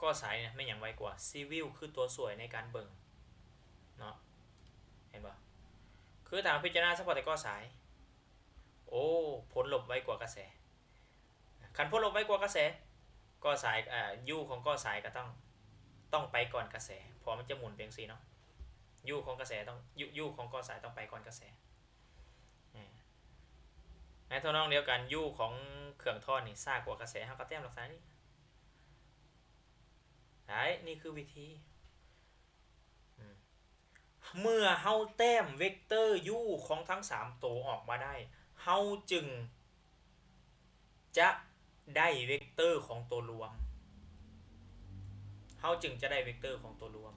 ກໍສາຍນີ້ນະ ແມ່ນຫຍັງໄວກວ່າ? ຊີວິວຄືຕົວຊ່ວຍໃນການເບິ່ງເນາະ ເຫັນບໍ່? ຄືຖ້າເຮົາພິຈາລະນາສະເພາະແຕ່ກໍສາຍ ໂອ້ ຜົນລົບໄວກວ່າກະແສ. ຄັນຜົນລົບໄວກວ່າກະແສ ກໍສາຍ ເອີ ຢູຂອງກໍສາຍກໍຕ້ອງ ຕ້ອງໄປກ່ອນກະແສ ເພາະມັນຈະໝູນເປັນຈັ່ງຊີ້ເນາະ. ຢູຂອງກະແສຕ້ອງ ຢູ ຢູຂອງກໍສາຍຕ້ອງໄປກ່ອນກະແສ. ເອີ ໃນທຳນອງດຽວກັນ ຢູຂອງເຄື່ອງທ້ອນນີ້ຊ້າກວ່າກະແສ ເຮົາກໍແຕ້ມລັກສະນະນີ້ ໄດ້. ນີ້ຄືວິທີ ອືມ ເມື່ອເຮົາແຕ້ມເວັກເຕີຢູຂອງທັງສາມໂຕອອກມາໄດ້ ເຮົາຈຶ່ງຈະໄດ້ເວັກເຕີຂອງໂຕລວມ ເຮົາຈຶ່ງຈະໄດ້ເວັກເຕີຂອງໂຕລວມ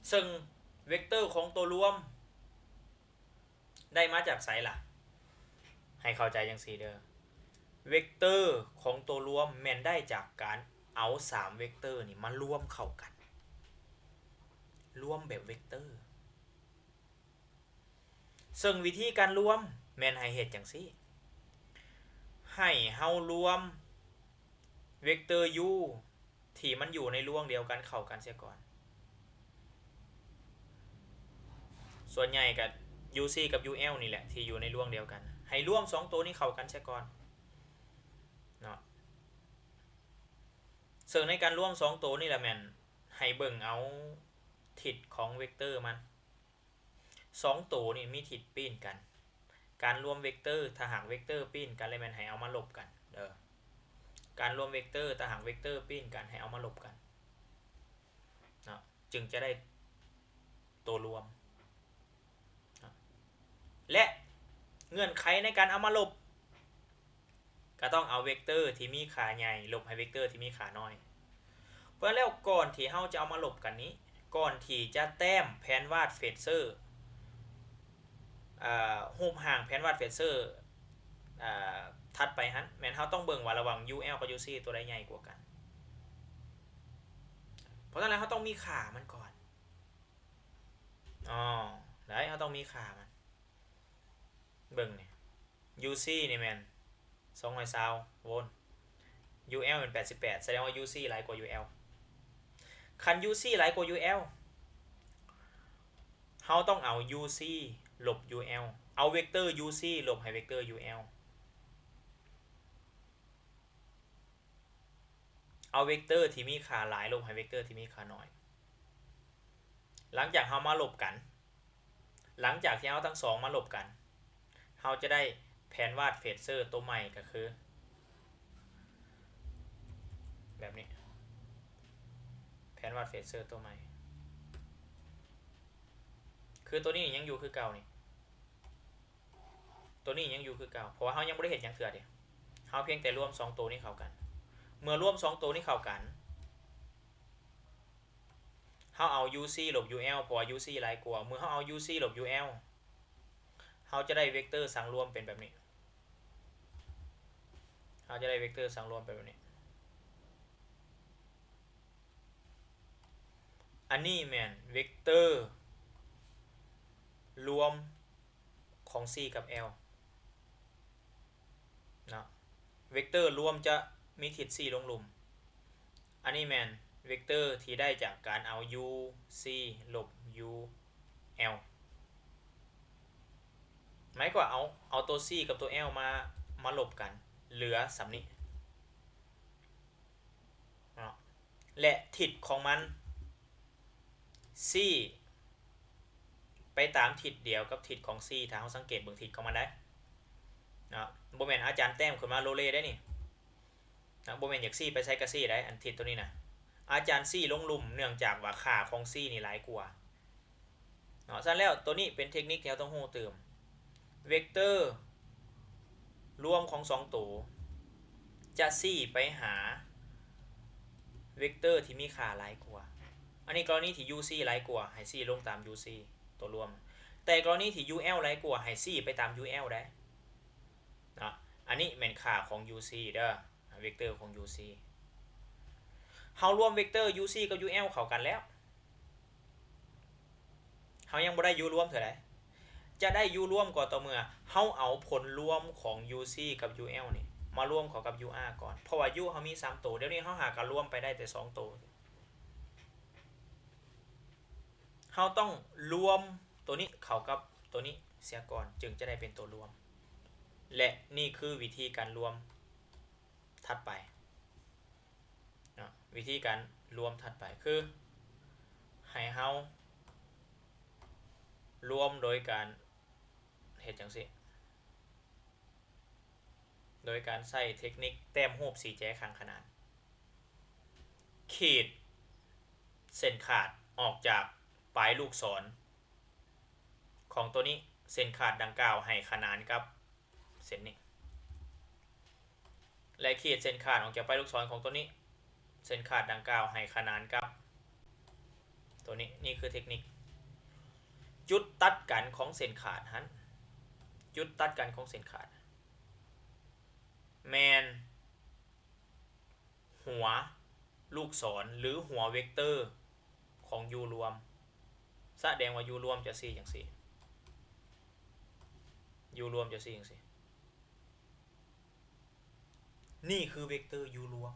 ເຊິ່ງເວັກເຕີຂອງໂຕລວມ ໄດ້ມາຈາກໃສລະ? ໃຫ້ເຂົ້າໃຈຈັ່ງຊີ້ເດີ ເວັກເຕີຂອງໂຕລວມແມ່ນໄດ້ຈາກການເອົາສາມເວັກເຕີນີ້ມາລວມເຂົ້າກັນ ລວມແບບເວັກເຕີ. ເຊິ່ງວິທີການລວມແມ່ນໃຫ້ເຮັດຈັ່ງຊີ້ ໃຫ້ເຮົາລວມເວັກເຕີຢູ ທີ່ມັນຢູ່ໃນລວງດຽວກັນເຂົ້າກັນເສຍກ່ອນ. ສ່ວນໃຫຍ່ກໍຢູຊີກັບຢູແອວນີ້ແຫຼະ ທີ່ຢູ່ໃນລວງດຽວກັນ. ໃຫ້ລວມສອງໂຕນີ້ເຂົ້າກັນເສຍກ່ອນເນາະ. ເຊິ່ງໃນການລວມສອງໂຕນີ້ລະແມ່ນໃຫ້ເບິ່ງເອົາ ທິດຂອງເວັກເຕີມັນ. ສອງໂຕນີ້ມີທິດປີ້ນກັນ. ການລວມເວັກເຕີ, ຖ້າຫາກເວັກເຕີປີ້ນກັນແລ້ວແມ່ນໃຫ້ເອົາມາລົບກັນເດີ. ການລວມເວັກເຕີ, ຖ້າຫາກເວັກເຕີປີ້ນກັນ ໃຫ້ເອົາມາລົບກັນເນາະ, ຈຶ່ງຈະໄດ້ໂຕລວມເນາະ. ແລະ ເງື່ອນໄຂໃນການເອົາມາລົບ ກໍຕ້ອງເອົາເວັກເຕີທີ່ມີຄ່າໃຫຍ່ລົບໃຫ້ເວັກເຕີທີ່ມີຄ່ານ້ອຍ. ເພາະນັ້ນແລ້ວ ກ່ອນທີ່ເຮົາຈະເອົາມາລົບກັນນີ້, ກ່ອນທີ່ຈະແຕ້ມແຜນວາດເຟດເຊີ, ເອີ, ຮູບຮ່າງແຜນວາດເຟດເຊີ, ເອີ, ຖັດໄປຫັ້ນ ແມ່ນເຮົາຕ້ອງເບິ່ງວ່າລະຫວ່າງ UL ກັບ UC ຕົວໃດໃຫຍ່ກວ່າກັນ. ເພາະນັ້ນແລ້ວ ເຮົາຕ້ອງມີຄ່າມັນກ່ອນ. ອໍ ໄດ້, ເຮົາຕ້ອງມີຄ່າມັນ. ເບິ່ງນີ້ UC ນີ້ແມ່ນສອງຮ້ອຍຊາວໂວນ, UL ແມ່ນແປດສິບແປດ, ສະແດງວ່າ UC ຫຼາຍກວ່າ UL. ຄັນ UC ຫຼາຍກວ່າ UL ເຮົາຕ້ອງເອົາ UC ລົບ UL, ເອົາເວັກເຕີ UC ລົບໃຫ້ເວັກເຕີ UL. ເອົາເວັກເຕີທີ່ມີຄ່າຫຼາຍລົບໃຫ້ເວັກເຕີທີ່ມີຄ່ານ້ອຍ. ຫຼັງຈາກເຮົາມາລົບກັນ, ຫຼັງຈາກທີ່ເຮົາທັງສອງມາລົບກັນ, ເຮົາຈະໄດ້ແຜນວາດເຟດເຊີຕົວໃໝ່ ກໍຄືແບບນີ້, ແຜນວາດເຟດເຊີຕົວໃໝ່ ຄືຕົວນີ້ຍັງຢູ່ຄືເກົ່ານີ້. ຕົວນີ້ຍັງຢູ່ຄືເກົ່າ ເພາະວ່າເຮົາຍັງບໍ່ໄດ້ເຮັດຫຍັງເທື່ອເດ. ເຮົາພຽງແຕ່ລວມສອງໂຕນີ້ເຂົ້າກັນ. ເມື່ອລວມສອງໂຕນີ້ເຂົ້າກັນ, ເຮົາເອົາ UC ລົບ UL ເພາະວ່າ UC ຫຼາຍກວ່າ. ເມື່ອເຮົາເອົາ UC ລົບ UL, ເຮົາຈະໄດ້ເວັກເຕີສັງລວມເປັນແບບນີ້. ເຮົາຈະໄດ້ເວັກເຕີສັງລວມເປັນແບບນີ້. ອັນນີ້ແມ່ນເວັກເຕີລວມ ຂອງ C ກັບ L ເນາະ. ເວັກເຕີລວມຈະມີທິດຊີ້ລົງລຸ່ມ. ອັນນີ້ແມ່ນເວັກເຕີທີ່ໄດ້ຈາກການເອົາ UC ລົບ UL. ໝາຍຄວາມເອົາ, ເອົາຕົວ C ກັບຕົວ L ມາ, ມາລົບກັນ, ເຫຼືອສ່ຳນີ້ເນາະ. ແລະ ທິດຂອງມັນຊີ້ໄປຕາມທິດດຽວກັບທິດຂອງ C ຖ້າເຮົາສັງເກດເບິ່ງທິດຂອງມັນໄດ້ເນາະ. ບໍ່ແມ່ນອາຈານແຕ້ມຂຶ້ນມາໂລເລໄດ້ນີ້ນະ, ບໍ່ແມ່ນຢາກຊີ້ໄປໃສກໍຊີ້ໄດ້. ອັນທິດຕົວນີ້ນະ ອາຈານຊີ້ລົງລຸ່ມ ເນື່ອງຈາກວ່າຄ່າຂອງ C ນີ້ຫຼາຍກວ່າເນາະ. ສະນັ້ນແລ້ວ ຕົວນີ້ເປັນເທັກນິກທີ່ເຮົາຕ້ອງຮູ້ຕື່ມ. ເວັກເຕີລວມຂອງສອງໂຕຈະຊີ້ໄປຫາເວັກເຕີທີ່ມີຄ່າຫຼາຍກວ່າ. ອັນນີ້ກໍລະນີທີ່ UC ຫຼາຍກວ່າ ໃຫ້ຊີ້ລົງຕາມ UC ຕົວລວມ, ແຕ່ກໍລະນີທີ່ UL ຫຼາຍກວ່າ ໃຫ້ຊີ້ໄປຕາມ UL ໄດ້ເນາະ. ອັນນີ້ແມ່ນຄ່າຂອງ UC ເດີ, ເວັກເຕີຂອງ UC. ເຮົາລວມເວັກເຕີ UC ກັບ UL ເຂົ້າກັນແລ້ວ. ເຮົາຍັງບໍ່ໄດ້ U ລວມເທື່ອໃດ. ຈະໄດ້ U ລວມກໍຕໍ່ເມື່ອເຮົາເອົາຜົນລວມຂອງ UC ກັບ UL ນີ້ມາລວມເຂົ້າກັບ UR ກ່ອນ, ເພາະວ່າ U ເຮົາມີສາມໂຕ, ດຽວນີ້ເຮົາຫາກໍລວມໄປໄດ້ແຕ່ສອງໂຕ. ເຮົາຕ້ອງລວມໂຕນີ້ເຂົ້າກັບໂຕນີ້ເສຍກ່ອນ ຈຶ່ງຈະໄດ້ເປັນໂຕລວມ. ແລະ ນີ້ຄືວິທີການລວມຖັດໄປ. ເນາະ, ວິທີການລວມຖັດໄປຄື ໃຫ້ເຮົາລວມໂດຍການເຮັດຈັ່ງຊີ້, ໂດຍການໃຊ້ເທັກນິກແຕ້ມຮູບສີ່ແຈຂ້າງຂະໜານ. ຂີດເສັ້ນຂາດອອກຈາກປາຍລູກສອນຂອງໂຕນີ້, ເສັ້ນຂາດດັ່ງກ່າວໃຫ້ຂະໜານກັບ ເສັ້ນນີ້ ແລະ ຂີດເສັ້ນຂາດອອກຈາກປາຍລູກສອນຂອງຕົວນີ້, ເສັ້ນຂາດດັ່ງກ່າວໃຫ້ຂະໜານກັບຕົວນີ້. ນີ້ຄືເທັກນິກຈຸດຕັດກັນຂອງເສັ້ນຂາດຫັ້ນ. ຈຸດຕັດກັນຂອງເສັ້ນຂາດແມ່ນ ຫົວລູກສອນ ຫຼື ຫົວເວັກເຕີຂອງ U ລວມ. ສະແດງວ່າ U ລວມຈະຊີ້ຈັ່ງຊີ້, U ລວມຈະຊີ້ຈັ່ງຊີ້. ນີ້ຄືເວັກເຕີ U ລວມ.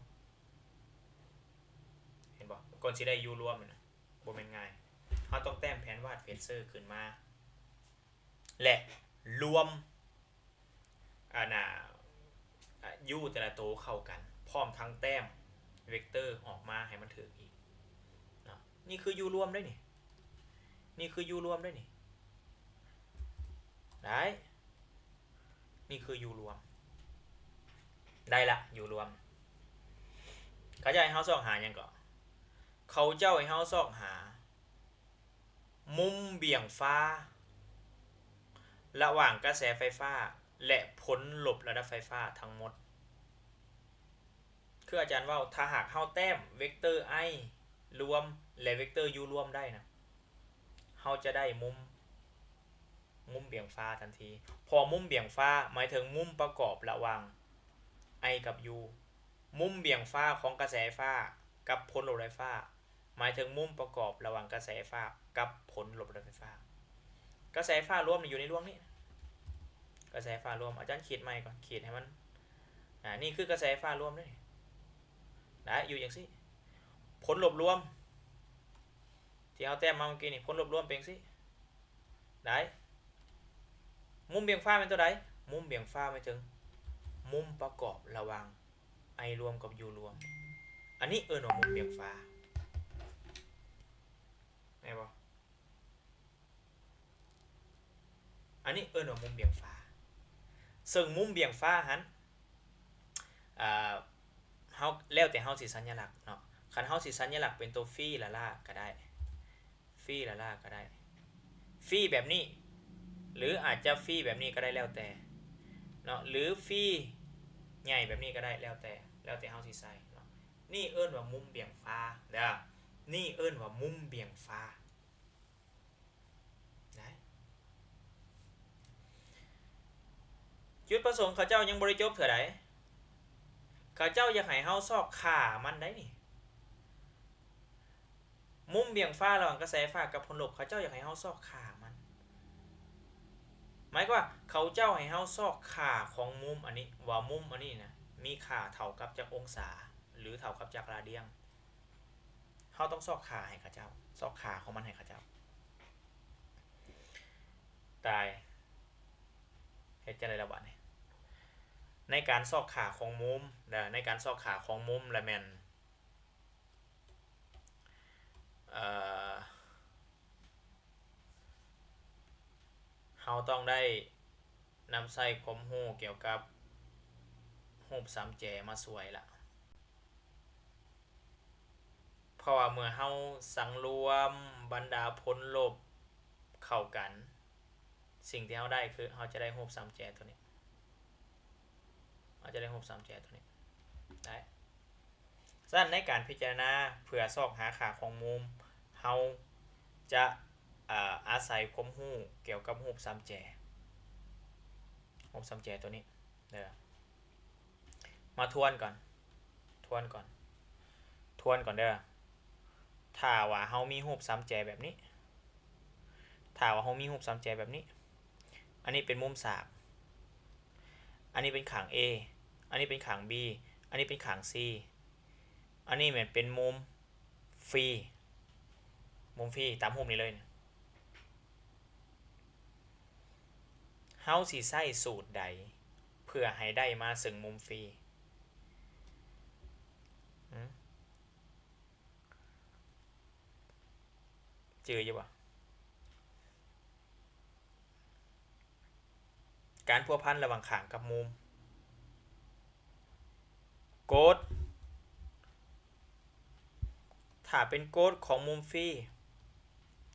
ເຫັນບໍ່? ກ່ອນຊິໄດ້ U ລວມນະ ບໍ່ແມ່ນງ່າຍ. ເຮົາຕ້ອງແຕ້ມແຜນວາດເຟດເຊີຂຶ້ນມາ ແລະ ລວມ ອັນນ່າ U ແຕ່ລະໂຕເຂົ້າກັນ ພ້ອມທັງແຕ້ມເວັກເຕີອອກມາໃຫ້ມັນຖືກອີກເນາະ. ນີ້ຄື U ລວມເດ້ນີ້. ນີ້ຄື u ລວມເດ້ນີ້ ໄດ້ ນີ້ຄື u ລວມ ໄດ້ລະ u ລວມ. ເຂົາເຈົ້າໃຫ້ເຮົາຊອກຫາຫຍັງເກາະ? ເຂົາເຈົ້າໃຫ້ເຮົາຊອກຫາມຸມບ່ຽງຟ້າລະຫວ່າງກະແສໄຟຟ້າ ແລະ ຜົນລົບລະດັບໄຟຟ້າທັງໝົດ. ຄືອາຈານເວົ້າ ຖ້າຫາກເຮົາແຕ້ມເວັກເຕີ i ລວມ ແລະ ເວັກເຕີ u ລວມໄດ້ນະ ເຮົາຈະໄດ້ມຸມ ມຸມບ່ຽງຟ້າທັນທີ ເພາະມຸມບ່ຽງຟ້າໝາຍເຖິງມຸມປະກອບລະຫວ່າງ i ກັບ u. ມຸມບ່ຽງຟ້າຂອງກະແສໄຟຟ້າກັບຜົນລົບໄຟຟ້າ ໝາຍເຖິງມຸມປະກອບລະຫວ່າງກະແສໄຟຟ້າກັບຜົນລົບໄຟຟ້າ. ກະແສໄຟຟ້າລວມນີ້ຢູ່ໃນລວງນີ້ ກະແສໄຟຟ້າລວມ ອາຈານຂີດໃໝ່ກ່ອນ ຂີດໃຫ້ມັນ ອາ ນີ້ຄືກະແສໄຟຟ້າລວມເດ້ ໄດ້ ຢູ່ຈັ່ງຊີ້. ຜົນລົບລວມ ທີ່ເຮົາແຕ້ມມາເມື່ອກີ້ນີ້ ຜົນລົບລວມເປັນຈັ່ງຊີ້ ໄດ້. ມຸມບ່ຽງຟ້າແມ່ນຕົວໃດ? ມຸມບ່ຽງຟ້າໝາຍເຖິງມຸມປະກອບລະຫວ່າງ i ລວມກັບ u ລວມ. ອັນນີ້ເອີ້ນວ່າມຸມບ່ຽງຟ້າ ແມ່ນບໍ່? ອັນນີ້ເອີ້ນວ່າມຸມບ່ຽງຟ້າ. ເຊິ່ງມຸມບ່ຽງຟ້າຫັ້ນ ເຮົາ ແລ້ວແຕ່ເຮົາຊິສັນຍາລັກເນາະ. ຄັນເຮົາຊິສັນຍາລັກເປັນຕົວຟີ ລະລາ ກໍໄດ້ ຟີ ລະລາ ກໍໄດ້ ຟີແບບນີ້ ຫຼື ອາດຈະຟີແບບນີ້ກໍໄດ້ ແລ້ວແຕ່ເນາະ ຫຼື ຟີໃຫຍ່ແບບນີ້ກໍໄດ້ ແລ້ວແຕ່ ແລ້ວແຕ່ເຮົາຊິໃສ່ເນາະ. ນີ້ເອີ້ນວ່າມຸມບ່ຽງຟ້າເດີ ນີ້ເອີ້ນວ່າມຸມບ່ຽງຟ້າ. ໄດ້ ຈຸດປະສົງເຂົາເຈົ້າຍັງບໍ່ໄດ້ຈົບເທື່ອໃດ ເຂົາເຈົ້າຢາກໃຫ້ເຮົາຊອກຄ່າມັນໄດ໋ນີ້. ມຸມບ່ຽງຟ້າລະຫວ່າງກະແສໄຟຟ້າກັບຜົນລົບ ເຂົາເຈົ້າຢາກໃຫ້ເຮົາຊອກຄ່າມັນ ໝາຍຄວາມວ່າເຂົາເຈົ້າໃຫ້ເຮົາຊອກຄ່າຂອງມຸມອັນນີ້ ວ່າມຸມອັນນີ້ນະ ມີຄ່າເທົ່າກັບຈັກອົງສາ ຫຼື ເທົ່າກັບຈັກລາດຽງ. ເຮົາຕ້ອງຊອກຄ່າໃຫ້ເຂົາເຈົ້າ ຊອກຄ່າຂອງມັນໃຫ້ເຂົາເຈົ້າ. ຕາຍ ເຮັດຈັ່ງໃດລະບາດນີ້? ໃນການຊອກຄ່າຂອງມຸມເດີ ໃນການຊອກຄ່າຂອງມຸມລະແມ່ນ ເອີ ເຮົາຕ້ອງໄດ້ນຳໃຊ້ຄວາມຮູ້ກ່ຽວກັບຮູບສາມແຈມາຊ່ວຍລະ. ເພາະວ່າເມື່ອເຮົາສັງລວມບັນດາຜົນລົບເຂົ້າກັນ ສິ່ງທີ່ເຮົາໄດ້ຄືເຮົາຈະໄດ້ຮູບສາມແຈຕົວນີ້ ເຮົາຈະໄດ້ຮູບສາມແຈຕົວນີ້ໄດ້. ສະນັ້ນໃນການພິຈາລະນາເພື່ອຊອກຫາຄ່າຂອງມຸມ ເຮົາຈະ ອາ ອາໄສຄວາມຮູ້ກ່ຽວກັບຮູບສາມແຈ ຮູບສາມແຈຕົວນີ້ເດີ. ມາທວນກ່ອນ ທວນກ່ອນ ທວນກ່ອນເດີ. ຖ້າວ່າເຮົາມີຮູບສາມແຈແບບນີ້ ຖ້າວ່າເຮົາມີຮູບສາມແຈແບບນີ້ ອັນນີ້ເປັນມຸມສາກ ອັນນີ້ເປັນຂ້າງ A ອັນນີ້ເປັນຂ້າງ B ອັນນີ້ເປັນຂ້າງ C ອັນນີ້ແມ່ນເປັນມຸມ ຟຣີ ມຸມຟຣີ ຕາມຮູບນີ້ເລີຍ. ເຮົາຊິໃຊ້ສູດໃດເພື່ອໃຫ້ໄດ້ມາເຊິ່ງມຸມຟຣີ? ຫື? ຈື່ຢູ່ບໍ່? ການພົວພັນລະຫວ່າງຂ້າງກັບມຸມ. ໂກດ ຖ້າເປັນໂກດຂອງມຸມຟຣີ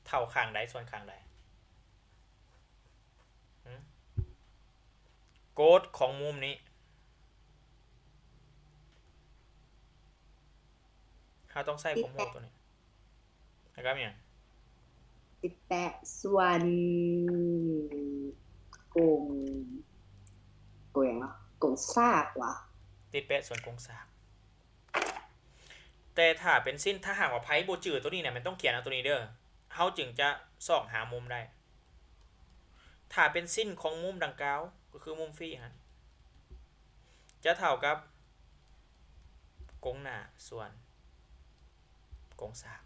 ເທົ່າຂ້າງໃດສ່ວນຂ້າງໃດ? ຫື? ໂກດຂອງມຸມນີ້ ເຮົາຕ້ອງໃຊ້ຄວາມຮູ້ຕົວນີ້ ແລ້ວກໍຫຍັງ? ສິບແປດສ່ວນກົງ ກົງຫຍັງເນາະ? ກົງສາກຫວາ? ສິບແປດສ່ວນກົງສາກ. ແຕ່ຖ້າເປັນຊິ້ນ ຖ້າຫາກວ່າໃຜບໍ່ຈື່ຕົວນີ້ນະ ແມ່ນຕ້ອງຂຽນເອົາຕົວນີ້ເດີ ເຮົາຈຶ່ງຈະຊອກຫາມຸມໄດ້. ຖ້າເປັນຊິ້ນຂອງມຸມດັ່ງກ່າວ ກໍຄືມຸມຟຣີຫັ້ນ ຈະເທົ່າກັບກົງໜ້າສ່ວນກົງສາກ.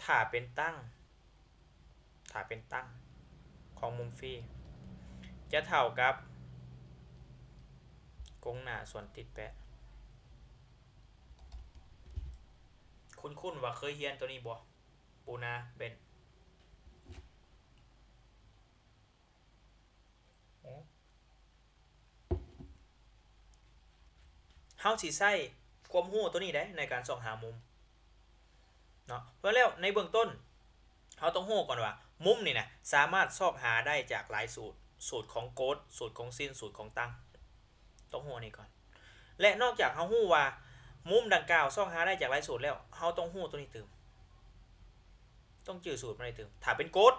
ຖ້າເປັນຕັ້ງ ຖ້າເປັນຕັ້ງຂອງມຸມຟຣີ ຈະເທົ່າກັບກົງໜ້າສ່ວນຕິດແປະ. ຄຸ້ນໆວ່າເຄີຍຮຽນຕົວນີ້ບໍ່? ປູນາເບັນ. ເຮົາຊິໃຊ້ຄວາມຮູ້ໂຕນີ້ໄດ໋ ໃນການຊອກຫາມຸມເນາະ. ເພາະແລ້ວໃນເບື້ອງຕົ້ນ ເຮົາຕ້ອງຮູ້ກ່ອນວ່າ ມຸມນີ້ນະ ສາມາດຊອກຫາໄດ້ຈາກຫຼາຍສູດ, ສູດຂອງໂກດ, ສູດຂອງຊິນ, ສູດຂອງຕັງ. ຕ້ອງຮູ້ອັນນີ້ກ່ອນ. ແລະ ນອກຈາກເຮົາຮູ້ວ່າມຸມດັ່ງກ່າວຊອກຫາໄດ້ຈາກຫຼາຍສູດແລ້ວ, ເຮົາຕ້ອງຮູ້ໂຕນີ້ຕື່ມ. ຕ້ອງຈື່ສູດມັນໄດ້ຕື່ມ. ຖ້າເປັນໂກດ,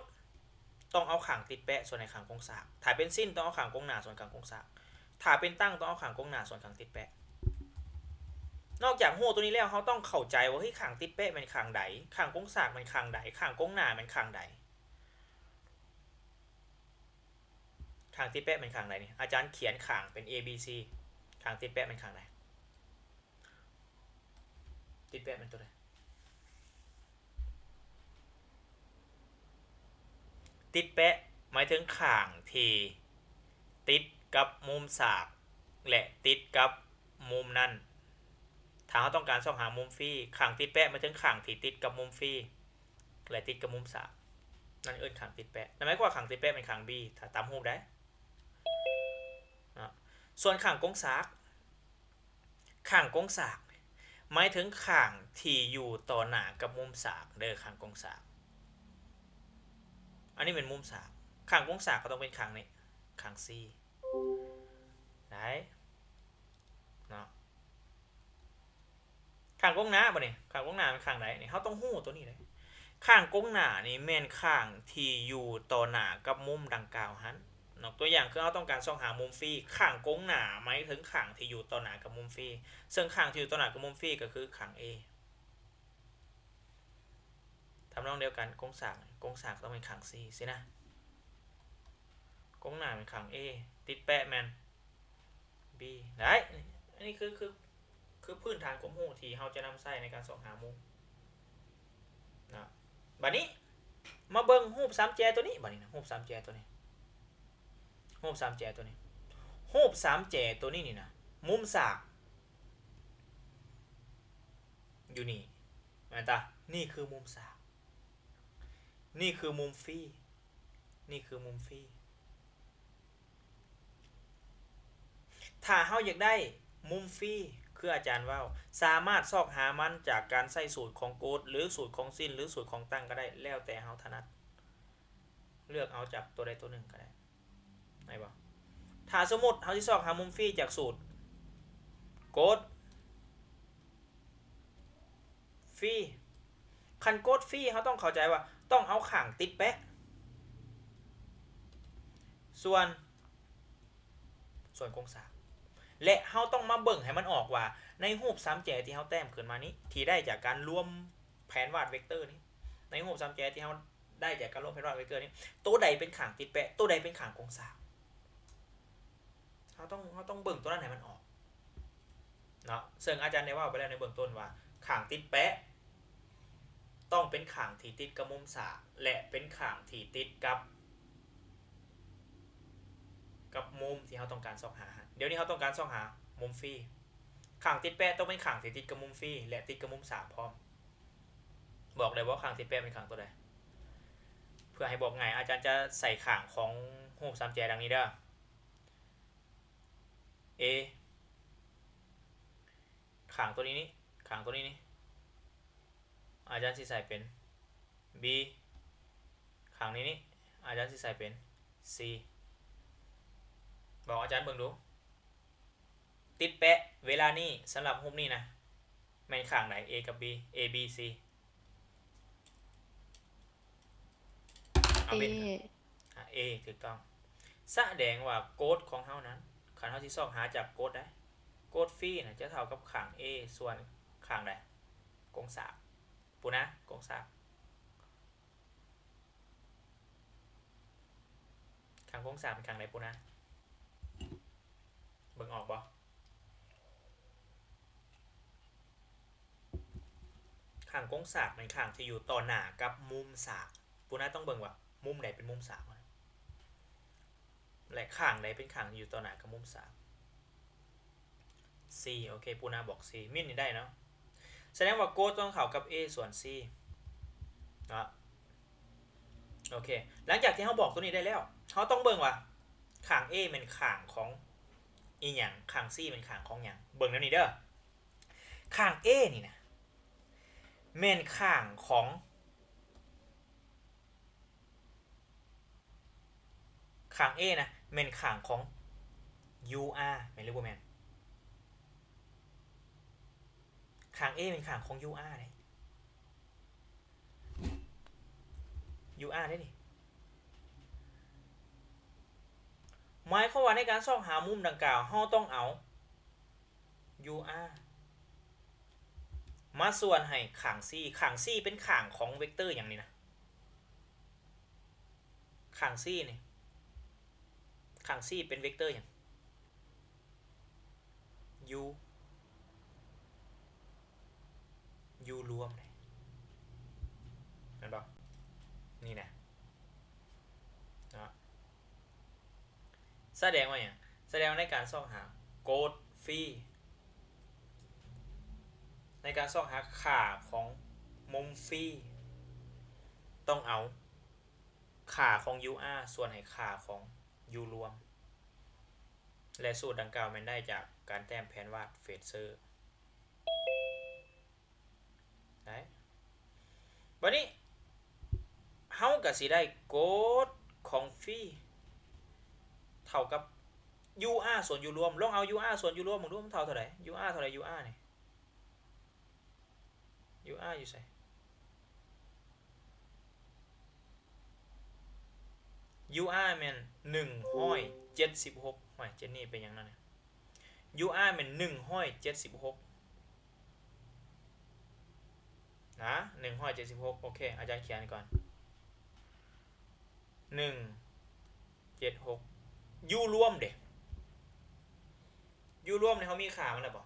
ຕ້ອງເອົາຂ້າງຕິດແປະສ່ວນໃຫ້ຂ້າງກົງສາກ. ຖ້າເປັນຊິນ, ຕ້ອງເອົາຂ້າງກົງໜ້າສ່ວນຂ້າງກົງສາກ. ຖ້າເປັນຕັງ, ຕ້ອງເອົາຂ້າງກົງໜ້າສ່ວນຂ້າງຕິດແປະ. ນອກຈາກຮູ້ໂຕນີ້ແລ້ວ, ເຮົາຕ້ອງເຂົ້າໃຈວ່າ, ເຮີ້ຍ, ຂ້າງຕິດແປະແມ່ນຂ້າງໃດ? ຂ້າງກົງສາກແມ່ນຂ້າງໃດ? ຂ້າງກົງໜ້າແມ່ນຂ້າງໃດ? ຂ້າງຕິດແປະແມ່ນຂ້າງໃດນີ້? ອາຈານຂຽນຂ້າງເປັນ A B C. ຂ້າງຕິດແປະແມ່ນຂ້າງໃດ? ຕິດແປະແມ່ນໂຕໃດ? ຕິດແປະໝາຍເຖິງຂ້າງທີ່ຕິດກັບມຸມສາກ ແລະ ຕິດກັບມຸມນັ້ນ. ຖ້າເຮົາຕ້ອງການຊອກຫາມຸມຟຣີ, ຂ້າງຕິດແປະໝາຍເຖິງຂ້າງທີ່ຕິດກັບມຸມຟຣີ ແລະ ຕິດກັບມຸມສາກ. ນັ້ນເອີ້ນຂ້າງຕິດແປະ. ນັ້ນໝາຍຄວາມວ່າຂ້າງຕິດແປະແມ່ນຂ້າງ B ຖ້າຕາມຮູບໃດ໋ເນາະ. ສ່ວນຂ້າງກົງສາກ, ຂ້າງກົງສາກໝາຍເຖິງຂ້າງທີ່ຢູ່ຕໍ່ໜ້າກັບມຸມສາກເດີ, ຂ້າງກົງສາກ. ອັນນີ້ແມ່ນມຸມສາກ. ຂ້າງກົງສາກກໍຕ້ອງເປັນຂ້າງນີ້, ຂ້າງ C ໄດ້ເນາະ. ຂ້າງກົງໜ້າບາດນີ້, ຂ້າງກົງໜ້າແມ່ນຂ້າງໃດ? ນີ້ເຮົາຕ້ອງຮູ້ໂຕນີ້ເດ້. ຂ້າງກົງໜ້ານີ້ແມ່ນຂ້າງທີ່ຢູ່ຕໍ່ໜ້າກັບມຸມດັ່ງກ່າວຫັ້ນເນາະ. ຕົວຢ່າງຄືເຮົາຕ້ອງການຊອກຫາມຸມຟຣີ, ຂ້າງກົງໜ້າໝາຍເຖິງຂ້າງທີ່ຢູ່ຕໍ່ໜ້າກັບມຸມຟຣີ, ເຊິ່ງຂ້າງທີ່ຢູ່ຕໍ່ໜ້າກັບມຸມຟຣີກໍຄືຂ້າງ A. ທຳນອງດຽວກັນ, ກົງສາກ, ກົງສາກຕ້ອງເປັນຂ້າງ C ຊີ້ນະ. ກົງໜ້າແມ່ນຂ້າງ A, ຕິດແປະແມ່ນ B ໄດ້. ອັນນີ້ຄື, ຄື, ຄືພື້ນຖານຄວາມຮູ້ທີ່ເຮົາຈະນຳໃຊ້ໃນການຊອກຫາມຸມເນາະ. ບາດນີ້ມາເບິ່ງຮູບສາມແຈຕົວນີ້, ບາດນີ້ນະ, ຮູບສາມແຈຕົວນີ້, ຮູບສາມແຈຕົວນີ້, ຮູບສາມແຈຕົວນີ້ນີ້ນະ, ມຸມສາກຢູ່ນີ້ ແມ່ນຕາ? ນີ້ຄືມຸມສາກ, ນີ້ຄືມຸມຟຣີ, ນີ້ຄືມຸມຟຣີ. ຖ້າເຮົາຢາກໄດ້ມຸມຟຣີ ຄືອາຈານເວົ້າ, ສາມາດຊອກຫາມັນຈາກການໃຊ້ສູດຂອງໂກດ ຫຼື ສູດຂອງຊິນ ຫຼື ສູດຂອງຕັງກໍໄດ້, ແລ້ວແຕ່ເຮົາຖະໜັດ, ເລືອກເອົາຈາກຕົວໃດຕົວໜຶ່ງກໍໄດ້. ໄດ້ບໍ່? ຖ້າສົມມຸດເຮົາຊິຊອກຫາມຸມຟຣີຈາກສູດໂກດຟຣີ, ຄັນໂກດຟຣີເຮົາຕ້ອງເຂົ້າໃຈວ່າຕ້ອງເອົາຂ້າງຕິດແປະ ສ່ວນ, ສ່ວນກົງສາກ ແລະ ເຮົາຕ້ອງມາເບິ່ງໃຫ້ມັນອອກວ່າ ໃນຮູບສາມແຈທີ່ເຮົາແຕ້ມຂຶ້ນມານີ້ ທີ່ໄດ້ຈາກການລວມແຜນວາດເວັກເຕີນີ້, ໃນຮູບສາມແຈທີ່ເຮົາ ໄດ້ຈາກການລວມແຜນວາດເວັກເຕີນີ້ ໂຕໃດເປັນຂ້າງຕິດແປະ ໂຕໃດເປັນຂ້າງກົງສາກ. ເຮົາຕ້ອງ, ເຮົາຕ້ອງເບິ່ງໂຕນັ້ນໃຫ້ມັນອອກເນາະ. ເຊິ່ງອາຈານໄດ້ເວົ້າໄປແລ້ວໃນເບື້ອງຕົ້ນວ່າ ຂ້າງຕິດແປະຕ້ອງເປັນຂ້າງທີ່ຕິດກັບມຸມສາກ ແລະ ເປັນຂ້າງທີ່ຕິດກັບ, ກັບມຸມທີ່ເຮົາຕ້ອງການຊອກຫາ. ດຽວນີ້ເຮົາຕ້ອງການຊອກຫາມຸມຟຣີ. ຂ້າງຕິດແປະຕ້ອງເປັນຂ້າງທີ່ຕິດກັບມຸມຟຣີ ແລະ ຕິດກັບມຸມສາກພ້ອມ. ບອກໄດ້ບໍ່ ຂ້າງຕິດແປະເປັນຂ້າງຕົວໃດ? ເພື່ອໃຫ້ບອກງ່າຍ, ອາຈານຈະໃສ່ຂ້າງຂອງຮູບສາມແຈດັ່ງນີ້ເດີ. A ຂ້າງຕົວນີ້ນີ້, ຂ້າງຕົວນີ້ນີ້ ອາຈານຊິໃສ່ເປັນ B, ຂ້າງນີ້ນີ້ ອາຈານຊິໃສ່ເປັນ C. ບອກອາຈານເບິ່ງດູ. ຕິດແປະເວລານີ້ສຳລັບຮູບນີ້ນະ ແມ່ນຂ້າງໃດ? A ກັບ B, A B C. ເອົາ A ເບັນ ອາ A ຖືກຕ້ອງ. ສະແດງວ່າໂກດຂອງເຮົານັ້ນ ຄັນເຮົາຊິຊອກຫາຈາກໂກດໃດ ໂກດຟຣີນະ ຈະເທົ່າກັບຂ້າງ A ສ່ວນຂ້າງໃດ? ກົງສາກ. ປູນາ ກົງສາກ. ຂ້າງກົງສາກເປັນຂ້າງໃດປູນາ? ເບິ່ງອອກບໍ່? ຂ້າງກົງສາກແມ່ນຂ້າງທີ່ຢູ່ຕໍ່ໜ້າກັບມຸມສາກ. ປູນາຕ້ອງເບິ່ງວ່າມຸມໃດເປັນມຸມສາກ ແລະ ຂ້າງໃດເປັນຂ້າງທີ່ຢູ່ຕໍ່ໜ້າກັບມຸມສາກ. C ໂອເຄ ປູນາບອກ C. ມິນນີ້ໄດ້ເນາະ. ສະແດງວ່າໂກດຕ້ອງເທົ່າກັບ A ສ່ວນ C ເນ ເນາະ. ໂອເຄ ຫຼັງຈາກທີ່ເຮົາບອກຕົວນີ້ໄດ້ແລ້ວ ເຮົາຕ້ອງເບິ່ງວ່າຂ້າງ A ແມ່ນຂ້າງຂອງອີ່ຫຍັງ ຂ້າງ C ແມ່ນຂ້າງຂອງຫຍັງ. ເບິ່ງແນວນີ້ເດີ້ ຂ້າງ A ນີ້ນະ ແມ່ນຂ້າງຂອງ ຂ້າງ A ນະ ແມ່ນຂ້າງຂອງ UR ແມ່ນຫຼືບໍ່ແມ່ນ? ຂ້າງ A ແມ່ນຂ້າງຂອງ UR ເດ້ UR ເດ້ນີ້. ໝາຍຄວາມວ່າໃນການຊອກຫາມຸມດັ່ງກ່າວ ເຮົາຕ້ອງເອົາ UR ມາສ່ວນໃຫ້ຂ້າງ C. ຂ້າງ C ເປັນຂ້າງຂອງເວັກເຕີຫຍັງນີ້ນະ? ຂ້າງ C ນີ້ ຂ້າງ C ເປັນເວັກເຕີຫຍັງ? U U ລວມເດ້ ແມ່ນບໍ່? ນີ້ນະ ເນາະ ສະແດງວ່າຫຍັງ? ສະແດງວ່າໃນການຊອກຫາ ໂກດ Phi ໃນການຊອກຫາຄ່າຂອງມຸມ Phi ຕ້ອງເອົາຄ່າຂອງ UR ສ່ວນໃຫ້ຄ່າຂອງ U ລວມ ແລະ ສູດດັ່ງກ່າວແມ່ນໄດ້ຈາກການແຕ້ມແຜນວາດ Fraser ໄດ້. ບັດນີ້ເຮົາກະຊິໄດ້ໂກດຂອງ Phi ເທົ່າກັບ UR ສ່ວນ U ລວມ. ລອງເອົາ UR ສ່ວນ U ລວມເບິ່ງດູ ມັນເທົ່າເທົ່າໃດ? UR ເທົ່າໃດ? UR ນີ້ UR ຢູ່ໃສ? UR ແມ່ນ ໜຶ່ງຮ້ອຍເຈັດສິບຫົກ. ໂອ້ຍ ເຈັດນີ້ເປັນຫຍັງນະນີ້? UR ແມ່ນ ໜຶ່ງຮ້ອຍເຈັດສິບຫົກ ນະ ໜຶ່ງຮ້ອຍເຈັດສິບຫົກ. ໂອເຄ ອາຈານຂຽນກ່ອນ ໜຶ່ງເຈັດຫົກ. U ລວມເດ? U ລວມນີ້ເຮົາມີຄ່າມັນແລ້ວບໍ່?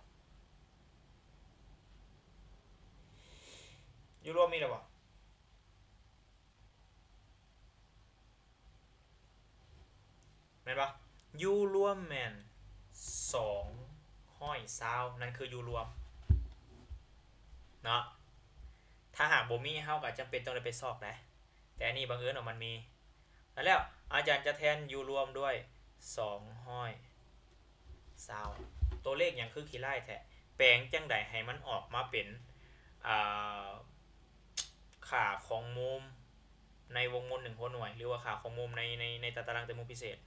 U ລວມມີແລ້ວບໍ່? ແມ່ນບໍ່? U ລວມແມ່ນ ສອງຮ້ອຍຊາວ ນັ້ນຄື U ລວມເນາະ. ຖ້າຫາກບໍ່ມີ ເຮົາກໍຈຳເປັນຕ້ອງໄດ້ໄປຊອກໄດ໋ ແຕ່ອັນນີ້ບັງເອີນວ່າມັນມີ. ແລ້ວອາຈານຈະແທນ U ລວມດ້ວຍ ສອງຮ້ອຍຊາວ. ຕົວເລກຫຍັງຄືຂີ້ຮ້າຍແທ້? ແປງຈັ່ງໃດໃຫ້ມັນອອກມາເປັນ ອ່າ ຄ່າຂອງມຸມໃນວົງມົນ ໜຶ່ງຫົວໜ່ວຍ ຫຼືວ່າຄ່າຂອງມຸມໃນ ໃນ ໃນຕາຕະລາງແຕ່ມຸມພິເສດ?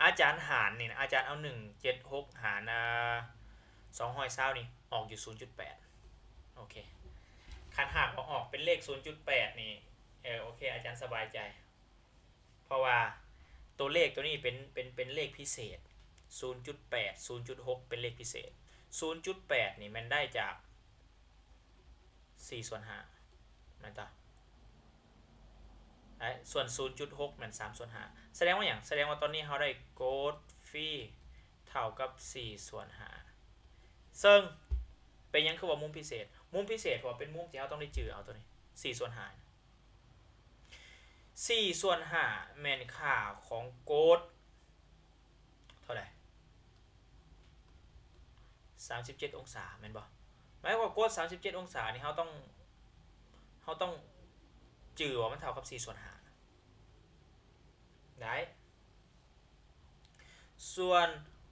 ອາຈານຫານນີ້ນະ ອາຈານເອົາ ໜຶ່ງເຈັດຫົກ ຫານ ອ່າ ສອງຮ້ອຍຊາວນີ້ ອອກຢູ່ ສູນຈຸດແປດ. ໂອເຄ ຄັນຫາກວ່າອອກເປັນເລກ ສູນຈຸດແປດ ນີ້ ເອີ ໂອເຄ ອາຈານສະບາຍໃຈ ເພາະວ່າຕົວເລກຕົວນີ້ເປັນ ເປັນ ເປັນເລກພິເສດ. ສູນຈຸດແປດ ສູນຈຸດຫົກ ເປັນເລກພິເສດ. ສູນຈຸດແປດ ນີ້ແມ່ນໄດ້ຈາກ ສີ່ສ່ວນຫ້າ ແມ່ນຕາ? ແລະ ສ່ວນ ສູນຈຸດຫົກ ແມ່ນ ສາມສ່ວນຫ້າ. ສະແດງວ່າຫຍັງ? ສະແດງວ່າຕອນນີ້ເຮົາໄດ້ໂກດ Phi ເທົ່າກັບ ສີ່ສ່ວນຫ້າ ເຊິ່ງເປັນຫຍັງຄືວ່າມຸມພິເສດ? ມຸມພິເສດ ເພາະວ່າເປັນມຸມທີ່ເຮົາຕ້ອງໄດ້ຈື່ເອົາຕົວນີ້ ສີ່ສ່ວນຫ້າ. ສີ່ສ່ວນຫ້າ ແມ່ນຄ່າຂອງໂກດ ເທົ່າໃດ? ສາມສິບເຈັດອົງສາ ແມ່ນບໍ່? ໝາຍຄວາມວ່າໂກດ ສາມສິບເຈັດອົງສານີ້ ເຮົາຕ້ອງ ເຮົາຕ້ອງຈື່ວ່າມັນເທົ່າກັບ ສີ່ສ່ວນຫ້າ ໄດ້. ສ່ວນ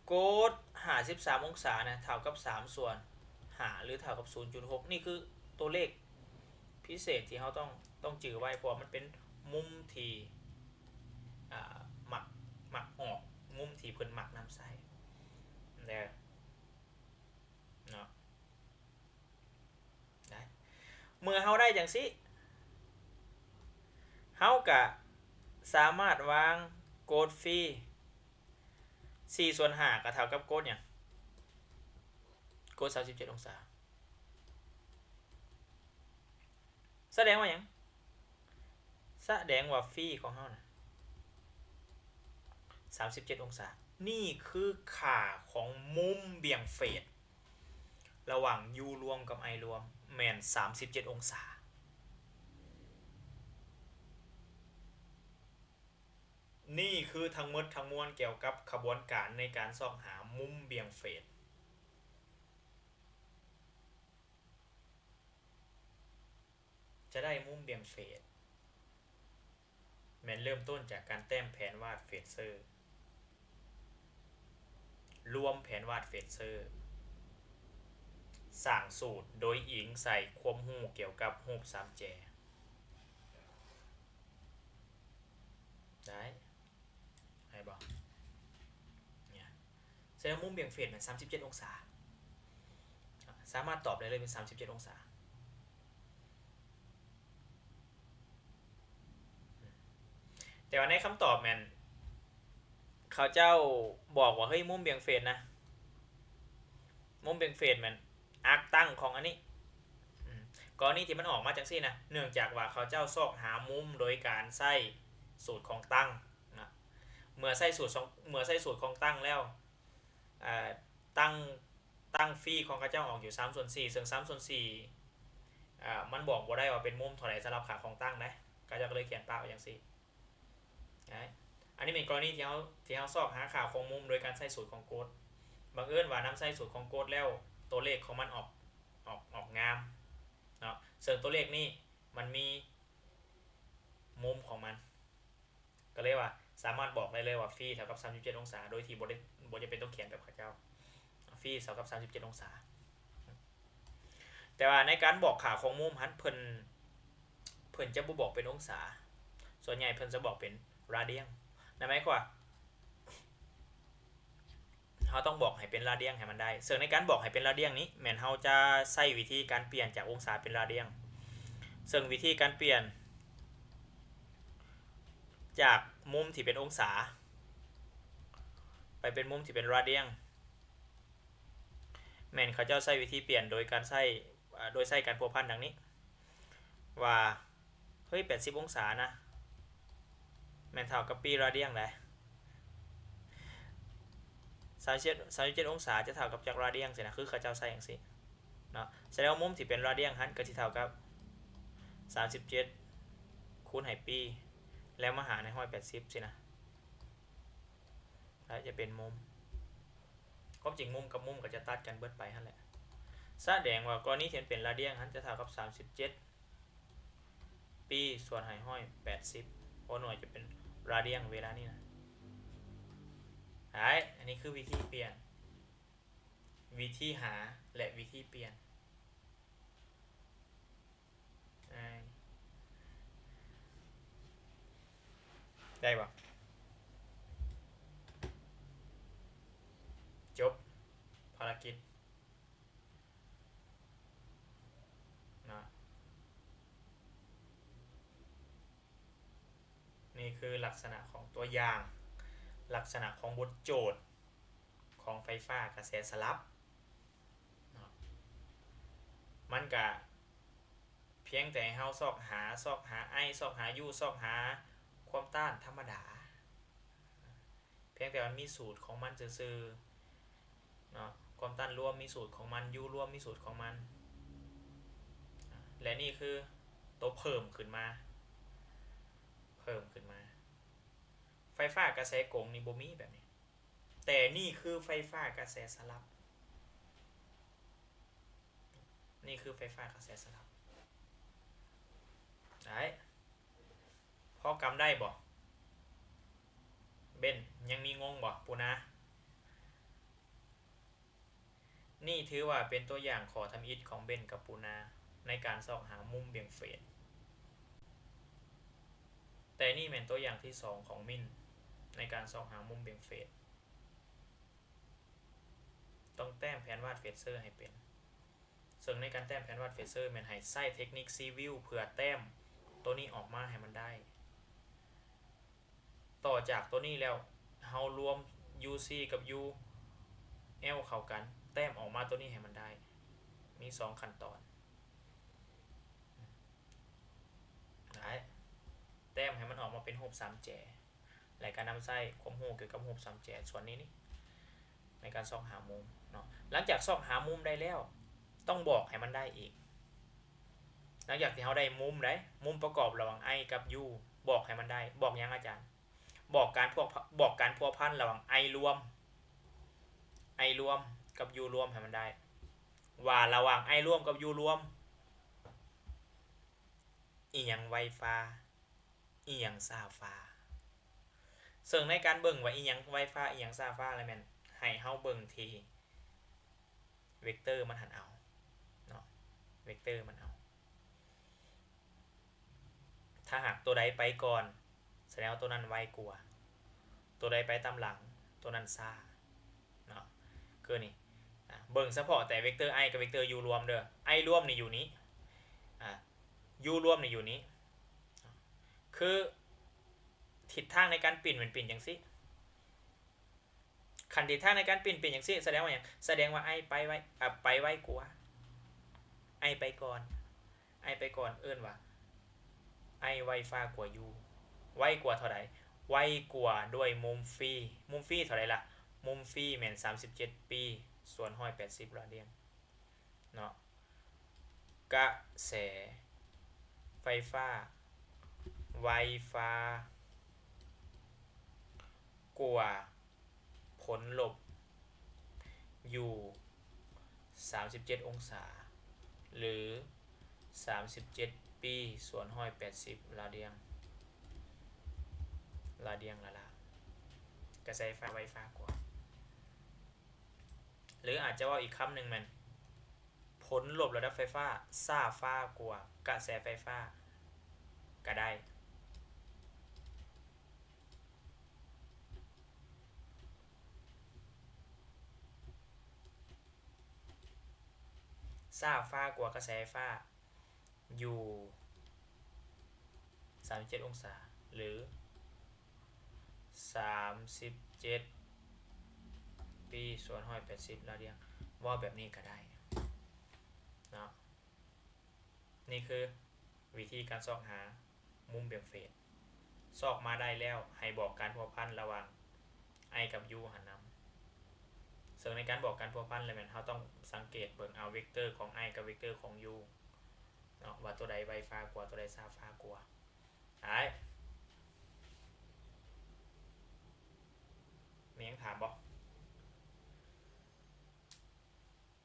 ໂກດ ຫ້າສິບສາມອົງສານະ ເທົ່າກັບ ສາມສ່ວນຫ້າ ຫຼື ເທົ່າກັບ ສູນຈຸດຫົກ. ນີ້ຄືຕົວເລກພິເສດທີ່ເຮົາຕ້ອງ ຕ້ອງຈື່ໄວ້ ເພາະວ່າມັນເປັນມຸມທີ່ ອ່າ ມັກ ມັກອອກ ມຸມທີ່ເພິ່ນມັກນຳໃຊ້ເດີ ເນາະ. ໄດ້ ເມື່ອເຮົາໄດ້ຈັ່ງຊີ້ ເຮົາກະສາມາດວາງໂກດ Phi ສີ່ສ່ວນຫ້າ ກໍເທົ່າກັບໂກດຫຍັງ? ໂກດ ສາມສິບເຈັດອົງສາ. ສະແດງວ່າຫຍັງ? ສະແດງວ່າ Phi ຂອງເຮົານະ ສາມສິບເຈັດອົງສາ. ນີ້ຄືຄ່າຂອງມຸມບ່ຽງເຟດ ລະຫວ່າງ U ລວມກັບ I ລວມ ແມ່ນ ສາມສິບເຈັດອົງສາ. ນີ້ຄືທັງໝົດທັງມວນກ່ຽວກັບຂະບວນການໃນການຊອກຫາມຸມບ່ຽງເຟດ. ຈະໄດ້ມຸມບ່ຽງເຟດ ແມ່ນເລີ່ມຕົ້ນຈາກການແຕ້ມແຜນວາດເຟດເຊີ, ລວມແຜນວາດເຟດເຊີ, ສ້າງສູດໂດຍອີງໃສ່ຄວາມຮູ້ກ່ຽວກັບຮູບສາມແຈ. ໄດ້ ໄດ້ບໍ່? ເນຍ ສະແດງວ່າມຸມບ່ຽງເຟດແມ່ນສາມສິບເຈັດອົງສາ. ສາມາດຕອບໄດ້ເລີຍເປັນສາມສິບເຈັດອົງສາ. ແຕ່ວ່າໃນຄຳຕອບແມ່ນ ເຂົາເຈົ້າບອກວ່າ ເຮີ້ຍ ມຸມບ່ຽງເຟດນະ, ມຸມບ່ຽງເຟດແມ່ນ ອາກຕັ້ງຂອງອັນນີ້. ອືມ ກໍລະນີທີ່ມັນອອກມາຈັ່ງຊີ້ນະ ເນື່ອງຈາກວ່າເຂົາເຈົ້າຊອກຫາມຸມໂດຍການໃຊ້ສູດຂອງຕັ້ງນະ. ເມື່ອໃຊ້ສູດຂອງ ເມື່ອໃຊ້ສູດຂອງຕັ້ງແລ້ວ ເອີ ຕັ້ງ ຕັ້ງຟີຂອງເຂົາເຈົ້າອອກຢູ່ສາມສ່ວນສີ່ ເຊິ່ງສາມສ່ວນສີ່ ເອີ ມັນບອກບໍ່ໄດ້ວ່າເປັນມຸມເທົ່າໃດສຳລັບຂາຂອງຕັ້ງໃດ໋ ເຂົາເຈົ້າກໍເລີຍຂຽນປະໄວ້ຈັ່ງຊີ້. ນະ ອັນນີ້ແມ່ນກໍລະນີທີ່ເຮົາ ທີ່ເຮົາຊອກຫາຄ່າຂອງມຸມໂດຍການໃຊ້ສູດຂອງໂກດ. ບັງເອີນວ່ານຳໃຊ້ສູດຂອງໂກດແລ້ວ ຕົວເລກຂອງມັນອອກ ອອກ ອອກງາມເນາະ, ເຊິ່ງຕົວເລກນີ້ມັນມີມຸມຂອງມັນ, ກໍເລີຍວ່າສາມາດບອກໄດ້ເລີຍວ່າຟີເທົ່າກັບສາມສິບເຈັດອົງສາ ໂດຍທີ່ບໍ່ໄດ້ ບໍ່ຈຳເປັນຕ້ອງຂຽນແບບເຂົາເຈົ້າ. ຟີເທົ່າກັບສາມສິບເຈັດອົງສາ. ແຕ່ວ່າໃນການບອກຄ່າຂອງມຸມຫັ້ນ ເພິ່ນ ເພິ່ນຈະບໍ່ບອກເປັນອົງສາ, ສ່ວນໃຫຍ່ເພິ່ນຈະບອກເປັນຣາດຽງ. ນັ້ນໝາຍຄວາມວ່າ ເຮົາຕ້ອງບອກໃຫ້ເປັນຣາດຽງໃຫ້ມັນໄດ້. ເຊິ່ງໃນການບອກໃຫ້ເປັນຣາດຽງນີ້ ແມ່ນເຮົາຈະໃຊ້ວິທີການປ່ຽນຈາກອົງສາເປັນຣາດຽງ. ເຊິ່ງວິທີການປ່ຽນຈາກມຸມທີ່ເປັນອົງສາ ໄປເປັນມຸມທີ່ເປັນຣາດຽງ ແມ່ນເຂົາເຈົ້າໃຊ້ວິທີປ່ຽນໂດຍການໃຊ້ ເອີ ໂດຍໃຊ້ການພົວພັນດັ່ງນີ້ ວ່າ ເຮີ້ຍ ແປດສິບອົງສານະ ແມ່ນເທົ່າກັບປີຣາດຽງໃດ໋. ສາມສິບເຈັດ ສາມສິບເຈັດອົງສາຈະເທົ່າກັບຈັກຣາດຽງຊີ້ນະ, ຄືເຂົາເຈົ້າໃຊ້ຈັ່ງຊີ້ເນາະ. ສະແດງວ່າມຸມທີ່ເປັນຣາດຽງຫັ້ນກໍຊິເທົ່າກັບສາມສິບເຈັດຄູນໃຫ້ປີ ແລ້ວມາຫານໃຫ້ຮ້ອຍແປດສິບຊີ້ນະ. ແລ້ວຈະເປັນມຸມ. ຄວາມຈິງມຸມກັບມຸມກໍຈະຕັດກັນເບິດໄປຫັ້ນແຫຼະ. ສະແດງວ່າກໍລະນີທີ່ມັນເປັນຣາດຽງຫັ້ນຈະເທົ່າກັບສາມສິບເຈັດປີສ່ວນໃຫ້ຮ້ອຍແປດສິບ, ເພາະໜ່ວຍຈະເປັນຣາດຽງເວລານີ້ນະ. ໄດ້ ອັນນີ້ຄືວິທີປ່ຽນ, ວິທີຫາ ແລະ ວິທີປ່ຽນ. ໄດ້ບໍ່? ຈົບພາລະກິດເນາະ. ນີ້ຄືລັກສະນະຂອງຕົວຢ່າງ, ລັກສະນະຂອງບົດໂຈດຂອງໄຟຟ້າກະແສສະຫຼັບເນາະ. ມັນກະພຽງແຕ່ໃຫ້ເຮົາຊອກຫາ, ຊອກຫາ I, ຊອກຫາ U, ຊອກຫາຄວາມຕ້ານທຳມະດາ. ພຽງແຕ່ມັນມີສູດຂອງມັນຊື່ໆເນາະ. ຄວາມຕ້ານລວມມີສູດຂອງມັນ, Uລວມມີສູດຂອງມັນ. ແລະ ນີ້ຄືໂຕເພີ່ມຂຶ້ນມາ, ເພີ່ມຂຶ້ນມາ. ໄຟຟ້າກະແສກົງນີ້ບໍ່ມີແບບນີ້. ແຕ່ນີ້ຄືໄຟຟ້າກະແສສະຫຼັບ. ນີ້ຄືໄຟຟ້າກະແສສະຫຼັບ. ໄດ້. ພໍກຳໄດ້ບໍ່? ເບັນ ຍັງມີງົງບໍ່? ປູນາ. ນີ້ຖືວ່າເປັນຕົວຢ່າງຂໍ້ທຳອິດຂອງເບັນກັບປູນາ ໃນການຊອກຫາມຸມບ່ຽງເຟດ. ແຕ່ນີ້ແມ່ນຕົວຢ່າງທີສອງຂອງມິນ ໃນການຊອກຫາມຸມບ່ຽງເຟດ. ຕ້ອງແຕ້ມແຜນວາດເຟດເຊີໃຫ້ເປັນ. ເຊິ່ງໃນການແຕ້ມແຜນວາດເຟດເຊີແມ່ນໃຫ້ໃຊ້ເທັກນິກຊີວິວເພື່ອແຕ້ມໂຕນີ້ອອກມາໃຫ້ມັນໄດ້. ຕໍ່ຈາກໂຕນີ້ແລ້ວ ເຮົາລວມ UC ກັບ UL ເຂົ້າກັນ, ແຕ້ມອອກມາໂຕນີ້ໃຫ້ມັນໄດ້. ມີສອງຂັ້ນຕອນ. ໄດ້. ແຕ້ມໃຫ້ມັນອອກມາເປັນຮູບສາມແຈ. ແລະ ການນຳໃຊ້ຄວາມຮູ້ກ່ຽວກັບຮູບສາມແຈສ່ວນນີ້ນີ້ ໃນການຊອກຫາມຸມເນາະ. ຫຼັງຈາກຊອກຫາມຸມໄດ້ແລ້ວ ຕ້ອງບອກໃຫ້ມັນໄດ້ອີກ. ຫຼັງຈາກທີ່ເຮົາໄດ້ມຸມໃດ ມຸມປະກອບລະຫວ່າງ I ກັບ U ບອກໃຫ້ມັນໄດ້. ບອກຫຍັງອາຈານ? ບອກການພົວ ບອກການພົວພັນລະຫວ່າງ I ລວມ I ລວມກັບ U ລວມໃຫ້ມັນໄດ້ ວ່າລະຫວ່າງ I ລວມກັບ U ລວມ ອີ່ຫຍັງໄວຟ້າ ອີ່ຫຍັງຊ້າຟ້າ. ເຊິ່ງໃນການເບິ່ງວ່າອີ່ຫຍັງໄວຟ້າ ອີ່ຫຍັງຊ້າຟ້າ ແລ້ວແມ່ນໃຫ້ເຮົາເບິ່ງທີ່ເວັກເຕີມັນຫັ້ນເອົາເນາະ ເວັກເຕີມັນເອົາ. ຖ້າຫາກຕົວໃດໄປກ່ອນ ສະແດງວ່າຕົວນັ້ນໄວກວ່າ, ຕົວໃດໄປຕາມຫຼັງ ຕົວນັ້ນຊ້າເນາະ. ຄືນີ້ ອາ ເບິ່ງສະເພາະແຕ່ເວັກເຕີ I ກັບເວັກເຕີ U ລວມເດີ. I ລວມນີ້ຢູ່ນີ້ ອາ U ລວມນີ້ຢູ່ນີ້. ຄືທິດທາງໃນການປິ່ນແມ່ນປິ່ນຈັ່ງຊີ້. ຄັນທິດທາງໃນການປິ່ນເປັນຈັ່ງຊີ້ ສະແດງວ່າຫຍັງ? ສະແດງວ່າ I ໄປໄວ ອາ ໄປໄວກວ່າ I ໄປກ່ອນ I ໄປກ່ອນ ເອີ້ນວ່າ I ໄວຟ້າກວ່າ U. ໄວກວ່າເທົ່າໃດ? ໄວກວ່າດ້ວຍມຸມຟີ. ມຸມຟີເທົ່າໃດລະ? ມຸມຟີແມ່ນສາມສິບເຈັດປີສ່ວນຮ້ອຍແປດສິບລາດຽງເນາະ. ກະແສໄຟຟ້າໄວຟ້າກວ່າຜົນລົບ U ສາມສິບເຈັດອົງສາ ຫຼື ສາມສິບເຈັດປີສ່ວນຮ້ອຍແປດສິບລາດຽງ ລາດຽງລະລາ. ກະແສໄຟຟ້າໄວຟ້າກວ່າ. ຫຼືອາດຈະເວົ້າອີກຄຳໜຶ່ງແມ່ນ ຜົນລົບລະດັບໄຟຟ້າຊ້າຟ້າກວ່າກະແສໄຟຟ້າກະໄດ້. ຊ້າຟ້າກວ່າກະແສໄຟຟ້າ U ສາມສິບເຈັດອົງສາ ຫຼື ສາມສິບເຈັດປີສ່ວນຮ້ອຍແປດສິບລາດຽງ. ເວົ້າແບບນີ້ກະໄດ້ເນາະ. ນີ້ຄືວິທີການຊອກຫາມຸມບຽງເຟດ. ຊອກມາໄດ້ແລ້ວ ໃຫ້ບອກການພົວພັນລະຫວ່າງ I ກັບ U ຫັ້ນນຳ. ເຊິ່ງໃນການບອກການພົວພັນແລ້ວແມ່ນເຮົາຕ້ອງສັງເກດເບິ່ງເອົາເວັກເຕີຂອງ I ກັບເວັກເຕີຂອງ U ເນາະ ວ່າຕົວໃດໄວຟ້າກວ່າ ຕົວໃດຊ້າຟ້າກວ່າ. ອ້າຍ ມີຫຍັງຖາມບໍ່?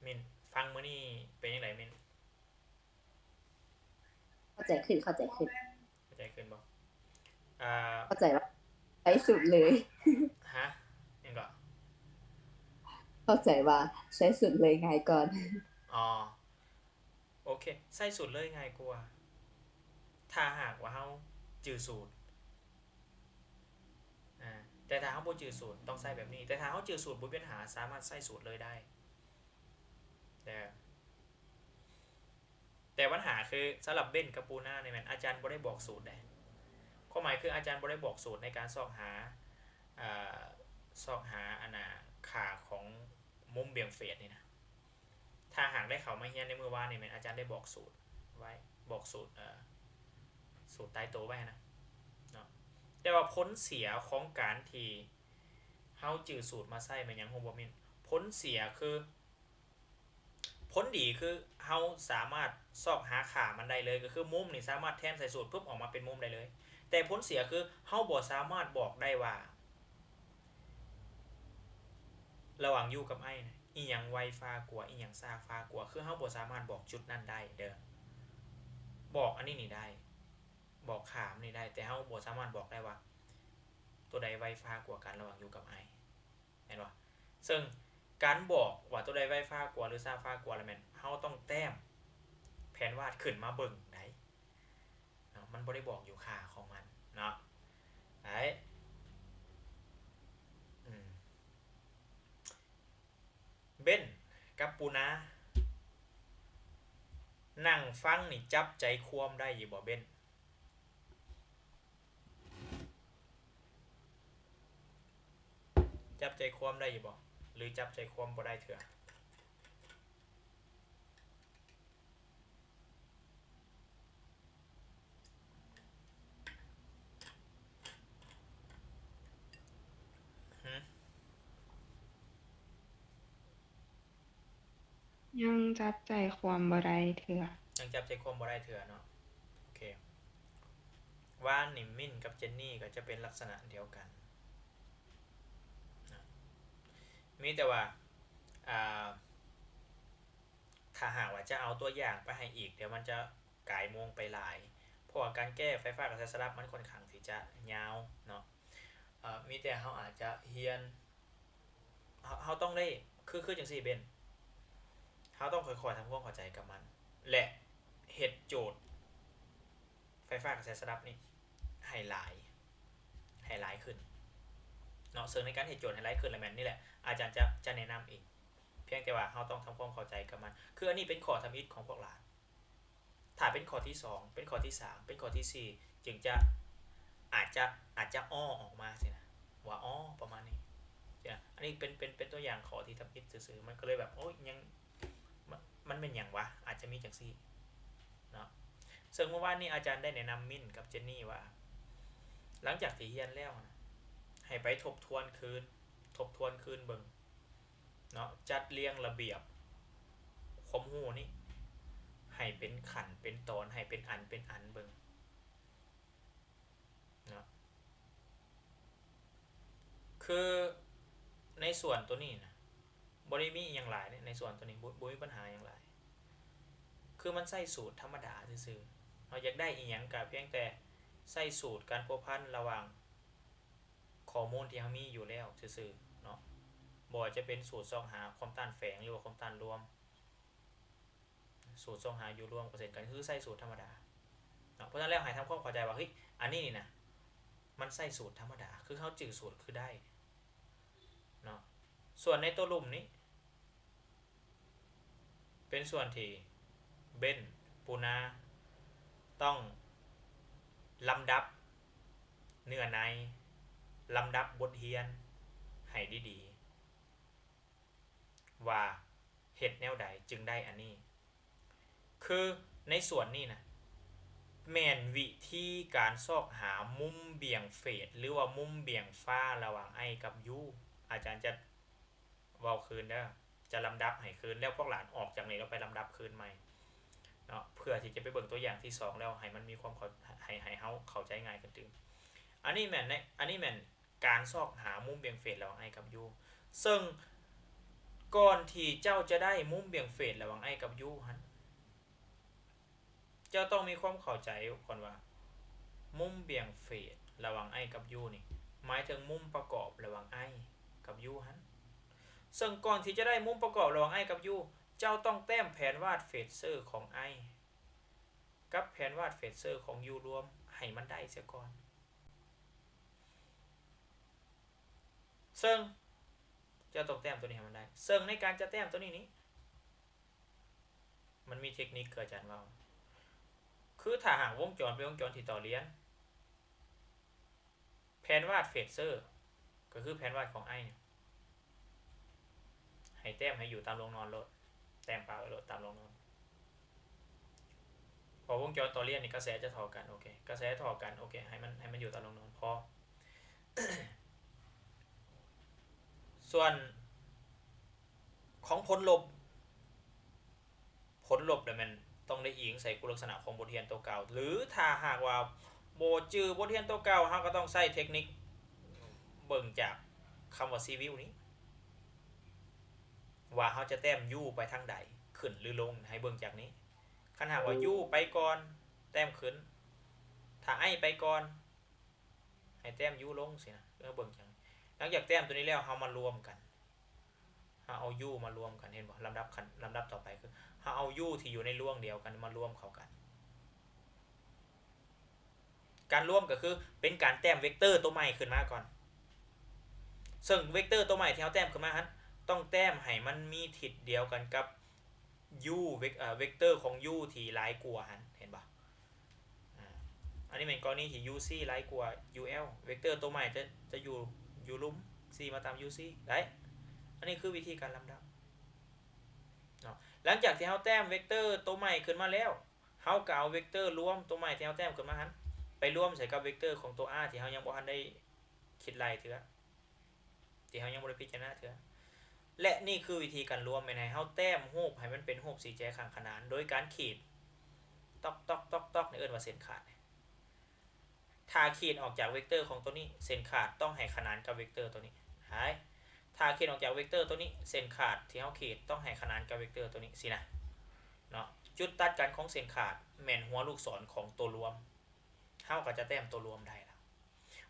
ມິນ ຟັງມື້ນີ້ເປັນຈັ່ງໃດມິນ? ເຂົ້າໃຈຂຶ້ນ ເຂົ້າໃຈຂຶ້ນ. ເຂົ້າໃຈຂຶ້ນບໍ່? ອ່າ ເຂົ້າໃຈວ່າໃຊ້ສູດເລີຍ. ຮະ? ຫຍັງເກາະ? ເຂົ້າໃຈວ່າໃຊ້ສູດເລີຍງ່າຍກ່ອນ. ອໍ ໂອເຄ ໃຊ້ສູດເລີຍງ່າຍກວ່າ ຖ້າຫາກວ່າເຮົາຈື່ສູດ. ອາ ແຕ່ຖ້າເຮົາບໍ່ຈື່ສູດຕ້ອງໃຊ້ແບບນີ້, ແຕ່ຖ້າເຮົາຈື່ສູດບໍ່ມີບັນຫາ ສາມາດໃຊ້ສູດເລີຍໄດ້ເດີ. ແຕ່ບັນຫາຄື ສຳລັບເບັນກັບປູນານີ້ແມ່ນອາຈານບໍ່ໄດ້ບອກສູດເດ້. ຄວາມໝາຍຄືອາຈານບໍ່ໄດ້ບອກສູດໃນການຊອກຫາ ເອີ ຊອກຫາອັນນ່າ ຄ່າຂອງມຸມບຽງເຟດນີ້ນະ. ຖ້າຫາກໄດ້ເຂົ້າມາຮຽນໃນມື້ວານນີ້ແມ່ນອາຈານໄດ້ບອກສູດໄວ້ ບອກສູດ ເອີ ສູດຕາຍໂຕໄວ້ຫັ້ນນະເນາະ. ແຕ່ວ່າຜົນເສຍຂອງການທີ່ເຮົາຈື່ສູດມາໃຊ້ແມ່ນຫຍັງຮູ້ບໍ່ມິນ? ຜົນເສຍຄື ຜົນດີຄືເຮົາສາມາດຊອກຫາຄ່າມັນໄດ້ເລີຍ ກໍຄືມຸມນີ້ສາມາດແທນໃສ່ສູດປຶບອອກມາເປັນມຸມໄດ້ເລີຍ. ແຕ່ຜົນເສຍຄືເຮົາບໍ່ສາມາດບອກໄດ້ວ່າ ລະຫວ່າງ U ກັບ I ນະ ອີ່ຫຍັງໄວຟ້າກວ່າ ອີ່ຫຍັງຊ້າຟ້າກວ່າ ຄືເຮົາບໍ່ສາມາດບອກຈຸດນັ້ນໄດ້ເດີ. ບອກອັນນີ້ນີ້ໄດ້ ບອກຂ້າມນີ້ໄດ້ ແຕ່ເຮົາບໍ່ສາມາດບອກໄດ້ວ່າ ຕົວໃດໄວຟ້າກວ່າກັນລະຫວ່າງ U ກັບ I ແມ່ນບໍ່? ເຊິ່ງການບອກວ່າຕົວໃດໄວຟ້າກວ່າ ຫຼື ຊ້າຟ້າກວ່າລະແມ່ນເຮົາຕ້ອງແຕ້ມແຜນວາດຂຶ້ນມາເບິ່ງໃດເນາະ ມັນບໍ່ໄດ້ບອກຢູ່ຄ່າຂອງມັນເນາະ. ໄດ້ ອືມ ເບັນກັບປູນາ ນັ່ງຟັງນີ້ຈັບໃຈຄວາມໄດ້ຢູ່ບໍ່ເບັນ? ຈັບໃຈຄວາມໄດ້ຢູ່ບໍ່ ຫຼື ຈັບໃຈຄວາມບໍ່ໄດ້ເທື່ອ? ຫື? ຍັງຈັບໃຈຄວາມບໍ່ໄດ້ເທື່ອ. ຍັງຈັບໃຈຄວາມບໍ່ໄດ້ເທື່ອເນາະ. ໂອເຄ ວານນີ້ມິນກັບເຈນນີ້ກໍຈະເປັນລັກສະນະດຽວກັນນະ ມີແຕ່ວ່າ ອ່າ ຖ້າຫາກວ່າຈະເອົາຕົວຢ່າງໄປໃຫ້ອີກ ດຽວມັນຈະກາຍໂມງໄປຫຼາຍ ເພ ພາະວ່າການແກ້ໄຟຟ້າກະແສສະຫຼັບມັນຂ້ອນຂ້າງທີ່ຈະຍາວເນາະ. ເອີ ມີແຕ່ເຮົາອາດຈະຮຽນ ເຮົາ ເຮົາຕ້ອງໄດ້ ຄື ຄືຈັ່ງຊີ້ເບນ ເຮົາຕ້ອງຄ່ອຍໆທຳຄວາມເຂົ້າໃຈກັບມັນ ແລະ ເຮັດໂຈດໄຟຟ້າກະແສສະຫຼັບນີ້ໃຫ້ຫຼາຍ ໃຫ້ຫຼາຍຂຶ້ນເນາະ. ເຊິ່ງໃນການເຮັດໂຈດໃຫ້ຫຼາຍຂຶ້ນລະແມ່ນນີ້ແຫຼະ ອາຈານຈະ ຈະແນະນຳເອງ ພຽງແຕ່ວ່າເຮົາຕ້ອງທຳຄວາມເຂົ້າໃຈກັບມັນ. ຄືອັນນີ້ເປັນຂໍ້ທຳອິດຂອງພວກຫຼານ. ຖ້າເປັນຂໍ້ທີສອງ ເປັນຂໍ້ທີສາມ ເປັນຂໍ້ທີສີ່ ຈຶ່ງຈະ ອາດຈະ ອາດຈະອໍອອກມາຊີ້ນະ ວ່າ ອໍ ປະມານນີ້ຊີ້ນະ. ອັນນີ້ເປັນ ເປັນ ເປັນຕົວຢ່າງຂໍ້ທີ່ທຳອິດຊື່ໆ ມັນກໍເລີຍແບບ ໂອ້ຍ ຍັງ ມັນ ມັນແມ່ນຫຍັງຫວາ? ອາດຈະມີຈັ່ງຊີ້ເນາະ. ເຊິ່ງມື້ວານນີ້ອາຈານໄດ້ແນະນຳມິນກັບເຈນນີ້ວ່າ ຫຼັງຈາກທີ່ຮຽນແລ້ວນະ ໃຫ້ໄປທົບທວນຄືນ ທົບທວນຄືນເບິ່ງ ເນາະ ຈັດລຽງລະບຽບຄວາມຮູ້ນີ້ໃຫ້ເປັນຂັ້ນເປັນຕອນ ໃຫ້ເປັນອັນເປັນອັນເບິ່ງເນາະ. ຄືໃນສ່ວນໂຕນີ້ນະ ບໍ່ໄດ້ມີອີ່ຫຍັງຫຼາຍເດ້ ໃນສ່ວນໂຕນີ້ ບໍ່ ບໍ່ມີບັນຫາຫຍັງຫຼາຍ. ຄືມັນໃຊ້ສູດທຳມະດາຊື່ໆ ເຮົາຢາກໄດ້ອີ່ຫຍັງກະພຽງແຕ່ໃຊ້ສູດການພົວພັນລະຫວ່າງ ຂໍ້ມູນທີ່ເຮົາມີຢູ່ແລ້ວຊື່ໆເນາະ. ບໍ່ວ່າຈະເປັນສູດຊອກຫາຄວາມຕ້ານແຝງ ຫຼືວ່າຄວາມຕ້ານລວມ, ສູດຊອກຫາ U ລວມກໍເຊັ່ນກັນ ຄືໃຊ້ສູດທຳມະດາເນາະ. ເພາະສະນັ້ນແລ້ວໃຫ້ທຳຄວາມເຂົ້າໃຈວ່າ ເຮີ້ຍ ອັນນີ້ນີ້ນະ ມັນໃຊ້ສູດທຳມະດາ ຄືເຮົາຈື່ສູດຄືໄດ້ເນາະ. ສ່ວນໃນໂຕລຸ່ມນີ້ ເປັນສ່ວນທີ່ເບນ ປູນາ ຕ້ອງລຳດັບເນື້ອໃນ, ລຳດັບບົດຮຽນໃຫ້ດີໆ ວ່າເຮັດແນວໃດຈຶ່ງໄດ້ອັນນີ້. ຄືໃນສ່ວນນີ້ນະ ແມ່ນວິທີການຊອກຫາມຸມບ່ຽງເຟດ ຫຼືວ່າມຸມບ່ຽງຟ້າລະຫວ່າງໄອກັບຢູ. ອາຈານຈະ ເວົ້າຄືນເດີ ຈະລຳດັບໃຫ້ຄືນ ແລ້ວພວກຫຼານອອກຈາກນີ້ແລ້ວໄປລຳດັບຄືນໃໝ່ເນາະ ເພື່ອທີ່ຈະໄປເບິ່ງຕົວຢ່າງທີສອງ ແລ້ວໃຫ້ມັນມີຄວາມເຂົ້າ ໃຫ້ ໃຫ້ເຮົາເຂົ້າໃຈງ່າຍຂຶ້ນຕື່ມ. ອັນນີ້ແມ່ນໃນ ອັນນີ້ແມ່ນການຊອກຫາມຸມບ່ຽງເຟດລະຫວ່າງໄອກັບຢູ ເຊິ່ງກ່ອນທີ່ເຈົ້າຈະໄດ້ມຸມບ່ຽງເຟດລະຫວ່າງໄອກັບຢູຫັ້ນ ເຈົ້າຕ້ອງມີຄວາມເຂົ້າໃຈກ່ອນວ່າ ມຸມບ່ຽງເຟດລະຫວ່າງໄອກັບຢູນີ້ ໝາຍເຖິງມຸມປະກອບລະຫວ່າງໄອກັບຢູຫັ້ນ. ເຊິ່ງກ່ອນທີ່ຈະໄດ້ມຸມປະກອບລະຫວ່າງໄອກັບຢູ ເຈົ້າຕ້ອງແຕ້ມແຜນວາດເຟດເຊີຂອງໄອ ກັບແຜນວາດເຟດເຊີຂອງຢູລວມໃຫ້ມັນໄດ້ເສຍກ່ອນ. ເຊິ່ງເຈົ້າຕ້ອງແຕ້ມໂຕນີ້ໃຫ້ມັນໄດ້. ເຊິ່ງໃນການຈະແຕ້ມໂຕນີ້ນີ້ ມັນມີເທັກນິກ ຄືອາຈານເວົ້າ ຄືຖ້າຫາກວົງຈອນເປັນວົງຈອນທີ່ຕໍ່ລຽນ ແຜນວາດເຟດເຊີ ກໍຄືແຜນວາດຂອງໄອ ໃຫ້ແຕ້ມໃຫ້ຢູ່ຕາມໂລງນອນໂລດ ແຕ້ມປະໄວ້ໂລດຕາມໂລງນອນ. ເພາະວົງຈອນຕໍ່ລຽນນີ້ກະແສຈະທໍ່ກັນ ໂອເຄ ກະແສທໍ່ກັນ ໂອເຄ ໃຫ້ມັນ ໃຫ້ມັນຢູ່ຕາມໂລງນອນພໍ. ສ່ວນຂອງຜົນລົບ ຜົນລົບລະແມ່ນຕ້ອງໄດ້ອີງໃສ່ຄຸນລັກສະນະຂອງບົດຮຽນໂຕເກົ່າ ຫຼືຖ້າຫາກວ່າບໍ່ຈື່ບົດຮຽນໂຕເກົ່າ ເຮົາກໍຕ້ອງໃຊ້ເທັກນິກເບິ່ງຈາກຄຳວ່າຊີວິວນີ້ ວ່າເຮົາຈະແຕ້ມຢູໄປທາງໃດ ຂຶ້ນຫຼືລົງ ໃຫ້ເບິ່ງຈາກນີ້. ຄັນຫາກວ່າຢູໄປກ່ອນ ແຕ້ມຂຶ້ນ, ຖ້າໄອໄປກ່ອນ ໃຫ້ແຕ້ມຢູລົງຊີ້ນະ. ເອີ ເບິ່ງຈັ່ງ ຫຼັງຈາກແຕ້ມໂຕນີ້ແລ້ວ ເຮົາມາລວມກັນ ເຮົາເອົາຢູມາລວມກັນ ເຫັນບໍ່? ລຳດັບຂັ້ນ ລຳດັບຕໍ່ໄປຄື ເຮົາເອົາຢູທີ່ຢູ່ໃນລວງດຽວກັນມາລວມເຂົ້າກັນ. ການລວມກໍຄືເປັນການແຕ້ມເວັກເຕີໂຕໃໝ່ຂຶ້ນມາກ່ອນ ເຊິ່ງເວັກເຕີໂຕໃໝ່ທີ່ເຮົາແຕ້ມຂຶ້ນມາຫັ້ນ ຕ້ອງແຕ້ມໃຫ້ມັນມີທິດດຽວກັນກັບຢູເວັກ ເອີ ເວັກເຕີຂອງຢູທີ່ຫຼາຍກວ່າຫັ້ນ ເຫັນບໍ່? ອາ ອັນນີ້ແມ່ນກໍລະນີທີ່ຢູຊີຫຼາຍກວ່າຢູແອລ ເວັກເຕີໂຕໃໝ່ຈະ ຈະຢູ່ ຢູ່ລຸ່ມ ຊີມາຕາມຢູຊີໄດ້. ອັນນີ້ຄືວິທີການລຳດັບເນາະ. ຫຼັງຈາກທີ່ເຮົາແຕ້ມເວັກເຕີໂຕໃໝ່ຂຶ້ນມາແລ້ວ ເຮົາກໍເອົາເວັກເຕີລວມໂຕໃໝ່ທີ່ເຮົາແຕ້ມຂຶ້ນມາຫັ້ນ ໄປລວມໃສ່ກັບເວັກເຕີຂອງໂຕອາທີ່ເຮົາຍັງບໍ່ທັນໄດ້ຄິດໄລ່ເທື່ອ ທີ່ເຮົາຍັງບໍ່ໄດ້ພິຈາລະນາເທື່ອ. ແລະ ນີ້ຄືວິທີການລວມ ແມ່ນໃຫ້ເຮົາແຕ້ມຮູບໃຫ້ມັນເປັນຮູບສີ່ແຈຂ້າງຂະໜານ ໂດຍການຂີດຕອກໆໆໆ ນີ້ເອີ້ນວ່າເສັ້ນຂາດ. ຖ້າຂີດອອກຈາກເວັກເຕີຂອງໂຕນີ້ ເສັ້ນຂາດຕ້ອງໃຫ້ຂະໜານກັບເວັກເຕີໂຕນີ້. ຫາຍ ຖ້າຂີດອອກຈາກເວັກເຕີໂຕນີ້ ເສັ້ນຂາດທີ່ເຮົາຂີດຕ້ອງໃຫ້ຂະໜານກັບເວັກເຕີໂຕນີ້ ຊີ້ນະເນາະ. ຈຸດຕັດກັນຂອງເສັ້ນຂາດແມ່ນຫົວລູກສອນຂອງໂຕລວມ ເຮົາກໍຈະແຕ້ມຕົວລວມໄດ້ລະ.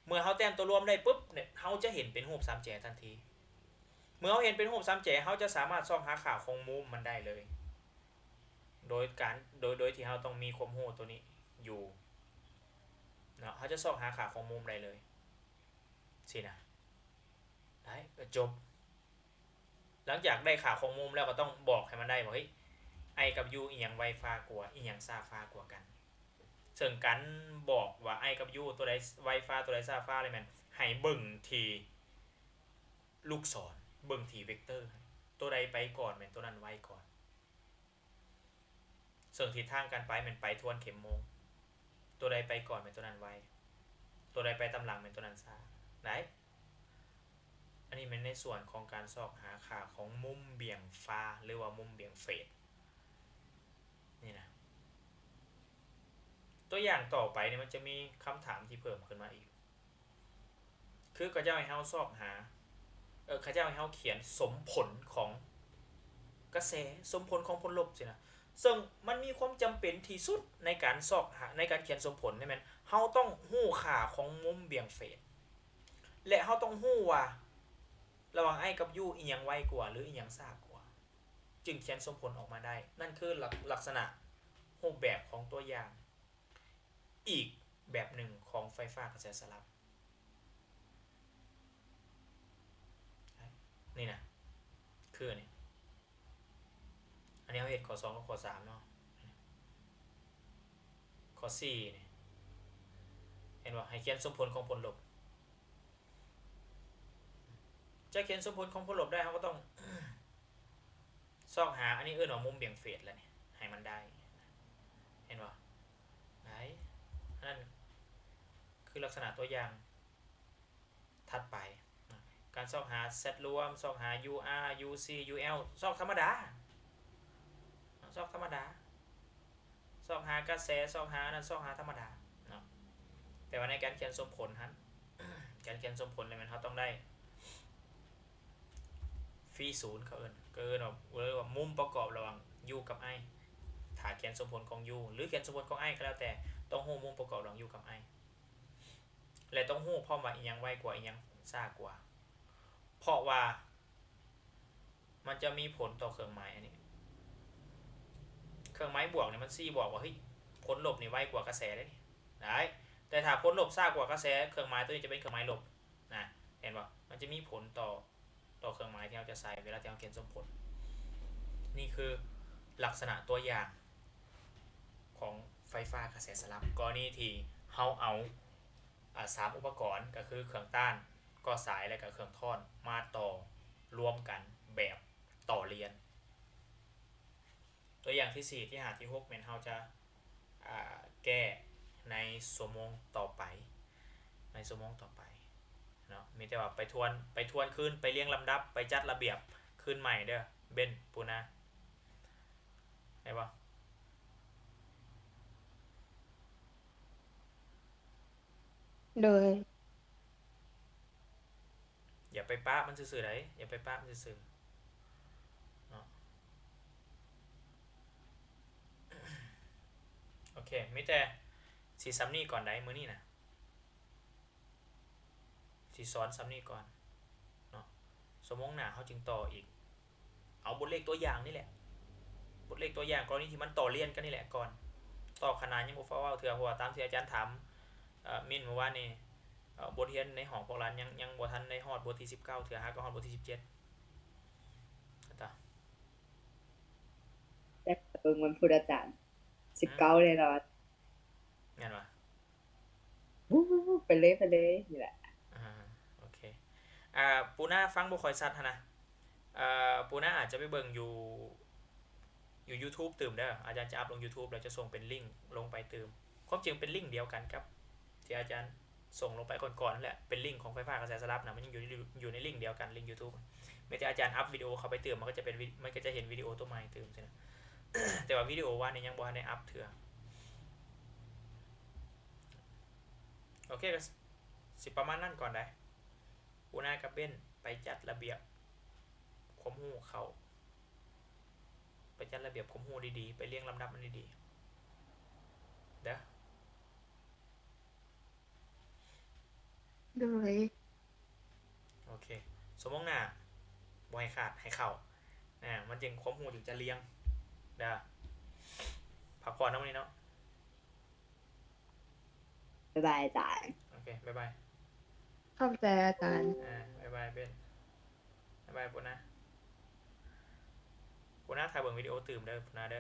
ເມື່ອເຮົາແຕ້ມຕົວລວມໄດ້ປຶບເນຍ ເຮົາຈະເຫັນເປັນຮູບສາມແຈທັນທີ. ເມື່ອເຮົາເຫັນເປັນຮູບສາມແຈ ເຮົາຈະສາມາດຊອກຫາຄ່າຂອງມຸມມັນໄດ້ເລີຍ ໂດຍການ ໂດຍ ໂດຍທີ່ເຮົາຕ້ອງມີຄວາມຮູ້ຕົວນີ້ຢູ່ເນາະ. ເຮົາຈະຊອກຫາຄ່າຂອງມຸມໄດ້ເລີຍ ຊີ້ນະ. ໄດ້ ກໍຈົບ. ຫຼັງຈາກໄດ້ຄ່າຂອງມຸມແລ້ວ ກໍຕ້ອງບອກໃຫ້ມັນໄດ້ວ່າ ເຮີ້ຍ I ກັບ U ອີ່ຫຍັງໄວຟ້າກວ່າ ອີ່ຫຍັງຊ້າຟ້າກວ່າກັນ. ເຊິ່ງການບອກວ່າ I ກັບ U ຕົວໃດໄວຟ້າ ຕົວໃດຊ້າຟ້າ ແລ້ວແມ່ນໃຫ້ເບິ່ງທີ່ລູກສອນ ເບິ່ງທີ່ເວັກເຕີ ຕົວໃດໄປກ່ອນແມ່ນຕົວນັ້ນໄວກ່ອນ. ເຊິ່ງທິດທາງການໄປແມ່ນໄປທວນເຂັມໂມງ ຕົວໃດໄປກ່ອນແມ່ນຕົວນັ້ນໄວ ຕົວໃດໄປຕາມຫຼັງແມ່ນຕົວນັ້ນຊ້າ ໄດ້. ອັນນີ້ແມ່ນໃນສ່ວນຂອງການຊອກຫາຄ່າຂອງມຸມບ່ຽງຟ້າ ຫຼືວ່າມຸມບ່ຽງເຟດ ນີ້ນະ. ຕົວຢ່າງຕໍ່ໄປນີ້ ມັນຈະມີຄຳຖາມທີ່ເພີ່ມຂຶ້ນມາອີກ ຄືເຂົາເຈົ້າໃຫ້ເຮົາຊອກຫາ ເອີ ເຂົາເຈົ້າໃຫ້ເຮົາຂຽນສົມຜົນຂອງກະແສ ສົມຜົນຂອງຜົນລົບຊີ້ນະ. ເຊິ່ງມັນມີຄວາມຈຳເປັນທີ່ສຸດໃນການຊອກຫາ ໃນການຂຽນສົມຜົນນີ້ແມ່ນ ເຮົາຕ້ອງຮູ້ຄ່າຂອງມຸມບ່ຽງເຟດ ແລະ ເຮົາຕ້ອງຮູ້ວ່າລະຫວ່າງ I ກັບ U ອີ່ຫຍັງໄວກວ່າ ຫຼື ອີ່ຫຍັງຊ້າກວ່າ ຈຶ່ງຂຽນສົມຜົນອອກມາໄດ້. ນັ້ນຄືລັກ ລັກສະນະຮູບແບບຂອງຕົວຢ່າງ ອີກແບບໜຶ່ງຂອງໄຟຟ້າກະແສສະຫຼັບ ນີ້ນະ ຄືອັນນີ້ ອັນນີ້ເຮົາເຮັດຂໍ້ສອງກັບຂໍ້ສາມເນາະ. ຂໍ້ສີ່ນີ້ ເຫັນບໍ່? ໃຫ້ຂຽນສົມຜົນຂອງຜົນລົບ. ຈະຂຽນສົມຜົນຂອງຜົນລົບໄດ້ ເຮົາກໍຕ້ອງ ຊອກຫາ ອັນນີ້ເອີ້ນວ່າມຸມບ່ຽງເຟດລະນີ້ ໃຫ້ມັນໄດ້ ເຫັນບໍ່? ໄດ້. ອັນນັ້ນຄືລັກສະນະຕົວຢ່າງຖັດໄປ. ການຊອກຫາ Z ລວມ ຊອກຫາ UR UC UL ຊອກທຳມະດາ ຊອກທຳມະດາ. ຊອກຫາກະແສ ຊອກຫາອັນນັ້ນ ຊອກຫາທຳມະດາເນາະ. ແຕ່ວ່າໃນການຂຽນສົມຜົນຫັ້ນ ການຂຽນສົມຜົນນີ້ແມ່ນເຮົາຕ້ອງໄດ້ຟຣີສູນ ເຂົາເອີ້ນ ກໍເອີ້ນວ່າ ເອີ້ນວ່າມຸມປະກອບລະຫວ່າງ U ກັບ I. ຖ້າຂຽນສົມຜົນຂອງ U ຫຼື ຂຽນສົມຜົນຂອງ I ກໍແລ້ວແຕ່ ຕ້ອງຮູ້ມຸມປະກອບລະຫວ່າງ U ກັບ I ແລະ ຕ້ອງຮູ້ພ້ອມວ່າອີ່ຫຍັງໄວກວ່າ ອີ່ຫຍັງຊ້າກວ່າ ເພາະວ່າ ມັນຈະມີຜົນຕໍ່ເຄື່ອງໝາຍອັນນີ້. ເຄື່ອງໝາຍບວກນີ້ມັນຊີ້ບອກວ່າ ເຮີ້ຍ ຜົນລົບນີ້ໄວກວ່າກະແສເດ້ນີ້ ໄດ້. ແຕ່ຖ້າຜົນລົບຊ້າກວ່າກະແສ ເຄື່ອງໝາຍຕົວນີ້ຈະເປັນເຄື່ອງໝາຍລົບນະ ເຫັນບໍ່? ມັນຈະມີຜົນຕໍ່ ຕໍ່ເຄື່ອງໝາຍທີ່ເຮົາຈະໃຊ້ເວລາທີ່ເຮົາຂຽນສົມຜົນ. ນີ້ຄືລັກສະນະຕົວຢ່າງຂອງໄຟຟ້າກະແສສະຫຼັບ ກໍລະນີທີ່ເຮົາເອົາ ອາ ສາມອຸປະກອນ ກໍຄືເຄື່ອງຕ້ານ ກໍສາຍ ແລະ ກໍເຄື່ອງທ້ອນ ມາຕໍ່ລວມກັນແບບຕໍ່ລຽນ. ຕົວຢ່າງທີສີ່ ທີຫ້າ ທີຫົກ ແມ່ນເຮົາຈະ ອາ ແກ້ໃນຊົ່ວໂມງຕໍ່ໄປ ໃນຊົ່ວໂມງຕໍ່ໄປເນາະ. ມີແຕ່ວ່າໄປທວນ ໄປທວນຄືນ ໄປລຽງລຳດັບ ໄປຈັດລະບຽບຄືນໃໝ່ເດີ ເບັນ ປູນາ ໄດ້ບໍ່? ໂດຍ. ຢ່າໄປປະມັນຊື່ໆໃດ໋ ຢ່າໄປປະມັນຊື່ໆເນາະ. ໂອເຄ ມີແຕ່ຊິສ່ຳນີ້ກ່ອນໃດ໋ ມື້ນີ້ນະ ຊິສອນສ່ຳນີ້ກ່ອນເນາະ. ຊົ່ວໂມງໜ້າເຮົາຈຶ່ງຕໍ່ອີກ. ເອົາບົດເລກຕົວຢ່າງນີ້ແຫຼະ ບົດເລກຕົວຢ່າງກໍລະນີທີ່ມັນຕໍ່ລຽນກັນນີ້ແຫຼະກ່ອນ. ຕໍ່ຂະໜາດຍັງບໍ່ຟ້າວເວົ້າເທື່ອ ເພາະວ່າຕາມທີ່ອາຈານຖາມ ເອີ ມິນເມື່ອວານນີ້ ເອີ ບົດຮຽນໃນຫ້ອງພວກຫຼານຍັງ ຍັງບໍ່ທັນໄດ້ຮອດບົດທີສິບເກົ້າເທື່ອ ຫາກໍຮອດບົດທີສິບເຈັດ ຕາ ແຕ່ເບິ່ງວັນພຸດອາຈານ ສິບເກົ້າແນ່ນອນ ແມ່ນບໍ່? ວູ້ ໄປເລີຍ ໄປເລີຍ ນີ້ແຫຼະ. ອ່າ ໂອເຄ ອ່າ ປູນາຟັງບໍ່ຄ່ອຍຊັດຫັ້ນນະ. ເອີ ປູນາອາດຈະໄປເບິ່ງຢູ່ ຢູ່ຢູທູບຕື່ມເດີ ອາຈານຈະອັບລົງຢູທູບ ແລ້ວຈະສົ່ງເປັນລິ້ງລົງໄປຕື່ມ. ຄວາມຈິງເປັນລິ້ງດຽວກັນກັບທີ່ອາຈານສົ່ງລົງໄປກ່ອນໆນັ້ນແຫຼະ ເປັນລິ້ງຂອງໄຟຟ້າກະແສສະຫຼັບນະ ມັນຍັງຢູ່ ຢູ່ໃນລິ້ງດຽວກັນ ລິ້ງຢູທູບ. ມີແຕ່ອາຈານອັບວິດີໂອເຂົ້າໄປຕື່ມ ມັນກໍຈະເປັນ ມັນກໍຈະເຫັນວິດີໂອຕົວໃໝ່ຕື່ມຊີ້ນະ. ແຕ່ວ່າວິດີໂອວານນີ້ຍັງບໍ່ທັນໄດ້ອັບເທື່ອ. ໂອເຄ ກໍຊິປະມານນັ້ນກ່ອນໄດ໋. ປູນາກັບເບັນໄປຈັດລະບຽບຄວາມຮູ້ເຂົ້າ ໄປຈັດລະບຽບຄວາມຮູ້ດີໆ ໄປລຽງລຳດັບມັນດີໆເດີ. ໂດຍ ໂອເຄ ຊົ່ວໂມງໜ້າບໍ່ໃຫ້ຂາດ ໃຫ້ເຂົ້າ ອາ ມັນຈຶ່ງ ຄວາມຮູ້ຈຶ່ງຈະລຽງເດີ. ພັກຜ່ອນນຳມື້ນີ້ເນາະ. ບາຍບາຍອາຈານ. ໂອເຄ ບາຍບາຍ. ຂອບໃຈອາຈານ. ອາ ບາຍບາຍເບັນ. ບາຍບາຍປຸນນາ. ປຸນນາ ຖ້າເບິ່ງວິດີໂອຕື່ມເດີ ປຸນນາເດີ.